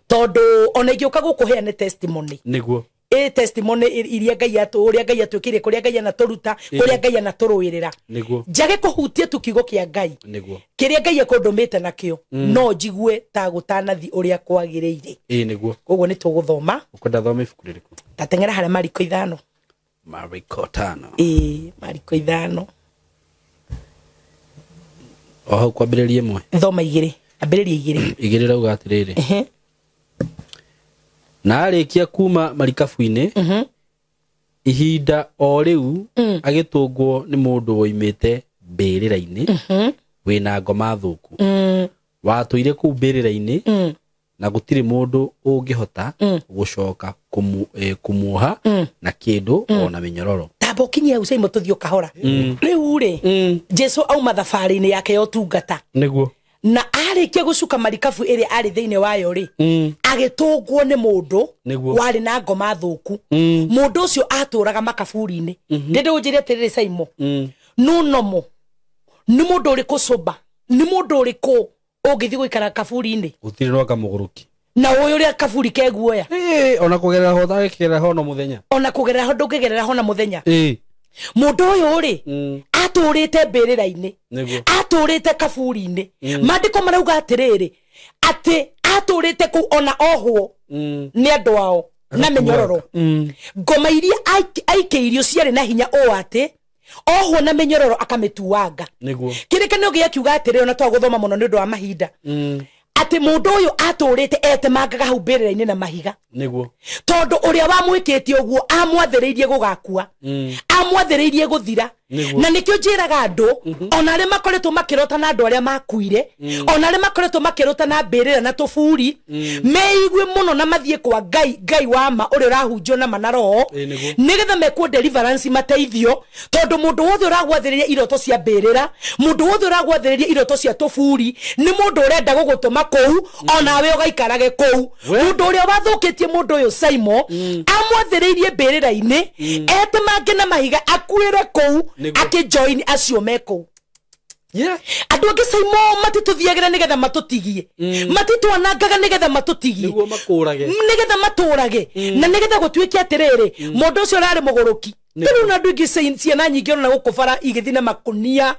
tondũ ona ingĩũka gũkũheane testimony, Nĩguo. Ĩ testimony iria Ngai atũ, ũrĩa Ngai atwĩkĩire, kũrĩa Ngai anatũruta, kũrĩa Ngai anatũrũĩrĩra, Nĩguo. njage kũhutia tu kiugo kĩa Ngai Nĩguo. kĩrĩa Ngai ekũndũmĩte nakĩo, no njigue ta gũtanathi ũrĩa kwagĩrĩire. Ĩ nĩguo. Koguo nĩ tũgũthoma. Ũkwenda thome ibuku rĩrĩkũ? Tateng'era harĩa Mariko 5. Mariko 5. Ĩĩ, Mariko 5. O hau kwambĩrĩria ĩmwe. Thoma 2. Ambĩrĩria 2. 2 rauga atĩrĩrĩ. Na arĩkia kuma marikabu-inĩ, ihinda o rĩu agĩtũngwo nĩ mũndũ woimĩte mbĩrĩra-inĩ wĩna ngoma thũku, watũire kũu mbĩrĩra-inĩ, na gũtirĩ mũndũ ũngĩhota gũcoka kũmuoha na kĩndũ ona mĩnyororo. Tamba ũkinyie hau Saimo tũthiĩ ũkahora. Rĩu rĩ, Jesu auma thabarĩ-inĩ yake ya ũtungata. Nĩguo. Na arĩkia gũcuka marikabu ĩrĩa arĩ thĩinĩ wayo rĩ, agĩtũngwo nĩ mũndũ warĩ na ngoma thũku. Mũndũ ũcio atũraga makaburi-inĩ. Ndĩndĩ ũnjĩre atĩrĩrĩ Saimo, no nomo nĩ mũndũ ũrĩkũ soba, nĩ mũndũ ũrĩkũ ũngĩthiĩ gũikara kaburi-inĩ? Gũtirĩ no kamũgũrũki. Na ũyũ ũrĩa kaburi keguoya. Ona kũgerera ho ndangĩgerera ho na mũthenya. Ona kũgerera ho ndũngĩgerera ho na mũthenya. Mũndũ ũyũ rĩ, atũrĩte mbĩrĩra-inĩ, atũrĩte kaburi-inĩ. Maandĩko marauga atĩrĩrĩ, atĩ atũrĩte kũu ona ohwo nĩ andũ ao na mĩnyororo. Ngoma iria aikĩirio ciarĩ na hinya ũũ atĩ ohwo na mĩnyororo akamĩtuanga. Kĩrĩkanĩro gĩakiuga atĩrĩrĩ, ona twagũthoma mũno nĩ ũndũ wa mahinda, atĩ mũndũ ũyũ atũrĩte etemangaga hau mbĩrĩra-inĩ na mahiga. Nĩguo. Tondũ ũrĩa wamwĩkĩte ũguo amwathĩrĩirie gũgakua, amwathĩrĩirie gũthira. Na nĩkĩo njĩraga andũ, ona arĩa makoretwo makĩrota na andũ arĩa makuire, ona arĩa makoretwo makĩrota na mbĩrĩra na tũburi, meigue mũno na mathiĩ kwa Ngai, Ngai wa ma ũrĩa ũrahunjio na ma na roho, nĩgetha mekwo deliverance mateithio. Tondũ mũndũ wothe ũragwathĩrĩria iroto cia mbĩrĩra, mũndũ wothe ũragwathĩrĩria iroto cia tũburi, nĩ mũndũ ũrenda gũgũtũma kũu, onawe ũgaikarage kũu. Mũndũ ũrĩa wathũkĩtie mũndũ ũyũ Saimo, amwathĩrĩirie mbĩrĩra-inĩ, etemange na mahiga akuĩre kũu, akĩjoin acio me kũu. Andũ angĩ Saimo matitũthiagĩra nĩgetha matũtigie, matitwanangaga nĩgetha matũtigie, nĩguo makũrage, nĩgetha matũrage, na nĩgetha gũtuĩke atĩrĩrĩ, mũndũ ũcio ũrarĩ mũgũrũki. Rĩu na andũ aingĩ ciana nyingĩ ũrona gũkũ bara igĩthiĩ na makũnia,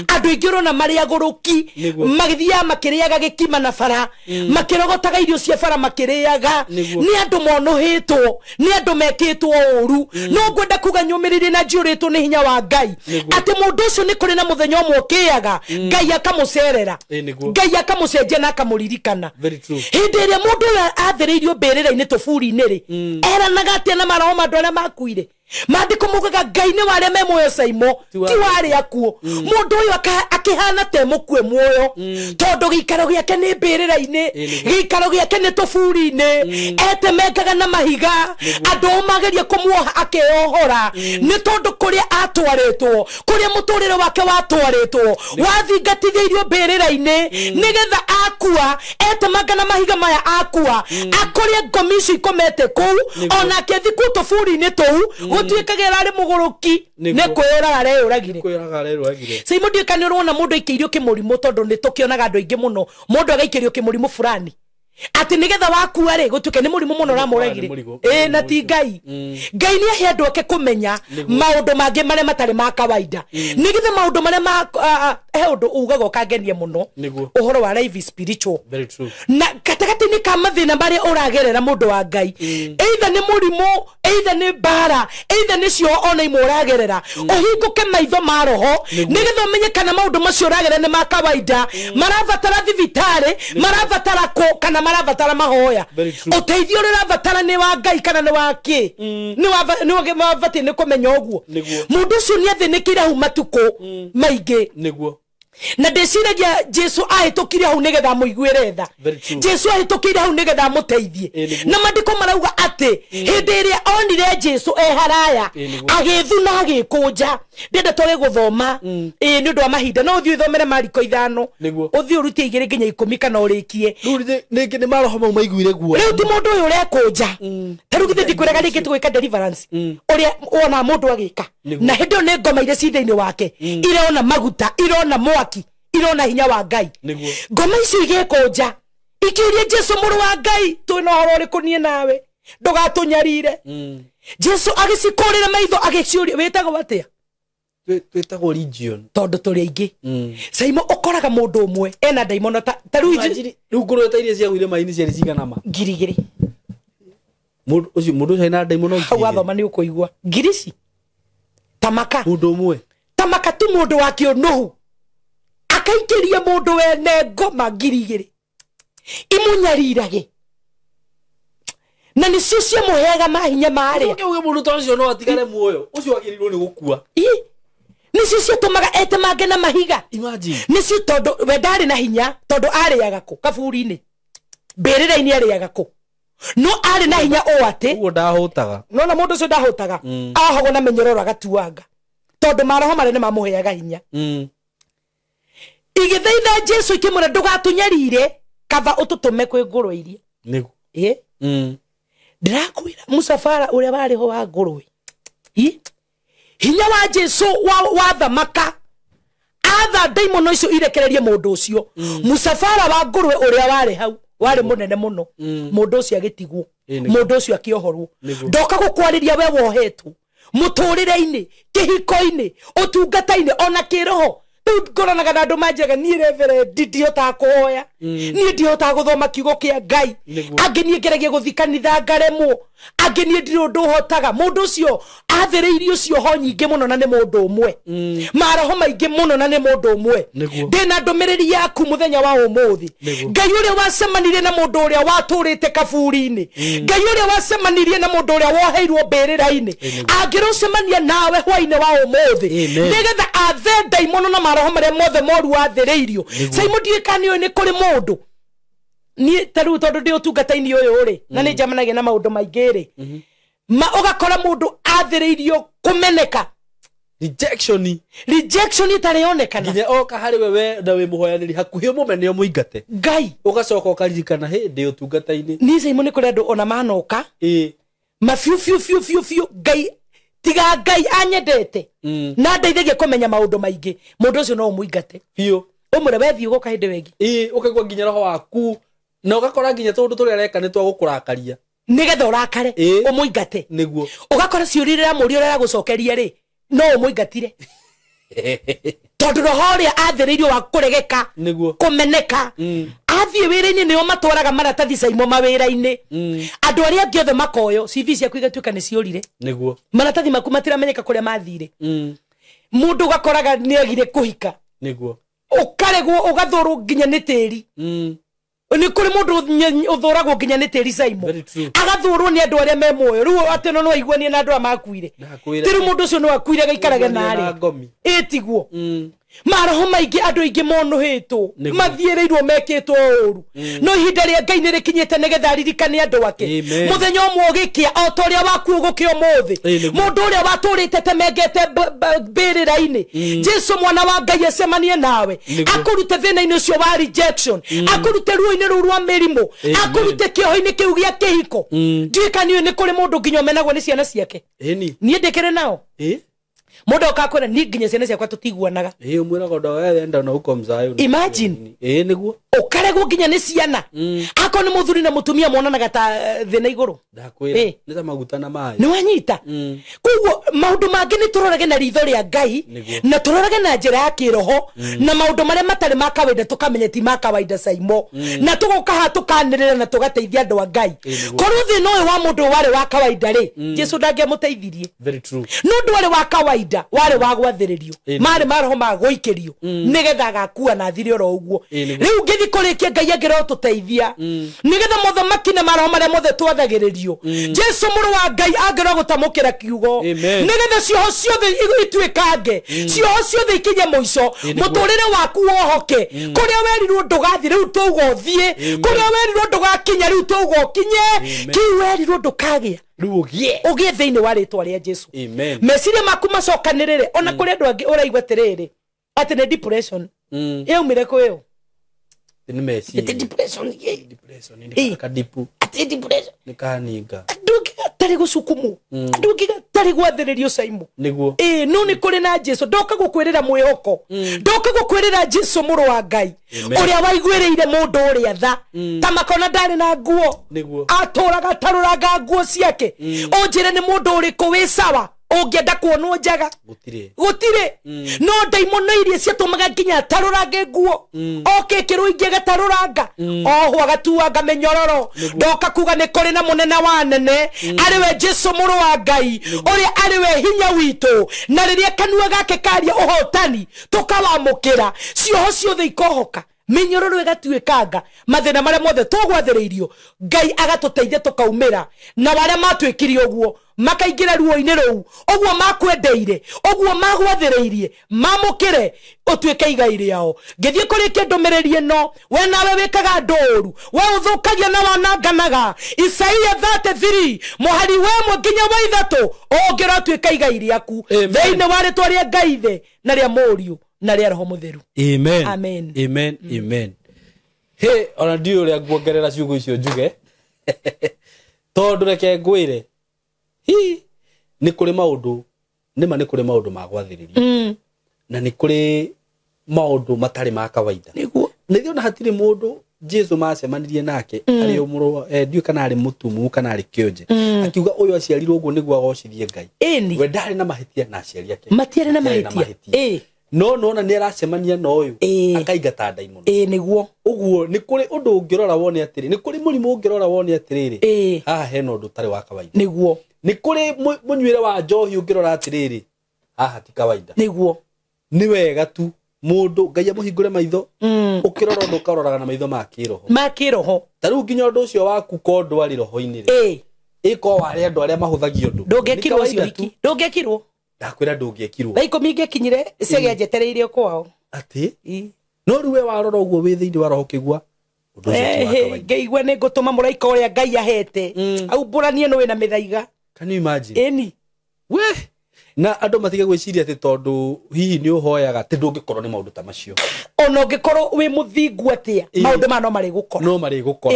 andũ aingĩ ũrona marĩ agũrũki, magĩthiaga makĩrĩaga gĩkima na bara, makĩrogotaga irio cia bara makĩrĩaga. Nĩ andũ monũhĩtwo, nĩ andũ mekĩtwo ũru. No ngwenda kuga nyũmĩrĩrie na njiyũrĩtwo nĩ hinya wa Ngai, atĩ mũndũ ũcio nĩ kũrĩ na mũthenya ũmwe ũkĩaga, Ngai akamũcerera, Ngai akamũcenjia na akamũririkana. Hĩndĩ ĩrĩa mũndũ ũyũ athĩrĩirio mbĩrĩra-inĩ tũburi-inĩ rĩ, eranaga atĩa na maroho ma andũ arĩa makuire? Maandĩko maugaga Ngai nĩ wa arĩa me muoyo Saimo, ti wa arĩa akuũ. Mũndũ ũyũ akĩhana te mũkue muoyo, tondũ gĩikaro gĩake nĩ mbĩrĩra-inĩ, gĩikaro gĩake nĩ tũburi-inĩ, etemengaga na mahiga, andũ mageria kũmuoha akeohora, nĩ tondũ kũrĩa atwarĩtwo, kũrĩa mũtũrĩre wake watwarĩtwo, wathingatithĩirio mbĩrĩra-inĩ, nĩgetha akua, etemanga na mahiga maya akua, akũrĩa ngomi icio ikomete kũu, onake athiĩ kũu tũburi-inĩ tũu, gũtuĩkaga ararĩ mũgũrũki, nĩ kwĩyũraga areyũragire. Saimo ndiũĩ kana nĩ ũrona mũndũ aikĩirio kĩmũrimũ, tondũ nĩ tũkĩonaga andũ aingĩ mũno, mũndũ agaikĩrio kĩmũrimũ fulani, atĩ nĩgetha wakua rĩ, gũtuĩke nĩ mũrimũ mũno ũramũragire. Ĩĩ, na ti Ngai. Ngai nĩ ahe andũ ake kũmenya maũndũ mangĩ marĩa matarĩ ma kawaida, nĩgetha maũndũ marĩa ma he ũndũ ugaga ũkangenia mũno, ũhoro wa life is spiritual. Na gatagatĩ-inĩ ka mathĩna marĩa ũragerera mũndũ wa Ngai, either nĩ mũrimũ, either nĩ mbara, either nĩ cio ona imwe ũragerera, ũhingũke maitho ma roho, nĩgetha ũmenye kana maũndũ macio ũragerera nĩ ma kawaida, marabatara thibitarĩ, marabatara kũ, kana marabatara mahoya. Ũteithio ũrĩa ũrabatara nĩ wa Ngai kana nĩ wa kĩ? Nĩ wabatiĩ nĩ kũmenya ũguo. Mũndũ ũcio nĩ athĩnĩkĩire hau matukũ maingĩ. Na ndĩciragia Jesu ahĩtũkire hau nĩgetha amũiguĩre tha. Jesu ahĩtũkire hau nĩgetha amũteithie. Na maandĩko marauga atĩ hĩndĩ ĩrĩa onire Jesu e haraya, agĩthuna agĩkũnja. Ndĩrenda twage gũthoma, ĩĩ, nĩ ũndũ wa mahinda, no ũthiĩ ũthomere Mariko 5, ũthiĩ ũrute 2 nginya 10 kana ũrĩkie. Rĩu ningĩ nĩ maroho mau maiguire guoya. Rĩu ti mũndũ ũyũ ũrekũnja. Ta rĩu githĩ ndikwĩraga rĩngĩ tũgwĩka deliverance, ũrĩa wona mũndũ agĩka, na hĩndĩ ĩyo nĩ ngoma iria ci thĩinĩ wake, irona maguta, irona mwaki, irona hinya wa Ngai. Ngoma icio igĩkũnja, ikĩũria Jesu mũrũ wa Ngai, twĩna ũhoro ũrĩkũ niĩ nawe, ndũgatũnyarire. Jesu agĩcikũrĩra maitho agĩciũria, wĩtagwo atĩa? Twĩtagwo Legion. Tondũ tũrĩ aingĩ. Saimo ũkoraga mũndũ ũmwe ena ndaimono ta rĩu rĩu ngũrwe ta iria ciagũire maĩ-inĩ ciarĩ cigana ma? 2,000. Mundu ucio mundu ucio ena ndaimono Hau wathoma ni ukuigua ngiri ici tamaka mundu umwe tamaka tu mundu wa kionuhu akaikiria mundu wene ngoma 2000 imunyarirage na nicio ciamuheaga mahinya maria uge mundu ta ucio no atigare muoyo ucio agirirwo ni gukua. Nicio ciatumaga etemange na mahiga. Imagine nicio tondu we ndari na hinya tondu ariaga ku kaburi-ini mbirira-ini ariaga ku no ari na hinya o ati uguo ndahutaga nona mundu ucio ndahutaga ahogwo na minyororo agatuanga tondu maroho maria ni mamuheaga hinya. Igithaitha Jesu ikimwira ndugatunyarire kava ututume kwi ngũrwe iria niguo. Ndirakwira musafara uria wari ho wa ngũrwe hinya wa Jesu wa thamaka atha ndaimono icio irekererie mundu ucio. Musafara wa ngũrwe uria wari hau wari munene muno mundu ucio agitigwo mundu ucio akiohorwo ndoka gukwariria we wohetwo muturire-ini kihiko-ini utungata-ini ona kiroho. Riu ngoranaga na andu manjaga nie reverend ndihotaga kuhoya nie ndihotaga guthoma kiugo kia Ngai angi nie ngeragia guthi kanitha ngaremwo angi nie ndiri undu hotaga. Mundu ucio athiriirio cioho nyingi muno na ni mundu umwe maroho maingi muno na ni mundu umwe. Ndina ndumiriri yaku muthenya wa umuthi. Ngai uria wacemanirie na mundu uria waturite kaburi-ini Ngai uria wacemanirie na mundu uria woheirwo mbirira-ini angirucemania nawe hwaini wa umuthi nigetha athe ndaimono na maroho maria mothe moru wathiriirio. Saimu ndiũĩ kana nĩũĩ nĩ kũrĩ mũndũ niĩ ta rĩu tondũ ndĩ ũtungata-inĩ ũyũ rĩ na nĩ njemanagia na maũndũ maingĩ rĩ ma ũgakora mũndũ athĩrĩirio kũmeneka rejection itarĩ yonekana nginya oka harĩ we na wĩ mũhoyanĩri hakuhĩ ũmũmene ũmũingate Ngai ũgacoka ũkaririkana hĩ ndĩ ũtungata-inĩ. Niĩ Saimu nĩ kũrĩ andũ ona manoka ma fiu fiu fiu fiu fiu Ngai tiga Ngai anyendete na ndeithagia kumenya maundu maingi mundu ucio no umuingate biũ umure wethi ugoka hindi wengi ukaigua nginya roho waku na ugakora nginya tundu turia areka ni twa gukurakaria nigetha urakare umuingate niguo ugakora ciũria iria mũria ũrĩa gucokeria ri no umuingatire tondu roho ũrĩa athĩrĩirio wa kũregeka kũmeneka athiĩ wĩra-inĩ nĩo matwaraga maratathi caimo mawĩra-inĩ andũ arĩa angĩ othe makoyo CV ciaku igatuĩka nĩ ciũrire niguo maratathi maku matiramenyeka kũrĩa mathire mũndũ ũgakoraga nĩagire kũhika niguo ũkaregwo ũgathũrwo nginya nĩ tĩri nĩ kũrĩ mũndũ ũthũragwo nginya nĩ tĩri caimo agathũrwo nĩ andũ arĩa me muoyo rĩu atĩ no aiguanie na andũ arĩa makuire ti rĩu mũndũ ũcio no akuire gaikarage narĩ ĩ tiguo maroho maingĩ andũ aingĩ monuhĩtwo mathiĩrĩirwo mekĩtwo ũru no ihinda rĩa Ngai nĩ rĩkinyĩte nĩgetha aririkane andũ ake mũthenya ũmwe ũgĩkĩa o ta ũrĩa waku ũgũkĩa ũmũthĩ mũndũ ũrĩa watũrĩte temengete mbĩrĩra-inĩ Jesu mwana wa Ngai acemanie nawe akũrute thĩna-inĩ ũcio wa rejection akũrute ruo-inĩ rũu rwa mĩrimũ akũrute kĩoho-inĩ kĩu gĩa kĩhiko ndiũĩ kana nĩũĩ nĩ kũrĩ mũndũ nginya ũmenagwo nĩ ciana ciake niĩ ndĩkĩrĩ nao mundu akakwira ni nginya ciana ciakwa tutiguanaga umwiraga ndawenda na uko mzayo imagine niguo ukaregwo nginya ni ciana akorwo ni muthuri na mutumia monanaga ta thina iguru ndakwira ni ta maguta na mayi ni wanyita koguo maundu mangi ni turorage na ritho ria Ngai na turorage na njira ya kiroho na maundu maria matari ma kawaida tukamenya ti ma kawaida caimo na tugoka ha tukanirira na tugateithia andu a Ngai korwo thina uyu wa mundu wari wa kawaida ri Jesu ndangĩamũteithirie very true no ndu wari wa kawaida wari wa gwathĩrĩrio mari maroho ma gũikĩrio nĩgetha agakua na athire oro ũguo rĩu ngĩthi kũrĩkia Ngai angĩrotũteithia nĩgetha mũthamaki na maroho marĩa mothe twathagĩrĩrio Jesu mũrũ wa Ngai angĩro gũtamũkĩra kiugo nĩgetha cioho ciothe ituĩkange cioho ciothe ikinye mũico mũtũrĩre waku wohoke kũrĩa werirwo ndũgathiĩ rĩu tũuga ũthiĩ kũrĩa werirwo ndũgakinya rĩu tũuga ũkinye kĩu werirwo ndũkagĩa ugie thiini wa ritwa ria Jesu meciria maku macokanirire ona kuri andu angi uraigua atiriri ati ni depression yaumire kwi yo ni meciria ti depression ni kadipu ati depression ni kaninga andu angi gatari gucukumu andu angi gatari gwathiririo caimu niguo no ni kuri na Jesu ndoka gukwirira mwihoko ndoka gukwirira Jesu mũrũ wa Ngai uria waiguiriire mundu uria tha ta makona ndari na nguo aturaga taruraga nguo ciake unjire ni mundu uriku wi sawa Ũngĩenda kuonwo njaga gũtirĩ. No ndaimono iria ciatũmaga nginya atarũrange nguo, oke kĩrũ ingĩ agatarũranga, oho agatuanga mĩnyororo. Ndoka kuga nĩ kũrĩ na mũnene wa anene, arĩ we Jesu mũrũ wa Ngai, ũrĩa arĩ we hinya witũ, na rĩrĩa kanua gake karia ũhotani tũkawamũkĩra, cioho ciothe ikohoka, mĩnyororo ĩgatuĩkanga, mathĩna marĩa mothe tũgwathĩrĩirio Ngai agatũteithia tũkaumĩra. Na arĩa matwĩkire ũguo makaingĩra ruo-inĩ rũu, ũguo makwendeire, ũguo magwathĩrĩirie, mamũkĩre ũtuĩke igai rĩao. Ngĩthiĩ kũrĩkia ndũmĩrĩri ĩno, we nawe wĩkaga andũ ũru, we ũthũkagia na wananganaga, Isaia 33 mũhari wa 1 nginya wa 3, ũngĩrotuĩka igai rĩaku thĩinĩ wa rĩtwa rĩa Ngai Ithe na rĩa Mũriũ na rĩa Roho Mũtheru. Amen. Amen. Amen. Amen. He ona ndiũ ũrĩa nguongerera ciugo icio njuge tondũ reke ngwĩre, hi nĩ kũrĩ maũndũ, nĩma nĩ kũrĩ maũndũ ma gwathĩrĩria, na nĩ kũrĩ maũndũ matarĩ ma kawaida. Nĩguo. Nĩthiĩ ona hatirĩ mũndũ Jesu macemanirie nake arĩ mũrũ, ndiũĩ kana arĩ mũtumumu kana arĩ kĩonje, akiuga ũyũ aciarirwo ũguo nĩguo agocithie Ngai. Ĩni. We ndarĩ na mahĩtia na aciari ake matiarĩ na mahĩtia. No nona nĩ aracemania na ũyũ akaingata ndaimono. Nĩguo. Ũguo nĩ kũrĩ ũndũ ũngĩrora wone atĩrĩ, nĩ kũrĩ mũrimũ ũngĩrora wone atĩrĩrĩ, haha hena ũndũ ũtarĩ wa kawaida. Nĩguo. Nĩ kũrĩ mũnyuĩre wa njohi ũngĩrora atĩrĩrĩ, haha ti kawaida. Nĩguo. Nĩ wega tu mũndũ Ngai amũhingũre maitho, ũkĩrora ũndũ ũkaroraga na maitho ma kĩroho. Ma kĩroho. Ta rĩu nginya ũndũ ũcio waku ko ndwarĩ roho-inĩ rĩ, ĩko warĩ andũ arĩa mahũthagia ũndũ. Ndũngĩekirwo ũcio wiki. Ndũngĩekirwo. Ndakwĩra ndũngĩekirwo. Thaa 10 ingĩkinyire cege njetereire kwao. Atĩ? No rĩu we warora ũguo wĩ thĩinĩ wa roho ũkĩigua ũndũ ũcio ti wa kawaida. Ngĩigua nĩ ngũtũma mũraika ũrĩa Ngai ahete aumbũranie nĩ wĩna mĩthaiga. Can you imagine? Ĩni. We na andũ matige gwĩciria atĩ tondũ hihi nĩ ũhoyaga atĩ ndũngĩkorwo nĩ maũndũ ta macio. Ona ũngĩkorwo wĩ mũthingu atĩa, maũndũ maya no marĩgũkora. No marĩgũkora.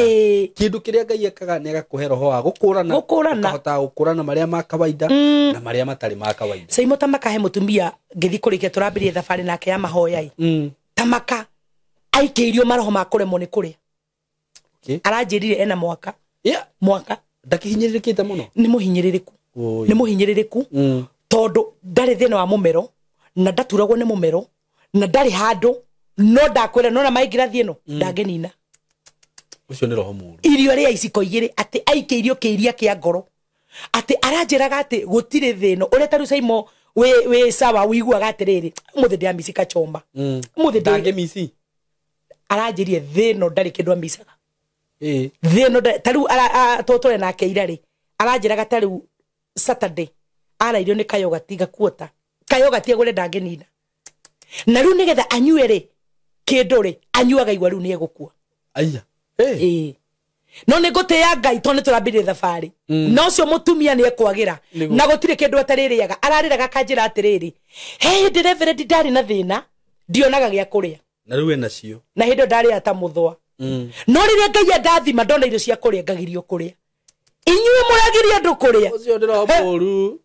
Kĩndũ kĩrĩa Ngai ekaga nĩ agakũhe roho wa gũkũrana, ũkahota gũkũrana marĩa ma kawaida na marĩa matarĩ ma kawaida. Saimo tamaka he mũtumia ngĩthiĩ kũrĩkia tũrambĩrĩria thabarĩ nake ya mahoya. Tamaka aikĩirio maroho ma kũremwo nĩ kũrĩa. Aranjĩrire ena mwaka. Mwaka. Ndakĩhinyĩrĩrĩkĩte mũno. Nĩ mũhinyĩrĩrĩku. Nĩ mũhinyĩrĩrĩku. Tondũ ndarĩ thĩna wa mũmero na ndaturagwo nĩ mũmero na ndarĩ handũ, no ndakwĩra nona maingĩra thiĩ ĩno ndangĩnina. Ũcio nĩ roho mũũru. Irio rĩa iciko igĩrĩ atĩ aikĩirio kĩiria kĩa ngoro, atĩ aranjĩraga atĩ gũtirĩ thĩna ũrĩa ta rĩu Saimo wĩ sawa ũiguaga atĩrĩrĩ, ũmũthĩ ndĩramici kachoma, ũmũthĩ ndangĩmici. Aranjĩrie thĩna ndarĩ kĩndũ amicaga. Thĩna ta rĩu tũtũre nake ira rĩ, aranjĩraga ta rĩu Saturday arairio nĩ kayogati gakuota kayogati agũre ndangĩnina, na rĩu nĩgetha anyue rĩ kĩndũ rĩ anyuaga igua rĩu nĩ egũkua. Aya. No nĩ ngũtĩĩa Ngai tondũ nĩ tũrambĩrĩria thabarĩ, na ũcio mũtumia nĩ ekwagĩra na gũtirĩ kĩndũ atarĩrĩaga. Ararĩraga akanjĩra atĩrĩrĩ, he hĩndĩ Reverend ndarĩ na thĩna ndionaga gĩa kũrĩa, na rĩu enacio, na hĩndĩ ĩyo ndarĩaga ta mũthũa. No rĩrĩa Ngai andathima ndona irio cia kũrĩa ngagirio kũrĩa. Inyuĩ mũragiria andũ kũrĩa. Ũcio nĩ roho mũũru.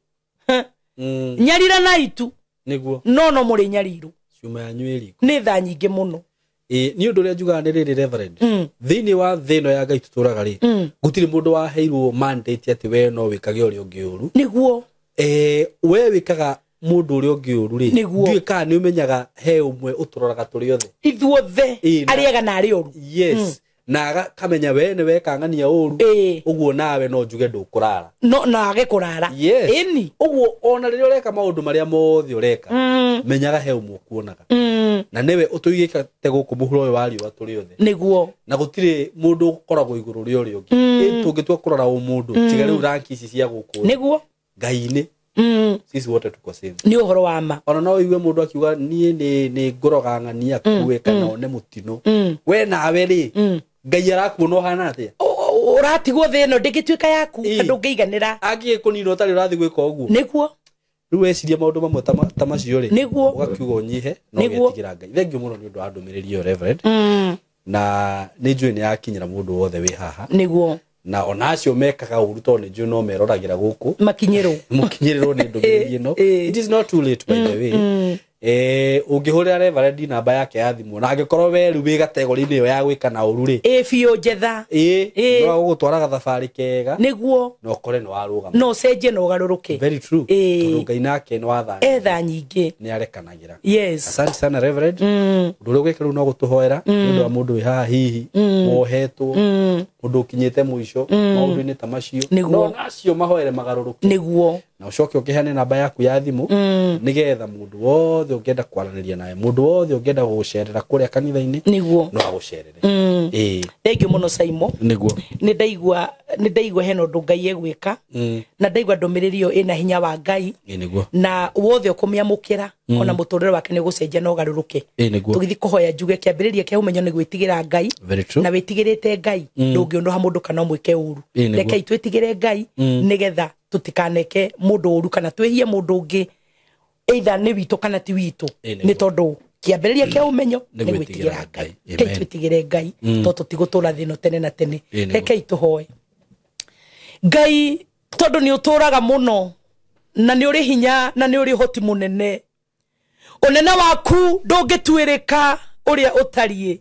Nyarira na itu. Nĩguo. No no mũrĩ nyarirũ. Ciuma yanyu ĩ riko. Nĩ thaa nyingĩ mũno. Nĩ ũndũ ũrĩa njugaga nĩ rĩrĩ Reverend, thĩinĩ wa thĩ ĩno ya Ngai tũtũraga rĩ, gũtirĩ mũndũ waheirwo mandate atĩ we no wĩkage ũrĩa ũngĩ ũru. Nĩguo. We wĩkaga mũndũ ũrĩa ũngĩ ũru rĩ, ndiũĩ kana nĩ ũmenyaga he ũmwe ũtũroraga tũrĩ othe. Ithuothe, arĩega na arĩa oru. Yes. Na akamenya we nĩ weka ng'ania ũru, ũguo nawe no njuge ndũkũrara. No na age kũrara. Yes. Ĩni. Ũguo ona rĩrĩa ũreka maũndũ marĩa mothe ũreka, menyaga he ũmwe ũkuonaga. Na nĩwe ũtũigĩte gũkũ mũhuro ũyũ wa riũa tũrĩ othe. Nĩguo. Na gũtirĩ mũndũ ũkoragwo igũrũ rĩa ũrĩa ũngĩ. Tũngĩtua kũrora ũmũndũ, tiga rĩu ranki ici cia gũkũ. Nĩguo. Ngai-inĩ. Sisi wote tuko same. Nĩ ũhoro wa ma. Ona no ũigue mũndũ akiuga niĩ nĩ ngũroga ng'ania kue kana one mũtino. We nawe rĩ, Ngai arakuona ũhana atĩa? Ũratigwo thĩ ĩno ndĩngĩtuĩka yaku, na ndũngĩiganĩra. Angĩgĩkũnina ũtarĩ ũrathiĩ gwĩka ũguo. Nĩguo. Rĩu weciria maũndũ mamwe ta macio rĩ, Nĩguo. ũgakiuga ũnyihe na ũgetigĩra Ngai. Thengiũ mũno nĩ ũndũ wa ndũmĩrĩri ĩyo Reverend. Na nĩ njũĩ nĩ yakinyĩra mũndũ wothe wĩ haha. Nĩguo. Na ona acio mekaga ũru tondũ nĩ njũĩ no meroragĩra gũkũ. Makinyĩrwo. Mũkinyĩrĩrwo nĩ ndũmĩrĩri ĩno. It is not too late by the way. Ũngĩhũrĩra Reverend namba yake ya thimũ na angĩkorwo we rĩu wĩ gategori-inĩ ĩyo ya gwĩka na ũru rĩ, Ĩ biũ njetha. Ĩ no gũgũtwara gathabarĩ kega Nĩguo. na ũkore nĩ warũgama. No ũcenjie na ũgarũrũke. Very true. Tondũ Ngai nake nĩ watha Etha nyingĩ. Nĩ arekanagĩra. Yes. Asante sana Reverend. Ũndũ ũrĩa ũgwĩka rĩu no gũtũhoera nĩ ũndũ wa mũndũ wĩ haha hihi wohetwo, mũndũ ũkinyĩte mũico maũndũ-inĩ ta macio. Nĩguo. No nacio mahoere magarũrũke. Nĩguo. Na ũcoke ũkĩheane namba yaku ya thimũ nĩgetha mũndũ wothe ũngĩenda kwaranĩria nawe, mũndũ wothe ũngĩenda gũgũcerera kũrĩa kanitha-inĩ Nĩguo. no agũcerere. Ĩĩ. Thank you mũno Saimo. Nĩguo. Nĩ ndaigua hena ũndũ Ngai egwĩka na ndaigua ndũmĩrĩri ĩyo ĩna hinya wa Ngai. Ĩĩ nĩguo. Na wothe ũkũmĩamũkĩra ona mũtũrĩre wake nĩ ũgũcenjia na ũgarũrũke. Ĩĩ nĩguo. Tũgĩthiĩ kũhoya njuge kĩambĩrĩria kĩa ũmenyo nĩ gwĩtigĩra Ngai. Very true. Na wĩtigĩrĩte Ngai ndũngĩũnũha mũndũ kana ũmwĩke ũru. Ĩĩ nĩguo. Rekei twĩtigĩre Ngai nĩgetha tũtikaneke mũndũ ũru kana twĩhie mũndũ ũngĩ, either nĩ witũ kana ti witũ. Ĩĩ nĩguo. Nĩ tondũ kĩambĩrĩria kĩa ũmenyo Nĩ nĩ gwĩtigĩra gwĩtigĩra Ngai. Ngai. Rekei Amen. twĩtigĩre Ngai tondũ tũtigũtũra thĩ ĩno tene na tene. Ĩĩ nĩguo. Rekei tũhoe. Ngai, tondũ nĩ ũtũraga mũno na nĩ ũrĩ hinya na nĩ ũrĩ ũhoti mũnene, ũnene waku ndũngĩtuĩrĩka ũrĩa ũtariĩ,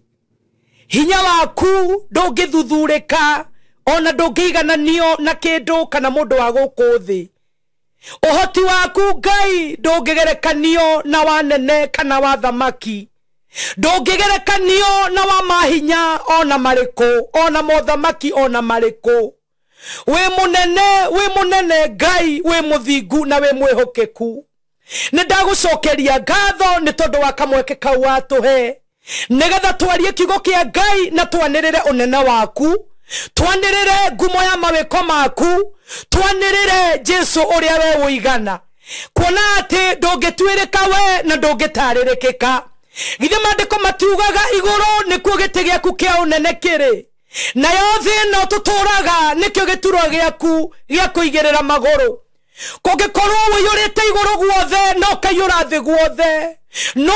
hinya waku ndũngĩthuthurĩka ona ndũngĩigananio na kĩndũ kana mũndũ wa gũkũ thĩ. Ũhoti waku Ngai ndũngĩgerekanio na wa nene kana wa thamaki, ndũngĩgerekanio na wa mahinya ona marĩkũ, ona mothamaki ona marĩkũ. Wĩ mũnene, wĩ mũnene Ngai, wĩ mũthingu na wĩ mwĩhokeku. Nĩ ndagũcokeria ngatho nĩ tondũ wa kamweke kau watũhe nĩgetha twarie kiugo kĩa Ngai na twanĩrĩre ũnene waku, twanĩrĩre ngumo ya mawĩko maku, twanĩrĩre Jesu ũrĩa we ũigana, kuona atĩ ndũngĩtuĩrĩka we na ndũngĩtarĩrĩkĩka. Githĩ maandĩko matiugaga igũrũ nĩkuo gĩtĩ gĩaku kĩa ũnene kĩrĩ, nayo thĩ ĩno tũtũraga nĩkĩo gĩturwa gĩaku gĩa kũigĩrĩra magũrũ. Kũngĩkorwo ũiyũrĩte igũrũ guothe na ũkaiyũra thĩ guothe, no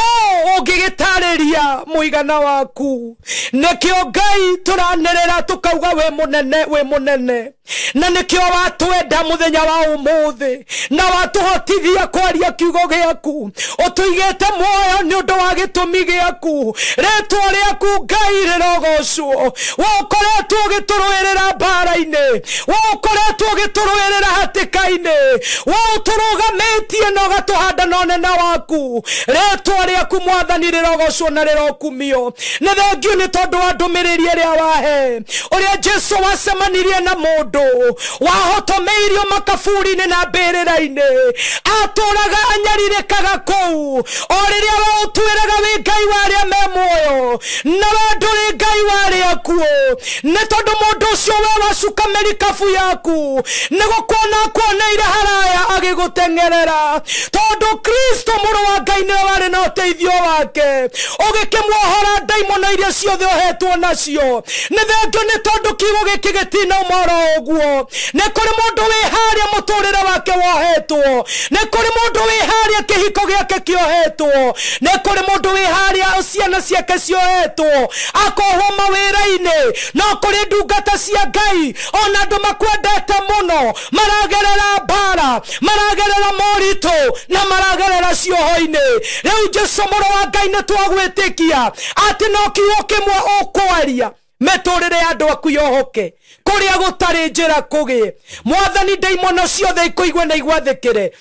ũngĩgĩtarĩria mũigana waku. Nĩkĩo Ngai tũranĩrĩra tũkauga wĩ mũnene, wĩ mũnene, na nĩkĩo watwenda mũthenya wa ũmũthĩ na watũhotithia kwaria kiugo gĩaku, ũtũigĩte muoyo nĩ ũndũ wa gĩtũmi gĩaku. Rĩtwa rĩaku Ngai rĩrogocwo. We ũkoretwo ũgĩtũrũĩrĩra mbara-inĩ, we ũkoretwo ũgĩtũrũĩrĩra hatĩka-inĩ, we ũtũrũgamĩtie na ũgatũhanda na ũnene waku. Rĩtwa rĩaku Mwathani rĩrogocwo na rĩrokumio. Nĩ thengiũ nĩ tondũ wa ndũmĩrĩri ĩrĩa wahe, ũrĩa Jesu wacemanirie na mũndũ wahotomeirio makaburi-inĩ na mbĩrĩra-inĩ, atũraga anyarirĩkaga kũu, o rĩrĩa we ũtuĩraga wĩ Ngai wa arĩa me muoyo na we ndũrĩ Ngai wa arĩa akuũ. Nĩ tondũ mũndũ ũcio we wacuka mĩrikabu yaku nĩ gũkuona akuoneire haraya agĩgũteng'erera, tondũ Kristo mũrũ wa Ngai nĩwe warĩ na ũteithio wake, ũgĩkĩmuohora ndaimono iria ciothe ũhetwo nacio. Nĩ thengio nĩ tondũ kiugo gĩkĩ gĩtinauma oro ũguo. Nĩ kũrĩ mũndũ wĩ harĩa mũtũrĩre wake wohetwo, nĩ kũrĩ mũndũ wĩ harĩa kĩhiko gĩake kĩohetwo, nĩ kũrĩ mũndũ wĩ harĩa ciana ciake ciohetwo akohwo mawĩra-inĩ. No kũrĩ ndungata cia Ngai ona andũ makwendete mũno maragerera mbara, maragerera moritũ na maragerera cioho-inĩ. Rĩu Jesu mũrũ wa Ngai nĩ twagwĩtĩkia atĩ no kiugo kĩmwe ũkwaria mĩtũrĩre ya andũ aku yohoke, kũrĩa gũtarĩ njĩra kũgĩe. Mwathani, ndaimono ciothe ikũigue na igwathĩkĩre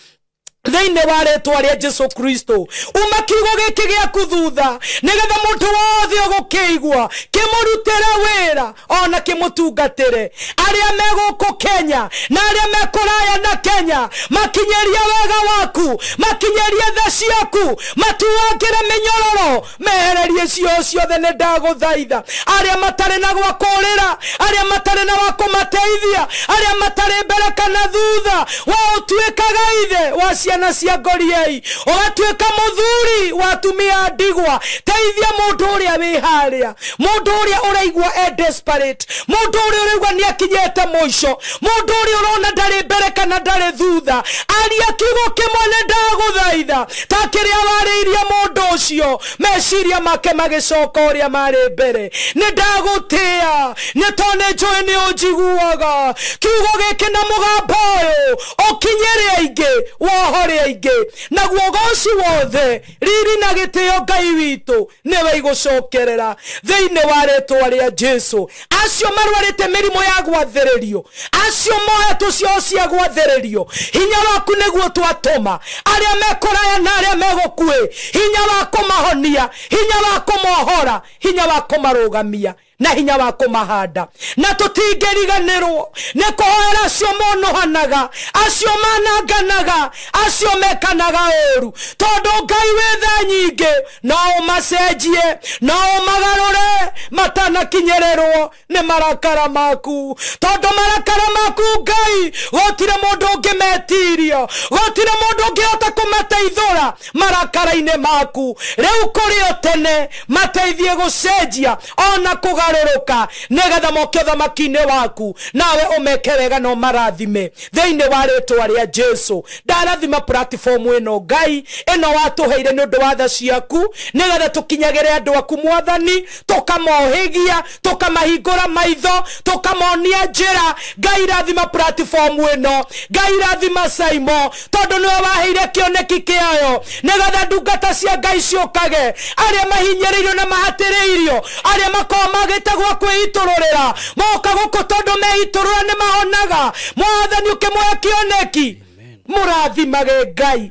thĩinĩ wa rĩtwa rĩa Jesu Kristo. Uma kiugo gĩkĩ gĩaku thutha nĩgetha mũndũ wothe ũgũkĩigua kĩmũrutĩre wĩra ona kĩmũtungatĩre. Arĩa me gũkũ Kenya na arĩa me kũraya na Kenya, makinyĩrie wega waku, makinyĩrie tha ciaku, matuangĩre mĩnyororo, mehererie cio ciothe. Nĩ ndagũthaitha arĩa matarĩ na gwa kũũrĩra, arĩa matarĩ na wa kũmateithia, arĩa matarĩ mbere kana thutha, we ũtuĩkaga ithe wa ciana cia ngoriei, ũgatuĩka mũthuri wa atumia a ndigwa. Teithia mũndũ ũrĩa wĩ harĩa, mũndũ ũrĩa ũraigua e desperate, mũndũ ũrĩa ũraigua nĩ akinyĩte mũico, mũndũ ũrĩa ũrona ndarĩ mbere kana ndarĩ thutha. Aria kiugo kĩmwe nĩ ndagũthaitha, ta kĩrĩa warĩirie mũndũ ũcio, meciria make magĩcoka ũrĩa marĩ mbere. Nĩ ndagũtĩĩa nĩ tondũ nĩ njũĩ nĩ ũnjiguaga. Kiugo gĩkĩ na mũgambo ũyũ ũkinyĩre Ũhonokere aingĩ, wohore aingĩ, naguo ũgoci wothe, riri na gĩtĩo Ngai witũ nĩwe igũcokerera thĩinĩ wa rĩtwa rĩa Jesu. Acio marwarĩte mĩrimũ ya gwathĩrĩrio, acio mohetwo ciao cia gwathĩrĩrio, hinya waku nĩguo twatũma. Arĩa mekũraya na arĩa megũkuĩ, hinya wa kũmahonia, hinya wa kũmohora, hinya wa kũmarũgamia na hinya wa kũmahanda. Na tũtingĩriganĩrwo nĩ kũhoera acio monohanaga, acio mananganaga, acio mekanaga ũru, tondũ Ngai wĩ tha nyingĩ, no ũmacenjie, no ũmagarũre matanakinyĩrĩrwo nĩ marakara maku, tondũ marakara maku Ngai gũtirĩ mũndũ ũngĩmetiria, gũtirĩ mũndũ ũngĩhota kũmateithũra marakara-inĩ maku. Rĩu kũrĩ o tene mateithie gũcenjia ona kũgarũrũka, nĩgetha moke ũthamaki-inĩ waku, nawe ũmeke wega na ũmarathime thĩinĩ wa rĩtwa rĩa Jesu. Ndarathima platform ĩno Ngai ĩno watũheire nĩ ũndũ wa tha ciaku, nĩgetha tũkinyagĩre andũ aku Mwathani, tũkamohĩgia, tũkamahingũra maitho, tũkamonia njĩra. Ngai rathima platform ĩno, Ngai rathima Saimo, tondũ nĩwe waheire kĩoneki kĩayo, nĩgetha ndungata cia Ngai ciũkage, arĩa mahinyĩrĩirio na mahatĩrĩirio, arĩa makoragwo magĩte gwa kwĩitũrũrĩra, moka gũkũ tondũ meitũrũra nĩ mahonaga. Mwathani ũkĩmũhe kĩoneki, mũrathimage Ngai,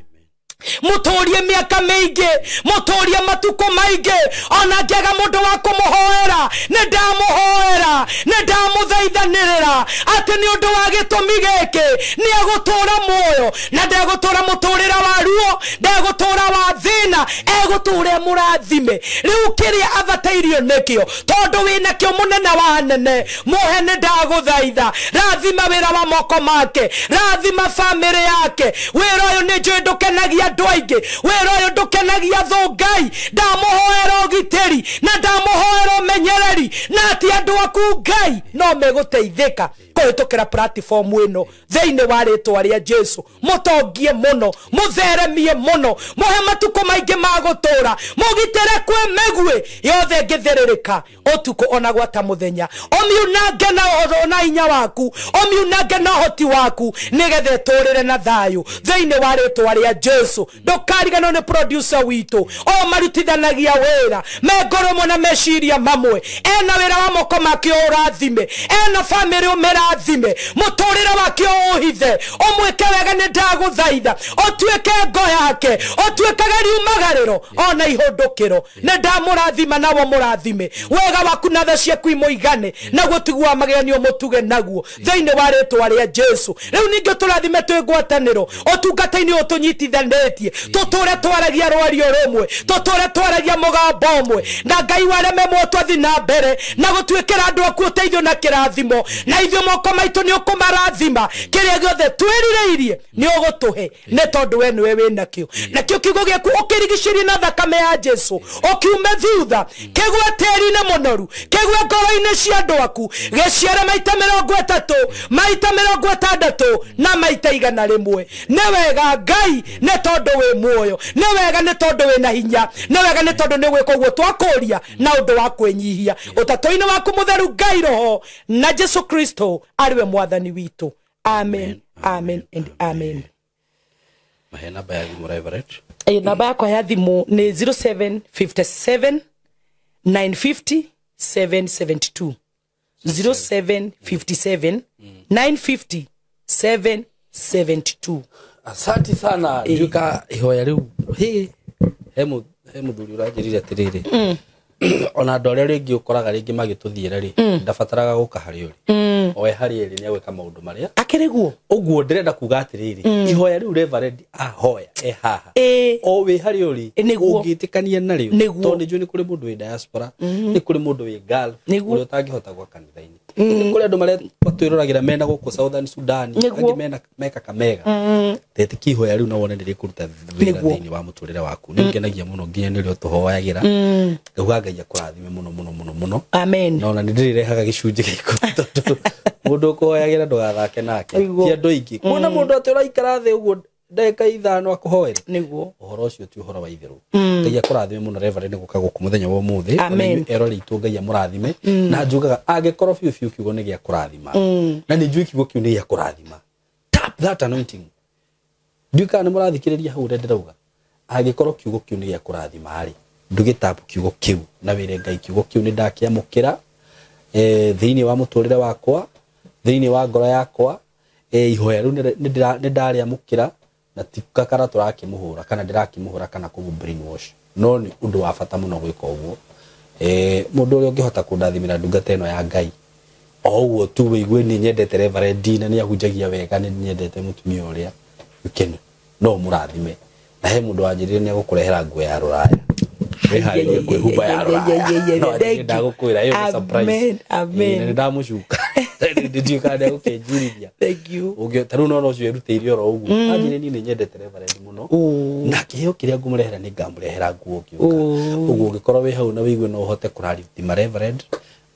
mũtũrie mĩaka mĩingĩ, mũtũrie matukũ maingĩ. Ona ngĩaga mũndũ wa kũmũhoera, nĩ ndamũhoera, nĩ ndamũthaithanĩrĩra atĩ nĩ ũndũ wa gĩtũmi gĩkĩ nĩ egũtũra muoyo, na ndegũtũra mũtũrĩre wa ruo, ndegũtũra wa thĩna, egũtũra mũrathime. Rĩu kĩrĩa abatairio nĩkĩo, tondũ wĩnakĩo mũnene wa anene, mũhe nĩ ndagũthaitha, rathima wĩra wa moko make, rathima bamĩrĩ yake. Wĩra ũyũ nĩ njũĩ ndũkenagia andũ aingĩ, wĩra ũyũ ndũkenagia thũ Ngai. Ndamũhoera ũgitĩri na ndamũhoera ũmenyereri, na atĩ andũ aku Ngai no megũteithĩka kũhĩtũkĩra platform ĩno thĩinĩ wa rĩtwa rĩa Jesu. Mũtongie mũno, mũtheremie mũno, mũhe matukũ maingĩ ma gũtũra, mũgitĩre kwĩ mĩguĩ yothe ĩngĩthĩrĩrĩka ũtukũ ona gwata mũthenya. Ũmiunange na hinya waku, ũmiunange na ũhoti waku, nĩgetha ĩtũrĩre na thayũ thĩinĩ wa rĩtwa rĩa Jesu. Ndũkariganĩrwo nĩ producer witũ, o marutithanagia wĩra me ngoro ĩmwe na meciria mamwe, ena wĩra wa moko make ũrathime, ena bamĩrĩ ũmĩrathime, mũtũrĩre wake ũũhithe, ũmwĩke wega nĩ ndagũthaitha, ũtuĩke ngo yake, ũtuĩkage riumagarĩro ona ihũndũkĩro. Nĩ ndamũrathima nawe mũrathime, wega waku na tha ciaku imũigane, naguo tiguo wa mageganio mũtuge naguo thĩinĩ wa rĩtwa rĩa Jesu. Rĩu ningĩ tũrathime twĩ ngwatanĩro ũtungata-inĩ ũyũ tũnyitithanĩtie, tũtũre twaragia rwario rũmwe, tũtũre twaragia mũgambo ũmwe, na Ngai wareme twathi na mbere na gũtuĩkĩra andũ aku ũteithio na kĩrathimo, na ithuĩ moko maitũ nĩ ũkũmarathima, kĩrĩa gĩothe twĩrirĩirie nĩ ũgũtũhe, nĩ tondũ we nĩwe wĩnakĩo. Nakĩo kiugo gĩaku ũkĩrigicĩrie na thakame ya Jesu, ũkiume thutha, kĩgwe tĩri-inĩ mũnoru, kĩgwe ngoro-inĩ cia andũ aku, gĩciare maita 30, maita 60 na maita 100. Nĩ wega Ngai nĩ tondũ wĩ muoyo, nĩ wega nĩ tondũ wĩna hinya, nĩ wega nĩ tondũ nĩ gwĩka ũguo twakũria na ũndũ wa kwĩnyihia ũtatũ-inĩ waku mũtheru Ngai Roho na Jesu Kristo arĩwe Mwathani witũ. Amen, amen and amen. Mahe namba ya thimũ Reverend. Namba yakwa ya thimũ nĩ 0757 950 772. 0757 950 772. Asante sana. Nduka ihoya rĩu he mũthuri ũranjĩrire atĩrĩrĩ, ona andũ arĩa rĩngĩ ũkoraga rĩngĩ magĩtũthiĩra rĩ, ndabataraga gũka harĩ ũrĩ, oe harĩ ĩrĩ nĩ agwĩka maũndũ marĩa akĩrĩ guo. Ũguo ndĩrenda kuga atĩrĩrĩ, ihoya rĩu Reverend ahoya e haha, o wĩ harĩ ũrĩ ũngĩtĩkania narĩo, tondũ nĩ njũĩ nĩ kũrĩ mũndũ wĩ diaspora, nĩ kũrĩ mũndũ wĩ Gulf ũrĩa ũtangĩhota gwa kanitha-inĩ, nĩ kũrĩ andũ marĩa matwĩroragĩra mena gũkũ Southern Sudan, angĩ mena me Kakamega. Tetĩkia ihoya rĩu na wone nĩ rĩkũruta wĩra thĩinĩ wa mũtũrĩre waku. Nĩ ngenagia mũno nginya nĩ rĩo tũhoyagĩra, ngauga Ngai akũrathime mũno mũno mũno mũno. Amen. Na ona nĩ ndĩrĩrehaga gĩcunjĩ gĩkũ, tondũ mũndũ ũkũhoyagĩra ndũgathake nake, ti andũ aingĩ. Kuona mũndũ atĩ ũraikara thĩ ũguo ndagĩka 5 akũhoere, nĩguo ũhoro ũcio ti ũhoro wa itherũ. Ngai akũrathime mũno Reverend gũka gũkũ mũthenya wa ũmũthĩ. Ona inyuĩ eroreri aitũ Ngai amũrathime. Na njugaga angĩkorwo biũ biũ kiugo nĩ gĩa kũrathima, na nĩ njũĩ kiugo kĩu nĩ gĩa kũrathima, tap that anointing, Ndiũĩ kana nĩ mũrathikĩrĩria hau ũrĩa ndĩrauga. Angĩkorwo kiugo kĩu nĩ gĩa kũrathima rĩ, ndũgĩtapu kiugo kĩu na wĩre Ngai kiugo kĩu nĩ ndakĩamũkĩra thĩinĩ wa mũtũrĩre wakwa, thĩinĩ wa ngoro yakwa, ihoya rĩu nĩ ndarĩamũkĩra na ti kakara tũrakĩmũhũra kana ndĩrakĩmũhũra kana kũmũ brainwash. No nĩ ũndũ wa bata mũno gwĩka ũguo. Mũndũ ũrĩa ũngĩhota kũndathimĩra ndungata ĩno ya Ngai o ũguo tu wĩigue nĩ nyendete Reverend na nĩ ahunjagia wega, nĩ nyendete mũtumia ũrĩa, you can no mũrathime. Na he mũndũ wanjĩrire nĩ egũkũrehera nguo ya rũraya, wĩharĩrie kwĩhumba ya rũraya. No Thank you. ndagũkwĩra ĩyo nĩ surprise. Amen, amen. Ĩĩ, na nĩ ndamũcuka ndiũĩ kana nĩ egũkĩnjirithia. Thank you. Ũngĩ ta rĩu nona ũcio erutĩire oro ũguo, anjĩrire niĩ nĩ nyendete Reverend mũno na kĩheo kĩrĩa ngũmũrehera nĩ ngamũrehera nguo ngĩũka. Ũguo ũngĩkorwo wĩ hau na wĩigue no ũhote kũrathima Reverend,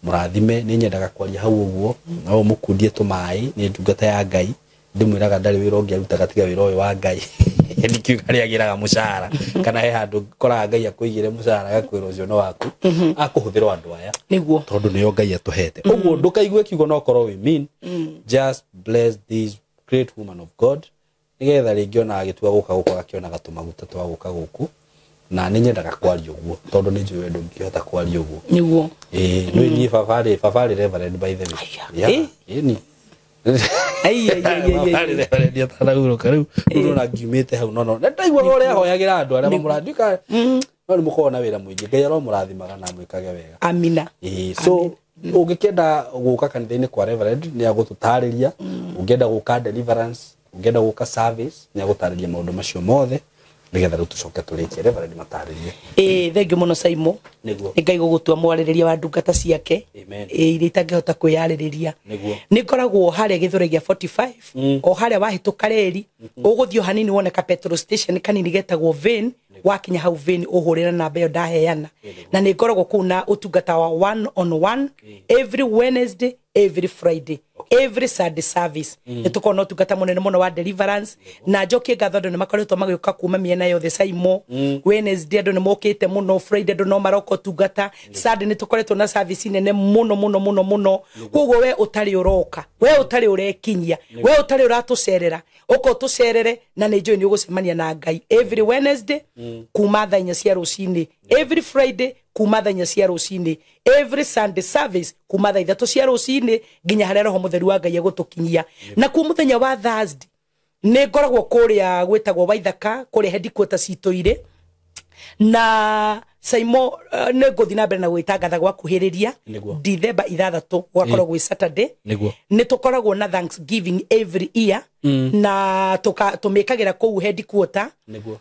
mũrathime. Nĩ nyendaga kwaria hau ũguo, no ũmũkundie tũmaĩ, nĩ ndungata ya Ngai. Ndĩmwĩraga ndarĩ wĩra ũngĩ arutaga tiga wĩra ũyũ wa Ngai. Ndikiuga harĩa agĩraga mũcara kana he handũ koraga Ngai akũigĩre mũcara agakwĩra ũcio no waku, akũhũthĩrwo andũ aya Nĩguo. tondũ nĩo Ngai atũhete. Ũguo ndũkaigue kiugo no korwo wĩ mean, just bless this great woman of God nĩgetha rĩngĩ ona agĩtua gũka gũkũ agakĩonaga tũmaguta twa gũka gũkũ. Na nĩ nyendaga kwaria ũguo tondũ nĩ njũĩ we ndũngĩhota kwaria ũguo. Nĩguo. Ĩĩ, nĩ niĩ baba rĩ, baba rĩ Reverend by the way. Aya. Yeah, Ĩ. ĩni. Ai, ai, ai, ai, ai. Baba rĩ Reverend atanahurũka rĩu, rĩu nona ngiumĩte hau nono. Na ndaiguaga ũrĩa ahoyagĩra andũ arĩa mamũrathima. No nĩ mũkoragwo na wĩra mũingĩ. Ngai aromũrathimaga na amwĩkage wega. Amina. Ĩĩ, so ũngĩkĩenda gũka kanitha-inĩ kwa Reverend nĩ agũtũtarĩria, ũngĩenda gũka deliverance, ũngĩenda gũka service nĩ agũtarĩria maũndũ macio mothe nĩgetha rĩu tũcoke tũrĩkie. Reverend matarĩrie. Ĩĩ, thank you mũno Saimo. Nĩguo. Nĩ Ngai gũgũtua mwarĩrĩria wa ndungata ciake. Amen. Ĩĩ, iria itangĩhota kwĩyarĩrĩria. Nĩguo. Nĩ ngoragwo harĩa Gĩthũrai gĩa 45, o harĩa wahĩtũka reri, ũgũthiĩ o hanini wone ka petrol station kanini getagwo Vane. Wakinya hau Vane ũhũrĩre namba ĩyo ndaheana. Na nĩ ngoragwo kũu na ũtungata wa one on one every Wednesday, every Friday, every Sunday service. Nĩ tũkoragwo na ũtungata mũnene mũno wa deliverance. Na njokie ngatho andũ nĩ makoretwo magĩũka kuma mĩena yothe Saimo. Wednesday andũ nĩ mokĩte mũno, Friday andũ no maroka ũtungata, Sunday nĩ tũkoretwo na service nene mũno mũno mũno mũno. Koguo we ũtarĩ ũroka, we ũtarĩ ũrekinyia, we ũtarĩ ũratũcerera, ũka ũtũcerere na nĩ njũĩ nĩ ũgũcemania na Ngai every Wednesday kuma thaa inya cia rũcinĩ, every Friday kuma thaa inya cia rũcinĩ, every Sunday service kuma thaa ithatũ cia rũcinĩ nginya harĩa Roho Mũtheru wa Ngai egũtũkinyia. Na kuo mũthenya wa Thursday nĩ ngoragwo kũrĩa gwĩtagwo Waithaka, kũrĩa headquarters citũ irĩ. Na Saimo, nĩ ngũthiĩ na mbere na gwĩtangatha gwakuhĩrĩria Nĩguo. Dithemba 6 gwakorwo gwĩ Saturday. Nĩguo. Nĩ tũkoragwo na Thanksgiving every year na tũmĩkagĩra kũu headquarter. Nĩguo.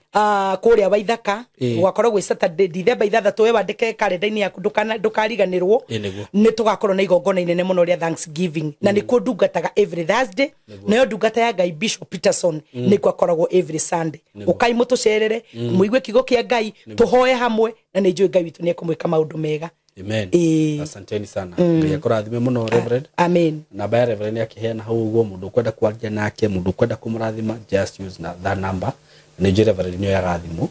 Kũrĩa Waithaka. Ĩĩ. Gwakorwo gwĩ Saturday Dithemba 6, we wandĩke karenda-inĩ yaku ndũkariganĩrwo. Ĩĩ, nĩguo. Nĩ tũgakorwo na igongona inene mũno rĩa Thanksgiving na nĩkuo ndungataga every Thursday, nayo ndungata ya Ngai Bishop Peterson nĩkuo akoragwo every Sunday. Ũkai mũtũcerere, mũigue kiugo kĩa Ngai, tũhoe hamwe na nĩ njũĩ Ngai witũ nĩ ekũmwĩka maũndũ mega. Amen. Ĩĩ. Asanteni sana. Ngai akũrathime mũno Reverend. Amen. Namba ya Reverend akĩheana hau ũguo, mũndũ ũkwenda kwaria nake, mũndũ ũkwenda kũmũrathima, just use that number. Nĩ njũĩ Reverend nĩ oyaga thimũ,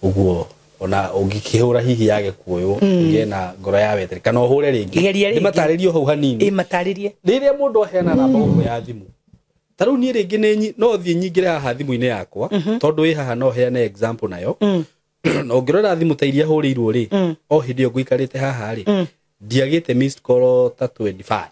ũguo ona ũngĩkĩhũra hihi yage kuoywo, ũgĩe na ngoro ya wetereri kana ũhũre rĩngĩ. Geria rĩngĩ. Ndĩmatarĩrie o hau hanini. Ĩĩ, matarĩrie. Rĩrĩa mũndũ aheana namba gũkũ ya thimũ, ta rĩu niĩ rĩngĩ no thiĩ nyingĩre haha thimũ-inĩ yakwa, tondũ ĩ haha no heane example nayo. Na ũngĩrora thimũ ta iria hũrĩirwo rĩ, o hĩndĩ ĩyo ngũikarĩte haha rĩ, ndiagĩte missed call ta 25.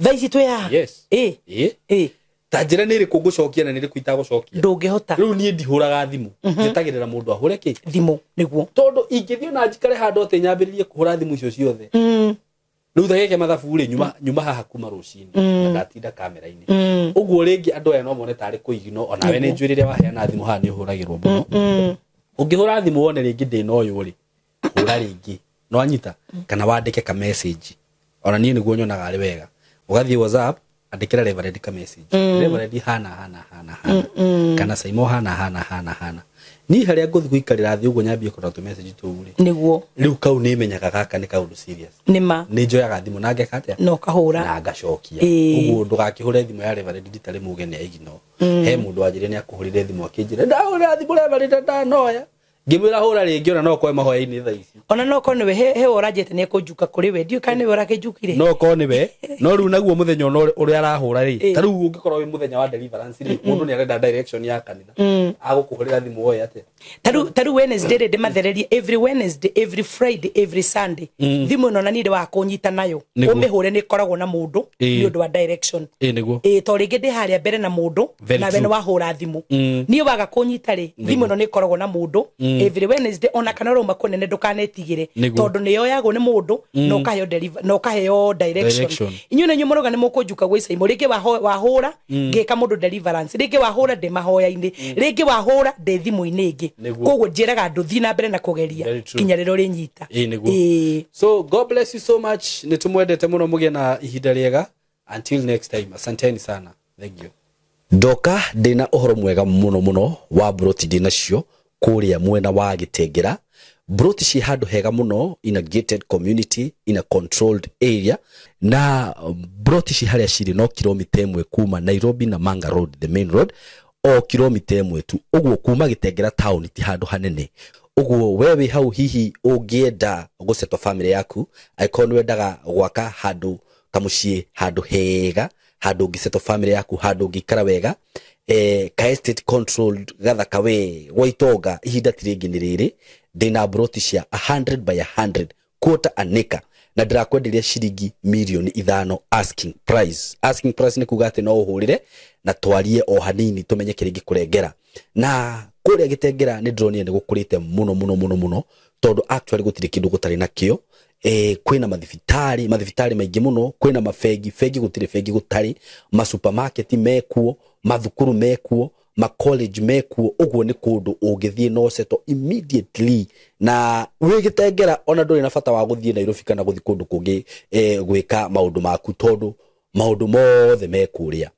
Thaa ici twĩ haha? Yes. Ĩĩ. Ĩĩ. Ĩĩ. Ta njĩra nĩ ĩrĩkũ ngũcokia na nĩ ĩrĩkũ itagũcokia? Ndũngĩhota. Rĩu niĩ ndihũraga thimũ, njetagĩrĩra mũndũ ahũre kĩ thimũ. Nĩguo. Tondũ ingĩthiĩ ona njikare handũ atĩ nyambĩrĩrie kũhũra thimũ icio ciothe, rĩu thageke mathabu rĩ, nyuma haha kuma rũcinĩ na ndatinda kamera-inĩ ũguo, rĩngĩ andũ aya no mone tarĩ kũigino. Onawe nĩ njũĩ rĩrĩa waheana thimũ haha nĩ ũhũragĩrwo mũno. Ũngĩhũra thimũ wone rĩngĩ ndĩna ũyũ rĩ, hũra rĩngĩ no anyita kana wandĩke ka message. Ona niĩ nĩguo nyonaga arĩ wega, ũgathiĩ WhatsApp, andĩkĩra Reverend ka message, Reverend hana hana hana hana kana Saimo hana hana hana hana. Niĩ harĩa ngũthiĩ gũikarĩra thĩ ũguo nyambie kũrora tũ message tũu rĩ, Nĩguo. rĩu kau nĩ menyaga gaka nĩ kaũndũ serious. Nĩma. Nĩ njoyaga thimũ na ngeka atĩa? Na ũkahũra. Na ngacokia. Ĩĩ. Ũguo ndũgakĩhũre thimũ ya Reverend ritarĩ mũgeni aigino. He mũndũ wanjĩrire nĩ akũhũrire thimũ akĩnjĩra ndahũrĩra thimũ Reverend ndanoya. Ngĩmwĩra hũra rĩngĩ ona no ũkorwo mahoya-inĩ thaa ici. Ona no korwo nĩwe he ũranjĩte nĩ ekũnjuka kũrĩ we, ndiũĩ kana nĩwe ũrakĩnjukire. No korwo nĩwe, no rĩu naguo mũthenya ona ũrĩa arahũra rĩ, ta rĩu ũngĩkorwo wĩ mũthenya wa deliverance rĩ, mũndũ nĩ arenda direction ya kanitha, agũkũhũrĩra thimũ oe atĩa? Taru Wednesday rĩ, ndĩmathererie every Wednesday, every Friday, every Sunday. Thimũ ĩno na niĩ ndĩ wa kũnyita nayo, ũmĩhũre nĩ ĩkoragwo na mũndũ nĩ ũndũ wa direction. Ĩĩ nĩguo. Ĩĩ to rĩngĩ ndĩ harĩa mbere na mũndũ, nawe nĩ wahũra thimũ, niĩ waga kũnyita rĩ, thimũ ĩno nĩ ĩkoragwo na mũndũ every Wednesday, ona kana ũrauma kũnene ndũkanetigĩre, tondũ nĩ yoyagwo nĩ mũndũ na ũkaheo na ũkaheo direction. Inyuĩ nĩ inyuĩ mũrauga nĩ mũkũnjuka gwĩ Saimo, rĩngĩ wahũra ngĩka mũndũ deliverance, rĩngĩ wahũra ndĩ mahoya-inĩ, rĩngĩ wahũra ndĩ thimũ-inĩ ĩngĩ. Koguo njĩraga andũ thiĩ na mbere na kũgeria kinya rĩrĩa ũrĩnyita. Ĩĩ. So God bless you so much, nĩ tũmwendete mũno, mũgĩe na ihinda rĩega. Until next time, asanteni sana, thank you. Ndoka ndĩna ũhoro mwega mũno mũno wa broti ndĩnacio kũrĩa mwena wa Gĩtengera. Broti ci handũ hega mũno, in a gated community, in a controlled area, na broti ci harĩa cirĩ no kilomita 1 kuma Nairobi na Manga Road, the main road, o kilomita 1 tu. Ũguo kuma Gĩtengera town ti handũ hanene. Ũguo we wĩ hau hihi ũngĩenda gũsettle family yaku, angĩkorwo nĩ wendaga gwaka handũ kamũciĩ, handũ hega, handũ ũngĩsettle family yaku, handũ ũngĩikara wega, ka estate controlled gathaka we gwa itonga, ihinda ti rĩngĩ nĩ rĩrĩ. Ndĩna broti cia 100 by 100 quarter an acre, na ndĩrakwenderia ciringi 5 mirioni asking price. Asking price nĩ kuga atĩ no ũhũrĩre na twarie o hanini tũmenye kĩrĩa ingĩkũrengera. Na kũrĩa Gĩtengera nĩ ndĩronire nĩ gũkũrĩte mũno mũno mũno mũno, tondũ actually gũtirĩ kĩndũ gũtarĩ nakĩo. Kwĩna mathibitarĩ, mathibitarĩ maingĩ mũno, kwĩna mabengi, bengi gũtirĩ bengi gũtarĩ, masupermarket mekuo, mathukuru mekuo, ma college mekuo. Ũguo nĩ kũndũ ũngĩthiĩ no settle immediately, na wĩ Gĩtengera ona ndũrĩ na bata wa gũthiĩ Nairobi kana gũthiĩ kũndũ kũngĩ gwĩka maũndũ maku, tondũ maũndũ mothe me kũrĩa.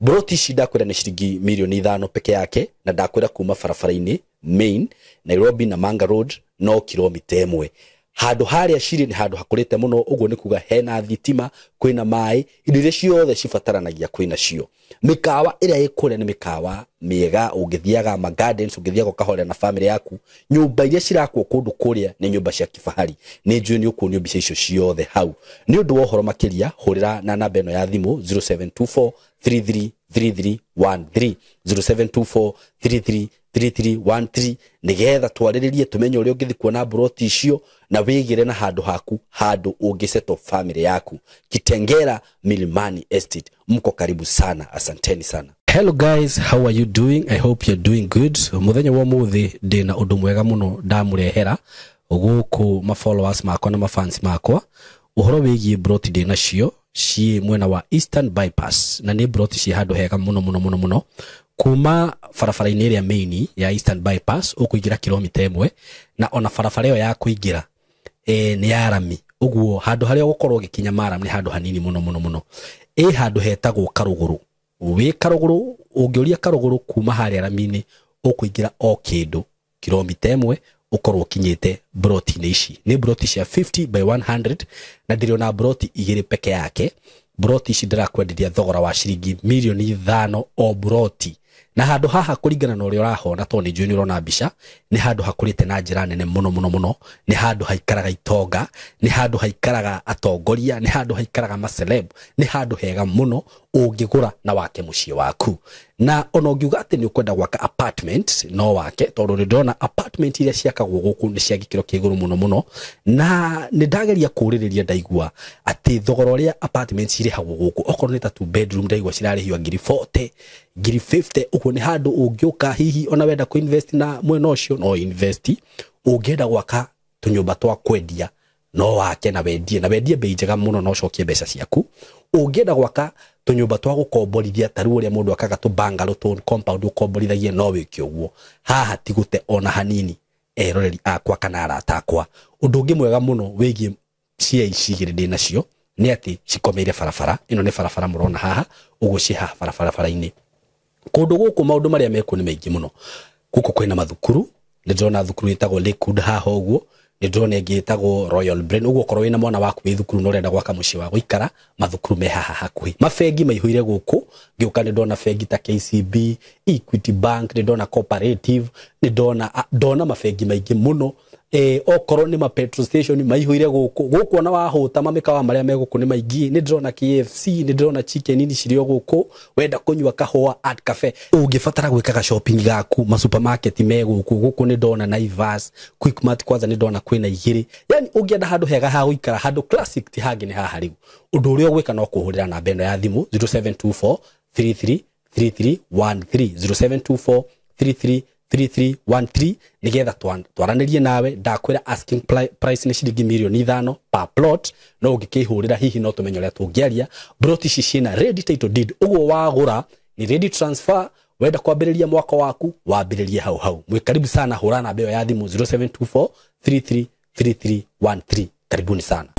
Broti ici ndakwĩra nĩ ciringi 5 mirioni peke yake, na ndakwĩra kuma barabara-inĩ main Nairobi na Manga Road no kilomita 1. Handũ harĩa cirĩ nĩ handũ hakũrĩte mũno, ũguo nĩ kuga hena thitima, kwĩna maĩ, indo iria ciothe cibataranagia kwĩna cio. Mĩkawa ĩrĩa ĩ kũrĩa nĩ mĩkawa mĩega, ũngĩthiaga ma gardens, ũngĩthiaga ũkahorera na family yaku. Nyũmba iria cirakwo kũndũ kũrĩa nĩ nyũmba cia kifahari, nĩ njũĩ nĩ ũkuonio mbica icio ciothe hau. Nĩ ũndũ wa ũhoro makĩria, hũrĩra na namba ĩno ya thimũ 0724 333313, 0724 333313, nĩgetha twarĩrĩrie tũmenye ũrĩa ũngĩthiĩ kuona broti icio na wĩgĩre na handũ haku, handũ ũngĩsettle family yaku. Kitengera Milimani Estate, mko karibu sana, asanteni sana. Hello guys, how are you doing? I hope you're doing good. Mũthenya wa ũmũthĩ ndĩna ũndũ mwega mũno ndamũrehera gũkũ ma followers makwa na ma fans makwa, ũhoro wĩgiĩ broti ndĩnacio ciĩ mwena wa Eastern Bypass, na nĩ broti ciĩ handũ hega mũno mũno mũno mũno. Kuma barabara-inĩ ĩrĩa main ya Eastern Bypass ũkũingĩra kilomita 1, na ona barabara ĩyo ya kũingĩra nĩ ya rami, ũguo handũ harĩa ũgũkorwo ũgĩkinya maram nĩ handũ hanini mũno mũno mũno. Ĩ handũ hetagwo Karũgũrũ, wĩ Karũgũrũ, ũngĩũria Karũgũrũ kuma harĩa rami-inĩ ũkũingĩra o kĩndũ kilomita 1 ũkorwo ũkinyĩte broti-inĩ ici. Nĩ broti cia 50 by 100, na ndĩrĩ broti 2 peke yake. Broti ici ndĩrakwenderia thogora wa ciringi 5 mirioni o broti. Na handũ haha kũringana na ũrĩa ũrahona, tondũ nĩ njũĩ nĩ ũrona mbica, nĩ handũ hakũrĩte na njĩra nene mũno mũno mũno. Nĩ handũ haikaraga itonga, nĩ handũ haikaraga atongoria, nĩ handũ haikaraga maceleb, nĩ handũ hega mũno ũngĩgũra na wake mũciĩ waku. Na ona ũngiuga atĩ nĩ ũkwenda gwaka apartment no wake, tondũ nĩ ndĩrona apartment iria ciakagwo gũkũ nĩ cia gĩkĩro kĩa igũrũ mũno mũno. Na nĩ ndageria kũũrĩrĩria, ndaigua atĩ thogora ũrĩa apartment cirĩhagwo gũkũ, okorwo nĩ ta 2 bedroom, ndaigua cirarĩhio ngiri 40, ngiri 50. Ũguo nĩ handũ ũngĩũka hihi ona wenda kũ invest na mwena ũcio no invest, ũngĩenda gwaka tũnyũmba twa kwendia no wake na wendie, na wendie bei njega mũno na ũcokie mbeca ciaku. Ũngĩenda gwaka tũnyũmba twa gũkomborithia, ta rĩu ũrĩa mũndũ akaga tũ bungalow, tũ compound ũkomborithagie, no wĩke ũguo. Haha ti gũte ona hanini, eroreri akwa kana arata akwa. Ũndũ ũngĩ mwega mũno wĩgiĩ cia ici igĩrĩ ndĩ nacio nĩ atĩ cikomeire barabara ĩno, nĩ barabara mũrona haha ũguo, ciĩ haha barabara-inĩ. Kũndũ gũkũ maũndũ marĩa mekuo nĩ maingĩ mũno. Gũkũ kwĩna mathukuru, nĩ ndĩrona thukuru ĩtagwo Lakewood haha ũguo, Nĩ ndĩrona ĩngĩ ĩtagwo Royal Brain. Ũguo okorwo wĩna mwana waku wĩ thukuru na ũrenda gwaka mũciĩ wa gũikara, mathukuru me haha hakuhĩ. Mabengi maihũire gũkũ. Ngĩũka nĩ ndona bengi ta KCB, Equity Bank, nĩ ndona Cooperative, nĩ ndona mabengi maingĩ mũno. Okorwo nĩ ma petrol station maihũire gũkũ. Gũkũ ona wahũta mamĩkawa marĩa me gũkũ nĩ maingĩ. Nĩ ndĩrona KFC, nĩ ndĩrona Chicken Inn cirĩ o gũkũ. Wenda kũnyua kahũa, Art Cafe. Ũngĩbatara gwĩkaga shopping gaku, ma supermarket me gũkũ. Gũkũ nĩ ndona Naivas, Quickmart, kwanza nĩ ndona kwĩna igĩrĩ. Yani ũngĩenda handũ hega ha gũikara, handũ classic, ti hangĩ nĩ haha. Rĩu ũndũ ũrĩa ũgwĩka no kũhũrĩra namba ĩno ya thimũ 0724 33 3313, 0724 33 3313, nigetha twaranĩrie nawe. Ndakwĩra asking price nĩ ciringi mirioni 5 per plot, no ũngĩkĩhũrĩra hihi no tũmenye ũrĩa tũngĩaria. Plot ici ciĩna ready title deed, ũguo wagũra ni ready transfer. Wenda kwambĩrĩria mwaka waku, wambĩrĩrie hau hau. Mwĩ karibu sana. Hũra namba ĩyo ya thimũ 0724 33 3313. Karibuni sana.